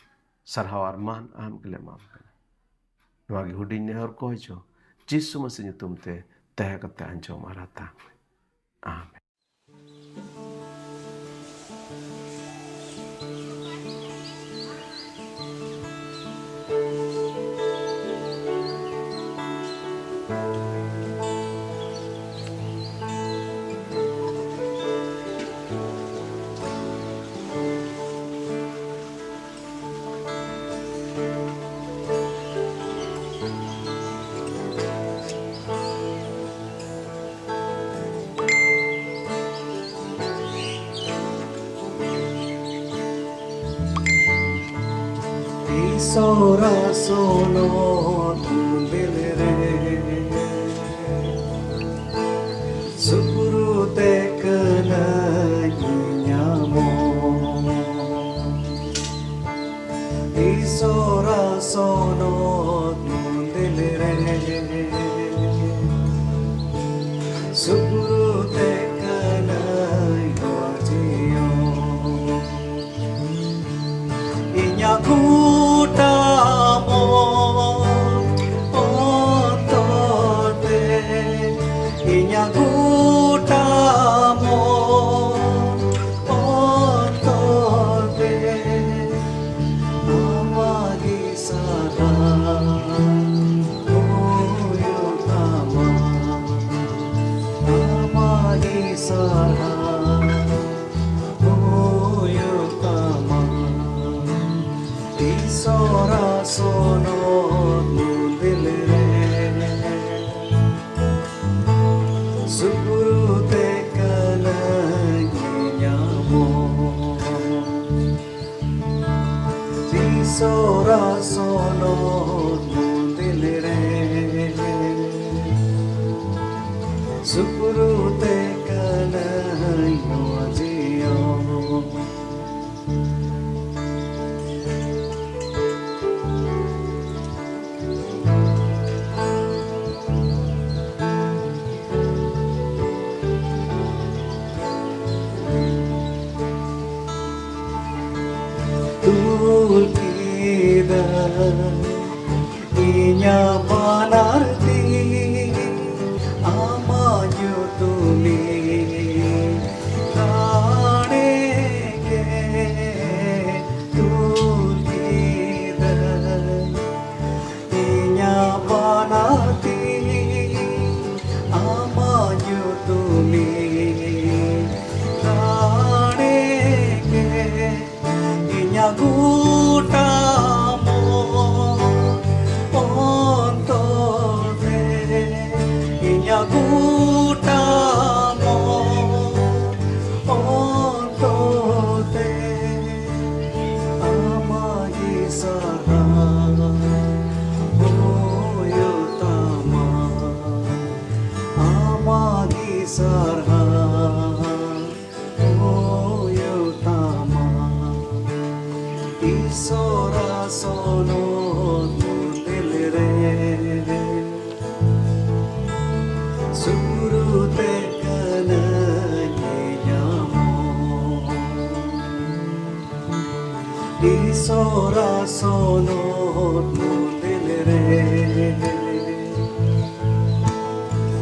ᱥᱟᱨᱦᱟᱣ ᱟᱨ ᱢᱟᱱ ᱟᱢ ᱜᱮᱞᱮ ᱮᱢᱟᱢ ᱠᱟᱱᱟ᱾ ᱱᱚᱣᱟ ᱜᱮ ᱦᱩᱰᱤᱧ ᱱᱮᱦᱚᱨ ᱠᱚ ᱦᱚᱪᱚ ᱡᱤᱥᱩ ᱢᱟᱹᱥᱤ ᱧᱩᱛᱩᱢ ᱛᱮ ᱫᱟᱭᱟ ᱠᱟᱛᱮ ᱟᱸᱡᱚᱢ ᱟᱨ ᱦᱟᱛᱟᱣ ᱢᱮ᱾ ᱟᱢᱮᱱ᱾ ᱤᱥᱚᱨᱟ ᱥᱚᱱᱚᱛ ᱢᱚᱱᱫᱤᱨ ᱨᱮ ᱥᱩᱯᱨᱩ ᱛᱮ ᱠᱟᱹᱱᱟᱹᱧ ᱧᱟᱢᱚᱜ᱾ ᱤᱥᱚᱨᱟ ᱥᱚᱱᱚᱛ ᱢᱚᱱᱫᱤᱨ ᱨᱮ ᱥᱩᱯᱨᱩ ᱛᱮ ᱠᱟᱹᱱᱟᱹᱧ ᱱᱚᱣᱟ ᱡᱤᱭᱚᱱ᱾ ᱤᱧᱟᱜ ᱜᱚᱴᱟ ᱢᱚᱱ ᱚᱱᱛᱚᱨ ᱛᱮ, ᱤᱧᱟᱜ ᱜᱚᱴᱟ ᱢᱚᱱ ᱚᱱᱛᱚᱨ ᱛᱮ ᱟᱢᱟᱜ ᱜᱮ ᱥᱟᱨᱦᱟᱣ ᱦᱩᱭᱩᱜ ᱛᱟᱢᱟ, ᱟᱢᱟᱜ ᱜᱮ ᱥᱟᱨᱦᱟᱣ ᱦᱩᱭᱩᱜ ᱛᱟᱢᱟ᱾ ᱤᱥᱚᱨᱟᱜ ᱥᱚᱱᱚᱛ ᱢᱚᱱᱫᱤᱨ ᱨᱮ ᱥᱩᱯᱨᱩ ᱛᱮ ᱠᱟᱹᱱᱟᱹᱧ ᱧᱟᱢᱚᱜ᱾ ᱤᱥᱚᱨᱟᱜ ᱥᱚᱱᱚᱛ ᱢᱚᱱᱫᱤᱨ ᱨᱮ ᱥᱩᱯᱨᱩ ᱛᱮ ᱠᱟᱹᱱᱟᱹᱧ ᱱᱚᱣᱟ ᱡᱤᱭᱚᱱ᱾ ᱛᱩᱞ ᱠᱮᱫᱟ ᱤᱧᱟᱜ ᱵᱟᱱᱟᱨ ᱛᱤ ᱟᱢᱟᱜ ᱧᱩᱛᱩᱢᱤᱧ ᱫᱟᱲᱮ ᱜᱮ᱾ ᱛᱩᱞ ᱠᱮᱫᱟ ᱤᱧᱟᱜ ᱵᱟᱱᱟᱨ ᱛᱤ ᱟᱢᱟᱜ ᱧᱩᱛᱩᱢᱤᱧ ᱫᱟᱲᱮ ᱜᱮ᱾ ᱤᱧᱟᱜ ᱜᱚᱴᱟ ᱢᱚᱱ ᱚᱱᱛᱚᱨ ᱛᱮ, ᱤᱧᱟᱜ ᱜᱚᱴᱟ ᱢᱚᱱ ᱚᱱᱛᱚᱨ ᱛᱮ ᱟᱢᱟᱜ ᱜᱮ ᱥᱟᱨᱦᱟᱣ ᱦᱩᱭᱩᱜ ᱛᱟᱢᱟ, ᱟᱢᱟᱜ ᱜᱮ ᱥᱟᱨᱦᱟᱣ ᱦᱩᱭᱩᱜ ᱛᱟᱢᱟ᱾ ᱤᱥᱚᱨᱟᱜ ᱥᱚᱱᱚᱛ ᱢᱚᱱᱫᱤᱨ ᱨᱮ ᱥᱩᱯᱨᱩ ᱥᱚᱱᱚᱛ ᱢᱚᱱᱫᱤᱨ ᱨᱮ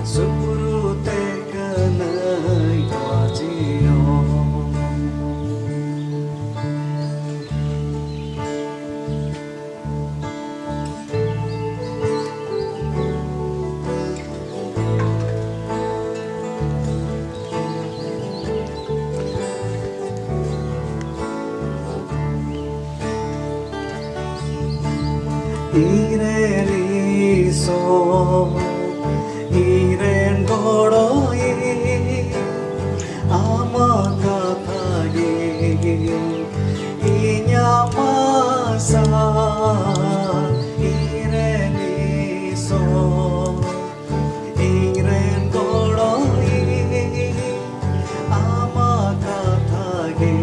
ᱥᱩᱯᱨᱩ ᱛᱮ ᱠᱟᱹᱱᱟᱹᱭ ᱵᱟᱡᱤᱭᱚ᱾ ᱤᱧᱨᱮᱱ ᱤᱥᱚᱨ, ᱤᱧᱨᱮᱱ ᱜᱚᱲᱚᱭᱤᱡ, ᱟᱢᱟᱜ ᱠᱟᱛᱷᱟ ᱜᱮ ᱤᱧᱟᱜ ᱟᱥᱟ᱾ ᱤᱧᱨᱮᱱ ᱤᱥᱚᱨ, ᱤᱧᱨᱮᱱ ᱜᱚᱲᱚᱭᱤᱡ, ᱟᱢᱟᱜ ᱠᱟᱛᱷᱟ ᱜᱮ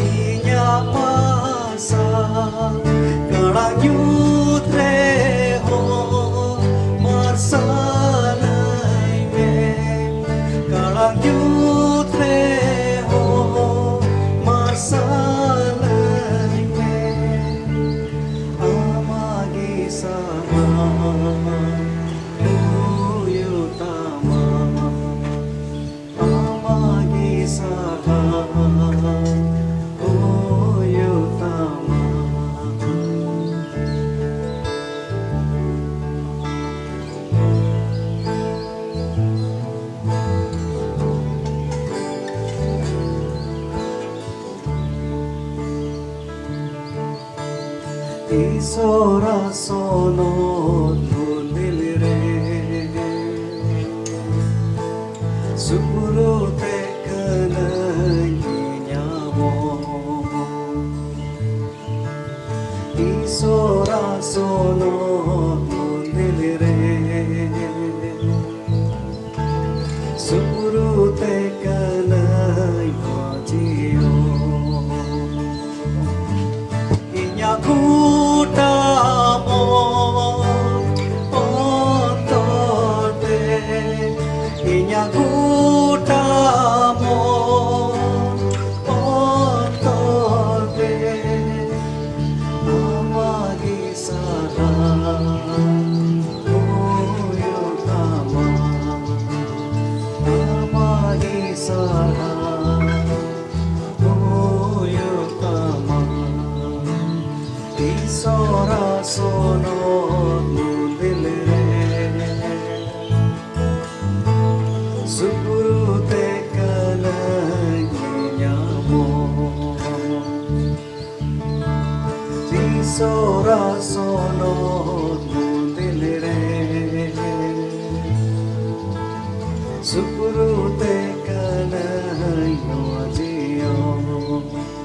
ᱤᱧᱟᱜ ᱟᱥᱟ᱾ ᱠᱟᱲᱟᱝ ᱧᱩᱛ ᱨᱮᱦᱚᱸ ᱢᱟᱨᱥᱟᱞᱟᱹᱧ ᱢᱮ, ᱠᱟᱲᱟᱝ ᱧᱩᱛ ᱨᱮᱦᱚᱸ ᱢᱟᱨᱥᱟᱞᱟᱹᱧ ᱢᱮ᱾ ᱟᱢᱟᱜ ᱜᱮ ᱥᱟᱦᱟ ᱦᱩᱭᱩᱜ ᱛᱟᱢᱟ, ᱟᱢᱟᱜ ᱜᱮ ᱥᱟᱦᱟ ᱦᱩᱭᱩᱜ ᱛᱟᱢᱟ᱾ ᱤᱥᱚᱨᱟᱜ ᱥᱚᱱᱚᱛ ᱢᱚᱱᱫᱤᱨ ᱨᱮ ᱥᱩᱯᱨᱩ ᱛᱮ ᱠᱟᱹᱱᱟᱹᱧ ᱧᱟᱢᱚᱜ᱾ ᱤᱥᱚᱨᱟᱜ ᱥᱚᱱᱚᱛ ᱢᱚᱱᱫᱤᱨ ᱨᱮ ᱥᱩᱯᱨᱩ ᱛᱮ ᱠᱟᱹᱱᱟᱹᱧ ᱵᱟᱡᱤᱭᱚ᱾ ᱤᱧᱟᱜ ᱜᱚᱴᱟ ᱢᱚᱱ ᱚᱱᱛᱚᱨ ᱛᱮ, ᱤᱧᱟᱜ ᱜᱚᱴᱟ ᱢᱚᱱ ᱚᱱᱛᱚᱨ ᱛᱮ ᱥᱟᱨᱦᱟᱣ ᱦᱩᱭᱩᱜ ᱛᱟᱢᱟ, ᱟᱢᱟᱜ ᱜᱮ ᱥᱟᱨᱦᱟᱣ ᱦᱩᱭᱩᱜ ᱛᱟᱢᱟ᱾ ᱤᱥᱚᱨᱟᱜ ᱥᱚᱱᱚᱛ ᱢᱚᱱᱫᱤᱞ ᱨᱮ ᱥᱩᱯᱨᱩ ᱛᱮ ᱠᱟᱱᱟᱧ ᱧᱟᱢᱚᱜ᱾ ᱤᱥᱚᱨᱟᱜ ᱥᱚᱱᱚᱛ ᱢᱚᱱᱫᱤᱞ ᱨᱮ ᱥᱩᱯᱨᱩ ᱛᱮ ᱠᱟᱱᱟᱧ ᱱᱚᱣᱟ ᱡᱤᱭᱚᱱ᱾